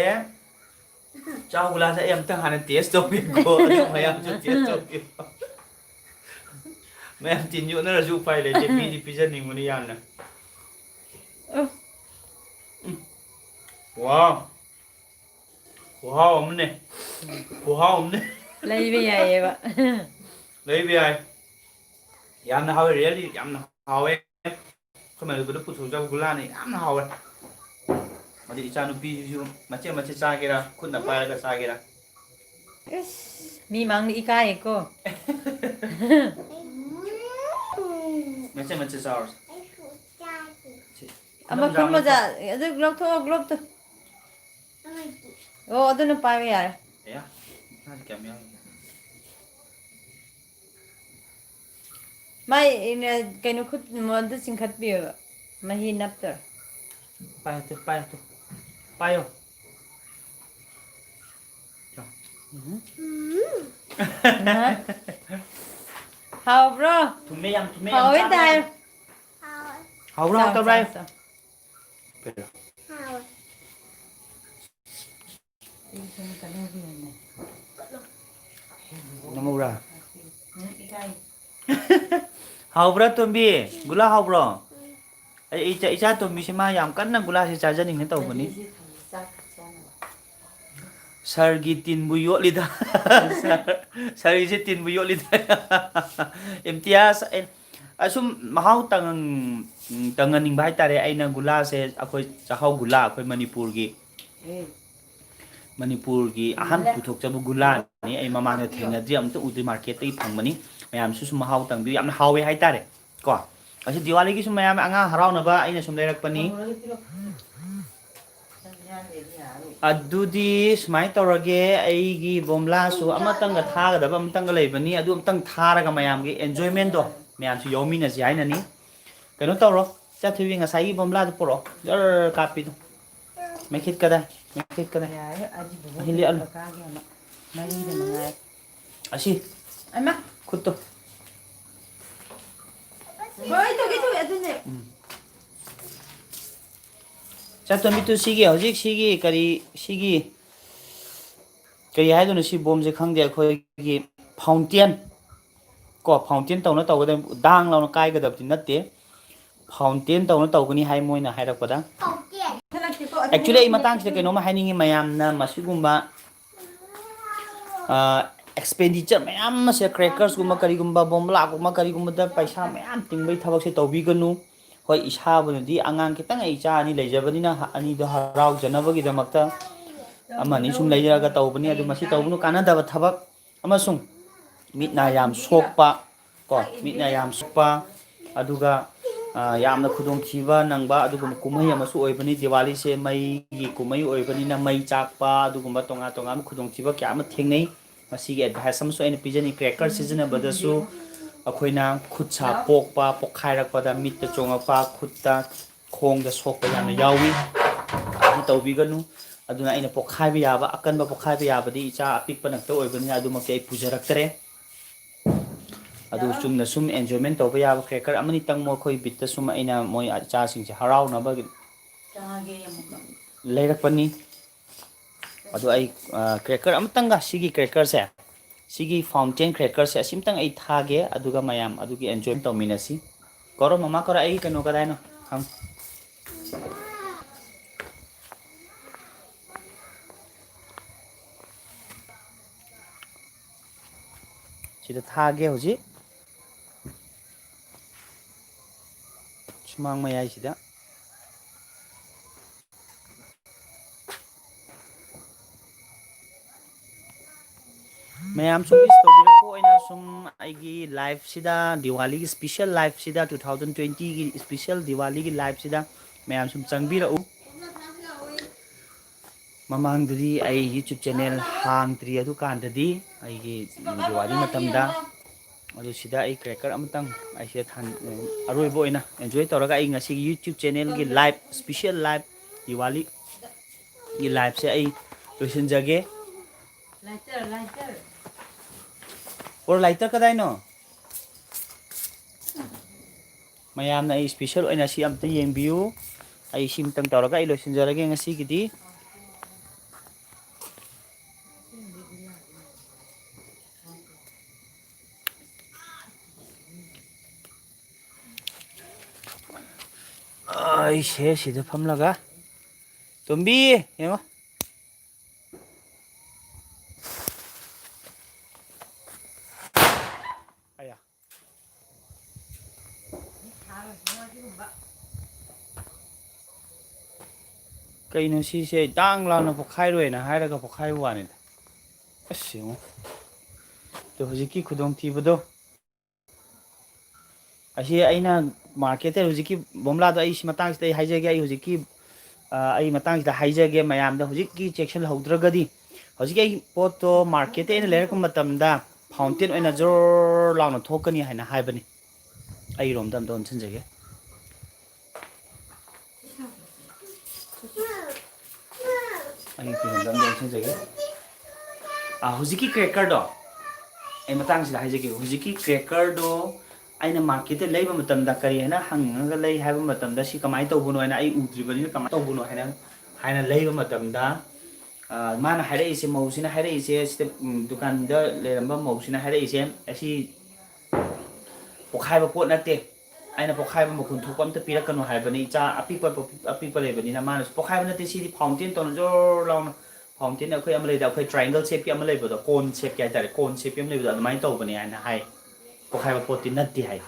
ꯆꯥꯛꯍꯥꯎ ꯒꯨꯂꯥꯁꯦ ꯑꯩ ꯑꯝꯇꯪ ꯍꯥꯟꯅ taste ꯇꯧꯒꯦꯀꯣ, ꯑꯗꯨ ꯃꯌꯥꯝꯁꯨ taste ꯇꯧꯕꯤꯌꯨ꯫ ꯃꯌꯥꯝ ꯇꯤꯟ ꯌꯣꯠꯅꯔꯁꯨ ꯎꯄꯥꯏ ꯂꯩꯇꯦ, ꯃꯤꯗꯤ ꯄꯤꯖꯅꯤꯡꯕꯅꯤ ꯌꯥꯝꯅ꯫ ꯎꯝ꯫ ꯎꯝ꯫ ꯋꯥꯎ꯫ ꯈꯨꯍꯥꯎ ꯑꯃꯅꯦ꯫ ꯈꯨꯍꯥꯎ ꯑꯃꯅꯦ꯫ ꯂꯩꯕ ꯌꯥꯏꯌꯦꯕ꯫ ꯂꯩꯕ ꯌꯥꯏ꯫ ꯌꯥꯝꯅ ꯍꯥꯎꯋꯦ, really ꯌꯥꯝꯅ ꯍꯥꯎꯋꯦ꯫ ꯑꯩꯈꯣꯏ ꯃꯅꯤꯄꯨꯔꯗ ꯄꯨꯊꯣꯛꯆꯕ ꯒꯨꯂꯥꯅꯤ, ꯌꯥꯝꯅ ꯍꯥꯎꯋꯦ꯫ ꯑꯗꯩ ꯏꯆꯥꯅꯨꯄꯤꯁꯤꯁꯨ ꯃꯆꯦꯠ ꯃꯆꯦꯠ ꯆꯥꯒꯦꯔꯥ, ꯈꯨꯠꯅ ꯄꯥꯏꯔꯒ ꯆꯥꯒꯦꯔꯥ꯫ ꯏꯁ, ꯃꯤ ꯃꯥꯡꯗ ꯏꯀꯥꯏꯌꯦꯀꯣ꯫ ꯃꯆꯦꯠ ꯃꯆꯦꯠ ꯆꯥꯎꯔꯁꯦ꯫ ꯑꯃ ꯈꯨꯟ ꯃꯣꯖꯥ, ꯑꯗꯨ ꯂꯧꯊꯣꯛꯑꯣ, ꯒ꯭ꯂꯣꯞꯇꯣ꯫ ꯑꯣ, ꯑꯗꯨꯅ ꯄꯥꯏꯕ ꯌꯥꯔꯦ꯫ ꯑꯌꯥ, ꯃꯥꯗꯤ ꯀꯌꯥꯝ ꯌꯥꯎꯔꯤ? ꯃꯥꯏ, ꯀꯩꯅꯣ, ꯈꯨꯠ ꯑꯗꯨ ꯆꯤꯡꯈꯠꯄꯤꯌꯣꯕ꯫ ꯃꯍꯤ ꯅꯞꯇꯣꯔꯦ꯫ ꯄꯥꯏꯌꯣ ꯇꯨ, ꯄꯥꯏꯌꯣ ꯇꯨ꯫ ꯄꯥꯏꯌꯣ꯫ ꯎꯝ꯫ ꯍꯥꯎꯕ꯭ꯔꯣ? ꯊꯨꯝꯃꯦ, ꯌꯥꯝ ꯊꯨꯝꯃꯦ, ꯌꯥꯝ ꯍꯥꯎꯋꯦ ꯆꯥꯕ ꯇꯥꯏ꯫ ꯌꯥꯗꯦ꯫ ꯍꯥꯎꯕ꯭ꯔꯣ, ꯆꯥꯎ, ꯍꯥꯎꯇꯕ꯭ꯔꯣ? ꯆꯥꯎ, ꯆꯥꯎ꯫ ꯅꯃꯧꯔꯥ? ꯍꯥꯎꯕ꯭ꯔꯥ, ꯇꯣꯝꯕꯤ? ꯒꯨꯂꯥ ꯍꯥꯎꯕ꯭ꯔꯣ? ꯑꯩ ꯏꯆꯥ, ꯏꯆꯥ ꯇꯣꯝꯕꯤꯁꯦ ꯃꯥ ꯌꯥꯝ ꯀꯟꯅ ꯒꯨꯂꯥꯁꯦ ꯆꯥꯖꯅꯤꯡꯅ ꯇꯧꯕꯅꯤ꯫ ꯁꯥꯔꯒꯤ ꯇꯤꯟꯕꯨ ꯌꯣꯠꯂꯤꯗ꯫ ꯁꯥꯔ, ꯁꯥꯔꯒꯤꯁꯦ ꯇꯤꯟꯕꯨ ꯌꯣꯠꯂꯤꯗ꯫ ꯏꯝꯇꯤꯌꯥꯁ, ꯑꯦ, ꯑꯁꯨꯝ ꯃꯍꯥꯎ ꯇꯪ-, ꯇꯪꯍꯟꯅꯤꯡꯕ ꯍꯥꯏꯇꯥꯔꯦ꯫ ꯑꯩꯅ ꯒꯨꯂꯥꯁꯦ, ꯑꯩꯈꯣꯏ ꯆꯥꯛꯍꯥꯎ ꯒꯨꯂꯥ, ꯑꯩꯈꯣꯏ ꯃꯅꯤꯄꯨꯔꯒꯤ, ꯃꯅꯤꯄꯨꯔꯒꯤ ꯑꯍꯥꯟꯕ ꯄꯨꯊꯣꯛꯆꯕ ꯒꯨꯂꯥꯅꯤ꯫ ꯑꯩ ꯃꯃꯥꯡꯗ ꯊꯦꯡꯅꯗ꯭ꯔꯤ, ꯑꯝꯇ ꯎꯗ꯭ꯔꯤ, ꯃꯥꯔꯀꯦꯠꯇꯒꯤ ꯐꯪꯕꯅꯤ꯫ ꯃꯌꯥꯝꯁꯨ ꯁꯨꯝ ꯃꯍꯥꯎ ꯇꯪꯕꯤꯌꯨ, ꯌꯥꯝꯅ ꯍꯥꯎꯋꯦ ꯍꯥꯏꯇꯥꯔꯦ꯫ ꯀꯣ, ꯑꯁꯤ ꯗꯤꯋꯥꯂꯤꯒꯤꯁꯨ ꯃꯌꯥꯝ ꯑꯉꯥꯡ ꯍꯔꯥꯎꯅꯕ ꯑꯩꯅ ꯁꯨꯝ ꯂꯩꯔꯛꯄꯅꯤ꯫ ꯑꯗꯨꯗꯤ ꯁꯨꯃꯥꯏꯅ ꯇꯧꯔꯒꯦ, ꯑꯩꯒꯤ ꯕꯣꯝꯂꯥꯁꯨ ꯑꯃꯇꯪꯒ ꯊꯥꯒꯗꯕ ꯑꯃꯇꯪꯒ ꯂꯩꯕꯅꯤ, ꯑꯗꯨ ꯑꯃꯇꯪ ꯊꯥꯔꯒ ꯃꯌꯥꯝꯒꯤ enjoymentꯗꯣ ꯃꯌꯥꯝꯁꯨ ꯌꯥꯎꯃꯤꯟꯅꯁꯤ ꯍꯥꯏꯅꯅꯤ꯫ ꯀꯩꯅꯣ ꯇꯧꯔꯣ, ꯆꯠꯊꯣꯏꯕꯤ, ꯉꯁꯥꯏꯒꯤ ꯕꯣꯝꯂꯥꯗꯣ ꯄꯨꯔꯛꯑꯣ, ꯖꯔ ꯀꯥꯞꯄꯤꯗꯣ꯫ ꯃꯩꯈꯦꯠ ꯀꯗꯥꯏ? ꯃꯩꯈꯦꯠ ꯀꯗꯥꯏ? ꯌꯥꯔꯦ, ꯑꯁꯤ ꯕꯨꯕꯣꯛꯀꯤ ꯑꯁꯤ ꯂꯤꯠꯂꯨ꯫ ꯗꯔꯀꯥꯔꯒꯤ ꯑꯃ ꯃꯔꯤꯗ ꯃꯉꯥꯏ꯫ ꯑꯁꯤ ꯑꯃ꯫ ꯈꯨꯠꯇꯣ꯫ ꯍꯣꯏ, ꯇꯧꯒꯦ, ꯇꯧꯒꯦ, ꯑꯗꯨꯅꯦ꯫ ꯎꯝ꯫ ꯆꯠꯇꯣꯝꯕꯤꯗꯨ ꯁꯤꯒꯤ ꯍꯧꯖꯤꯛ ꯁꯤꯒꯤ ꯀꯔꯤ, ꯁꯤꯒꯤ ꯀꯔꯤ ꯍꯥꯏꯗꯣꯏꯅꯣ? ꯁꯤ ꯕꯣꯝꯁꯦ ꯈꯪꯗꯦ꯫ ꯑꯩꯈꯣꯏꯒꯤ fountain ꯀꯣ, fountain ꯇꯧꯅ ꯇꯧꯒꯗꯕ, ꯗꯥꯡ ꯂꯥꯎꯅ ꯀꯥꯏꯒꯗꯕꯗꯤ ꯅꯠꯇꯦ꯫ Fountain ꯇꯧꯅ ꯇꯧꯒꯅꯤ ꯍꯥꯏ ꯃꯣꯏꯅ ꯍꯥꯏꯔꯛꯄꯗ꯫ Actually, ꯑꯩ ꯃꯇꯥꯡꯁꯤꯗ ꯀꯩꯅꯣꯝꯃ ꯍꯥꯏꯅꯤꯡꯉꯤ ꯃꯌꯥꯝꯅ, ꯃꯁꯤꯒꯨꯝꯕ, ꯑ, expenditure ꯃꯌꯥꯝ ꯑꯃꯁꯦ, crackersꯀꯨꯝꯕ ꯀꯔꯤꯒꯨꯝꯕ, ꯕꯣꯝꯕ꯭ꯂꯥꯒꯨꯝꯕ ꯀꯔꯤꯒꯨꯝꯕꯗ ꯄꯩꯁꯥ ꯃꯌꯥꯝ ꯇꯤꯡꯕꯒꯤ ꯊꯕꯛꯁꯦ ꯇꯧꯕꯤꯒꯅꯨ꯫ ꯍꯣꯏ, ꯏꯁꯥꯕꯨꯅꯗꯤ ꯑꯉꯥꯡ ꯈꯤꯇꯪ, ꯑꯩ ꯏꯆꯥ ꯑꯅꯤ ꯂꯩꯖꯕꯅꯤꯅ, ꯑꯅꯤꯗꯣ ꯍꯔꯥꯎꯖꯅꯕꯒꯤꯗꯃꯛꯇ ꯑꯃ ꯑꯅꯤ ꯁꯨꯝ ꯂꯩꯖꯔꯒ ꯇꯧꯕꯅꯤ꯫ ꯑꯗꯨ ꯃꯁꯤ ꯇꯧꯒꯅꯨ, ꯀꯥꯟꯅꯗꯕ ꯊꯕꯛ꯫ ꯑꯃꯁꯨꯡ ꯃꯤꯠ ꯅꯥ ꯌꯥꯝ ꯁꯣꯛꯄ ꯀꯣ, ꯃꯤꯠ ꯅꯥ ꯌꯥꯝ ꯁꯣꯛꯄ, ꯑꯗꯨꯒ, ꯑ, ꯌꯥꯝꯅ ꯈꯨꯗꯣꯡꯊꯤꯕ ꯅꯪꯕ ꯑꯗꯨꯒꯨꯝꯕ ꯀꯨꯝꯍꯩ ꯑꯃꯁꯨ ꯑꯣꯏꯕꯅꯤ꯫ ꯗꯤꯋꯥꯂꯤꯁꯦ ꯃꯩꯒꯤ ꯀꯨꯝꯍꯩ ꯑꯣꯏꯕꯅꯤꯅ ꯃꯩ ꯆꯥꯛꯄ, ꯑꯗꯨꯒꯨꯝꯕ ꯇꯣꯉꯥꯟ ꯇꯣꯉꯥꯟꯕ ꯈꯨꯗꯣꯡꯊꯤꯕ ꯀꯌꯥ ꯑꯃ ꯊꯦꯡꯅꯩ꯫ ꯃꯁꯤꯒꯤ advice ꯑꯃꯁꯨ ꯑꯩꯅ ꯄꯤꯖꯅꯤꯡꯏ꯫ Cracker ꯁꯤꯖꯤꯟꯅꯕꯗꯁꯨ ꯑꯩꯈꯣꯏꯅ ꯈꯨꯠ ꯁꯥ ꯄꯣꯛꯄ, ꯄꯣꯛꯈꯥꯏꯔꯛꯄꯗ, ꯃꯤꯠꯇ ꯆꯣꯡꯉꯛꯄ, ꯈꯨꯠꯇ, ꯈꯣꯡꯗ ꯁꯣꯛꯄ ꯌꯥꯝꯅ ꯌꯥꯎꯏ꯫ ꯑꯗꯨ ꯇꯧꯕꯤꯒꯅꯨ꯫ ꯑꯗꯨꯅ ꯑꯩꯅ ꯄꯣꯛꯈꯥꯏꯕ ꯌꯥꯕ, ꯑꯀꯟꯕ ꯄꯣꯛꯈꯥꯏꯕ ꯌꯥꯕꯗꯤ ꯏꯆꯥ ꯑꯄꯤꯛꯄ ꯉꯥꯛꯇ ꯑꯣꯏꯕꯅꯤꯅ ꯑꯗꯨꯃꯛꯇꯤ ꯑꯩ ꯄꯨꯖꯔꯛꯇꯔꯦ꯫ ꯑꯗꯨ ꯆꯨꯝꯅ ꯁꯨꯝ enjoyment ꯇꯧꯕ ꯌꯥꯕ cracker ꯑꯃꯅꯤꯇꯪ ꯃꯈꯣꯏ ꯕꯤꯠꯇ ꯁꯨꯝ ꯑꯩꯅ ꯃꯣꯏ ꯏꯆꯥꯁꯤꯡꯁꯦ ꯍꯔꯥꯎꯅꯕ ꯂꯩꯔꯛꯄꯅꯤ꯫ ꯑꯗꯣ ꯑꯩ, ꯑ, cracker ꯑꯃꯇꯪꯒ, ꯁꯤꯒꯤ crackerꯁꯦ, ꯁꯤꯒꯤ fountain crackerꯁꯦ ꯑꯁꯤꯝꯇꯪ ꯑꯩ ꯊꯥꯒꯦ, ꯑꯗꯨꯒ ꯃꯌꯥꯝ ꯑꯗꯨꯒꯤ enjoy ꯇꯧꯃꯤꯟꯅꯁꯤ꯫ ꯀꯧꯔꯣ, ꯃꯃꯥ ꯀꯧꯔꯣ, ꯑꯩꯒꯤ ꯀꯩꯅꯣ ꯀꯗꯥꯏꯅꯣ? ꯍꯪ꯫ ꯁꯤꯗ ꯊꯥꯒꯦ ꯍꯧꯖꯤꯛ꯫ ꯁꯨꯃꯥꯡ ꯃꯌꯥꯏꯁꯤꯗ꯫ ꯃꯌꯥꯝ ꯁꯨꯝ wish ꯇꯧꯕꯤꯔꯛꯄ ꯑꯣꯏꯅ ꯁꯨꯝ ꯑꯩꯒꯤ liveꯁꯤꯗ, ꯗꯤꯋꯥꯂꯤꯒꯤ special liveꯁꯤꯗ, two thousand twentyꯒꯤ special ꯗꯤꯋꯥꯂꯤꯒꯤ liveꯁꯤꯗ ꯃꯌꯥꯝ ꯁꯨꯝ ꯆꯪꯕꯤꯔꯛꯎ꯫ ꯃꯃꯥꯡꯗꯗꯤ ꯑꯩ YouTube channel ꯍꯥꯡꯗ꯭ꯔꯤ, ꯑꯗꯨꯀꯥꯟꯗꯗꯤ ꯑꯩꯒꯤ ꯗꯤꯋꯥꯂꯤ ꯃꯇꯝꯗ꯫ ꯑꯗꯨ ꯁꯤꯗ ꯑꯩ cracker ꯑꯃꯇꯪ ꯑꯩ ꯁꯤꯗ ꯊꯥꯟ-, ꯑꯔꯣꯏꯕ ꯑꯣꯏꯅ enjoy ꯇꯧꯔꯒ ꯑꯩ ꯉꯁꯤꯒꯤ YouTube channelꯒꯤ live, special live, ꯗꯤꯋꯥꯂꯤꯒꯤ liveꯁꯦ ꯑꯩ ꯂꯣꯏꯁꯤꯟꯖꯒꯦ꯫ ꯑꯣ, lighter ꯀꯗꯥꯏꯅꯣ? ꯃꯌꯥꯝꯅ ꯑꯩ special ꯑꯣꯏꯅ ꯁꯤ ꯑꯝꯇ ꯌꯦꯡꯕꯤꯌꯨ꯫ ꯑꯩ ꯁꯤꯝꯇꯪ ꯇꯧꯔꯒ ꯑꯩ ꯂꯣꯏꯁꯤꯟꯖꯔꯒꯦ ꯉꯁꯤꯒꯤꯗꯤ꯫ ꯑꯩꯁꯦ ꯁꯤꯗ ꯐꯝꯂꯒ, ꯇꯣꯝꯕꯤ, ꯌꯦꯡꯉꯣ꯫ ꯑꯌꯥ꯫ ꯀꯩꯅꯣ ꯁꯤꯁꯦ? ꯗꯥꯡ ꯂꯥꯎꯅ ꯄꯣꯛꯈꯥꯏꯔꯣꯏꯅ ꯍꯥꯏꯔꯒ ꯄꯣꯛꯈꯥꯏꯕ ꯋꯥꯅꯤꯗ꯫ ꯑꯁ, ꯌꯦꯡꯉꯣ꯫ ꯑꯗꯣ ꯍꯧꯖꯤꯛꯀꯤ ꯈꯨꯗꯣꯡꯊꯤꯕꯗꯣ꯫ ꯑꯁꯤ ꯑꯩꯅ ꯃꯥꯔꯀꯦꯠꯇ ꯍꯧꯖꯤꯛꯀꯤ ꯕꯣꯝꯂꯥꯗꯣ ꯑꯩ ꯁꯤ ꯃꯇꯥꯡꯁꯤꯗ ꯑꯩ ꯍꯥꯏꯖꯒꯦ꯫ ꯑꯩ ꯍꯧꯖꯤꯛꯀꯤ ꯑ, ꯑꯩ ꯃꯇꯥꯡꯁꯤꯗ ꯍꯥꯏꯖꯒꯦ ꯃꯌꯥꯝꯗ, ꯍꯧꯖꯤꯛꯀꯤ ꯆꯦꯛꯁꯤꯜꯍꯧꯗ꯭ꯔꯒꯗꯤ, ꯍꯧꯖꯤꯛꯀꯤ ꯑꯩ ꯄꯣꯠꯇꯣ ꯃꯥꯔꯀꯦꯠꯇ ꯑꯩꯅ ꯂꯩꯔꯛꯄ ꯃꯇꯝꯗ ꯐꯥꯎꯟꯇꯦꯟ ꯑꯣꯏꯅ ꯖꯣꯔ ꯂꯥꯎꯅ ꯊꯣꯛꯀꯅꯤ ꯍꯥꯏꯅ ꯍꯥꯏꯕꯅꯤ꯫ ꯑꯩꯔꯣꯝꯗ ꯑꯝꯇ ꯑꯣꯟꯁꯤꯟꯖꯒꯦ꯫ ꯑꯩ ꯐꯤꯔꯣꯟꯗ ꯑꯝꯇ ꯑꯣꯟꯁꯤꯟꯖꯒꯦ꯫ ꯑꯥ, ꯍꯧꯖꯤꯛꯀꯤ ꯀ꯭ꯔꯦꯀꯔꯗꯣ, ꯑꯩ ꯃꯇꯥꯡꯁꯤꯗ ꯍꯥꯏꯖꯒꯦ꯫ ꯍꯧꯖꯤꯛꯀꯤ ꯀ꯭ꯔꯦꯀꯔꯗꯣ ꯑꯩꯅ ꯃꯥꯔꯀꯦꯠꯇ ꯂꯩꯕ ꯃꯇꯝꯗ ꯀꯔꯤ ꯍꯥꯏꯅ ꯍꯪꯉꯒ ꯂꯩ ꯍꯥꯏꯕ ꯃꯇꯝꯗ, ꯁꯤ ꯀꯃꯥꯏꯅ ꯇꯧꯕꯅꯣ ꯍꯥꯏꯅ, ꯑꯩ ꯎꯗ꯭ꯔꯤꯕꯅꯤꯅ ꯀꯃꯥꯏꯅ ꯇꯧꯕꯅꯣ ꯍꯥꯏꯅ, ꯍꯥꯏꯅ ꯂꯩꯕ ꯃꯇꯝꯗ, ꯑꯥ, ꯃꯥꯅ ꯍꯥꯏꯔꯛꯏꯁꯦ, ꯃꯧꯁꯤꯅ ꯍꯥꯏꯔꯛꯏꯁꯦ, ꯁꯤꯗ, ꯎꯝ, ꯗꯨꯀꯥꯟꯗ ꯂꯩꯔꯝꯕ ꯃꯧꯁꯤꯅ ꯍꯥꯏꯔꯛꯏꯁꯦ, ꯑꯁꯤ ꯄꯣꯈꯥꯏꯕ ꯄꯣꯠ ꯅꯠꯇꯦ, ꯑꯩꯅ ꯄꯣꯈꯥꯏꯕ ꯃꯈꯨꯟ ꯊꯣꯛꯄ ꯑꯝꯇ ꯄꯤꯔꯛꯀꯅꯨ ꯍꯥꯏꯕꯅꯤ꯫ ꯏꯆꯥ ꯑꯄꯤꯛꯄ, ꯑꯄꯤꯛꯄ ꯂꯩꯕꯅꯤꯅ ꯃꯥꯅꯁꯨ, "ꯄꯣꯈꯥꯏꯕ ꯅꯠꯇꯦ, ꯁꯤꯗꯤ ꯐꯥꯎꯟꯇꯦꯟ ꯇꯧꯅ ꯖꯣꯔ ꯂꯥꯎꯅ, ꯐꯥꯎꯟꯇꯦꯟ ꯑꯩꯈꯣꯏ ꯑꯃ ꯂꯩꯗ, ꯑꯩꯈꯣꯏ ꯇ꯭ꯔꯥꯏꯡꯒꯜ ꯁꯦꯞꯀꯤ ꯑꯃ ꯂꯩꯕꯗꯣ, ꯀꯣꯟ ꯁꯦꯞꯀꯤ ꯍꯥꯏꯇꯥꯔꯦ, ꯀꯣꯟ ꯁꯦꯞꯀꯤ ꯑꯃ ꯂꯩꯕꯗꯣ, ꯑꯗꯨꯃꯥꯏꯅ ꯇꯧꯕꯅꯦ" ꯍꯥꯏꯅ ꯍꯥꯏ꯫ "ꯄꯣꯈꯥꯏꯕ ꯄꯣꯠꯇꯤ ꯅꯠꯇꯦ" ꯍꯥꯏ꯫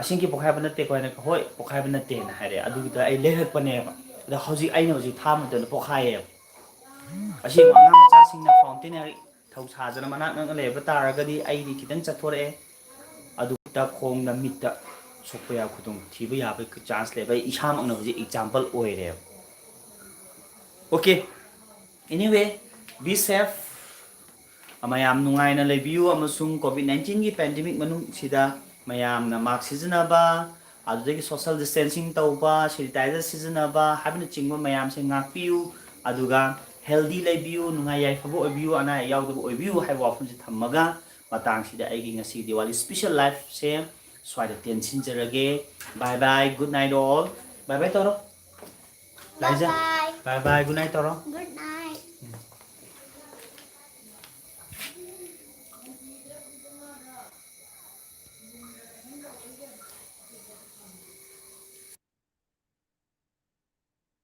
"ꯑꯁꯦꯡꯀꯤ ꯄꯣꯈꯥꯏꯕ ꯅꯠꯇꯦꯀꯣ?" ꯍꯥꯏꯅ, "ꯍꯣꯏ, ꯄꯣꯈꯥꯏꯕ ꯅꯠꯇꯦꯅ" ꯍꯥꯏꯔꯦ꯫ ꯑꯗꯨꯒꯤꯗ ꯑꯩ ꯂꯩꯔꯛꯄꯅꯦꯕ꯫ ꯑꯗꯣ ꯍꯧꯖꯤꯛ, ꯑꯩꯅ ꯍꯧꯖꯤꯛ ꯊꯥꯕ ꯃꯇꯝꯗ ꯄꯣꯈꯥꯏꯌꯦꯕ꯫ ꯑꯁꯤꯕꯨ ꯑꯉꯥꯡ ꯃꯆꯥꯁꯤꯡꯅ ꯐꯥꯎꯟꯇꯦꯟ ꯍꯦꯛ ꯊꯧ ꯁꯥꯗꯅ ꯃꯅꯥꯛ ꯅꯛꯅ ꯂꯩꯕ ꯇꯥꯔꯒꯗꯤ, ꯑꯩꯗꯤ ꯈꯤꯇꯪ ꯆꯠꯊꯣꯔꯛꯑꯦ, ꯑꯗꯨꯗ ꯈꯣꯡꯗ, ꯃꯤꯠꯇ ꯁꯣꯛꯄ ꯌꯥꯕ, ꯈꯨꯗꯣꯡ ꯊꯤꯕ ꯌꯥꯕꯒꯤ ꯆꯥꯟꯁ ꯂꯩꯕ꯫ ꯑꯩ ꯏꯁꯥꯃꯛꯅ ꯍꯧꯖꯤꯛ ꯑꯦꯛꯖꯥꯝꯄꯜ ꯑꯣꯏꯔꯦꯕ꯫ Okay, anyway, be safe. ꯃꯌꯥꯝ ꯅꯨꯡꯉꯥꯏꯅ ꯂꯩꯕꯤꯌꯨ, ꯑꯃꯁꯨꯡ ꯀꯣꯚꯤꯗ ꯅꯥꯏꯟꯇꯤꯟꯒꯤ ꯄꯦꯟꯗꯦꯃꯤꯛ ꯃꯅꯨꯡꯁꯤꯗ ꯃꯌꯥꯝꯅ ꯃꯥꯛꯁ ꯁꯤꯖꯤꯟꯅꯕ, ꯑꯗꯨꯗꯒꯤ ꯁꯣꯁꯦꯜ ꯗꯤꯁꯇꯦꯟꯁꯤꯡ ꯇꯧꯕ, ꯁꯦꯅꯤꯇꯥꯏꯖꯔ ꯁꯤꯖꯤꯟꯅꯕ ꯍꯥꯏꯕꯅꯆꯤꯡꯕ ꯃꯌꯥꯝꯁꯦ ꯉꯥꯛꯄꯤꯌꯨ꯫ ꯑꯗꯨꯒ ꯍꯦꯜꯗꯤ ꯂꯩꯕꯤꯌꯨ, ꯅꯨꯡꯉꯥꯏ ꯌꯥꯏꯐꯕ ꯑꯣꯏꯕꯤꯌꯨ, ꯑꯅꯥ ꯑꯌꯦꯛ ꯌꯥꯎꯗꯕ ꯑꯣꯏꯕꯤꯌꯨ ꯍꯥꯏꯕ ꯋꯥꯐꯝꯁꯦ ꯊꯝꯃꯒ, ꯃꯇꯥꯡꯁꯤꯗ ꯑꯩꯒꯤ ꯉꯁꯤꯒꯤ ꯗꯤꯋꯥꯂꯤ ꯁ꯭ꯄꯤꯁꯦꯜ ꯂꯥꯏꯐꯁꯦ ꯁ꯭ꯋꯥꯏꯗ ꯇꯦꯟꯁꯤꯟꯖꯔꯒꯦ꯫ Bye bye, good night all. Bye bye ꯇꯧꯔꯣ꯫ ꯂꯥꯏꯖꯥ꯫ Bye bye, good night ꯇꯧꯔꯣ꯫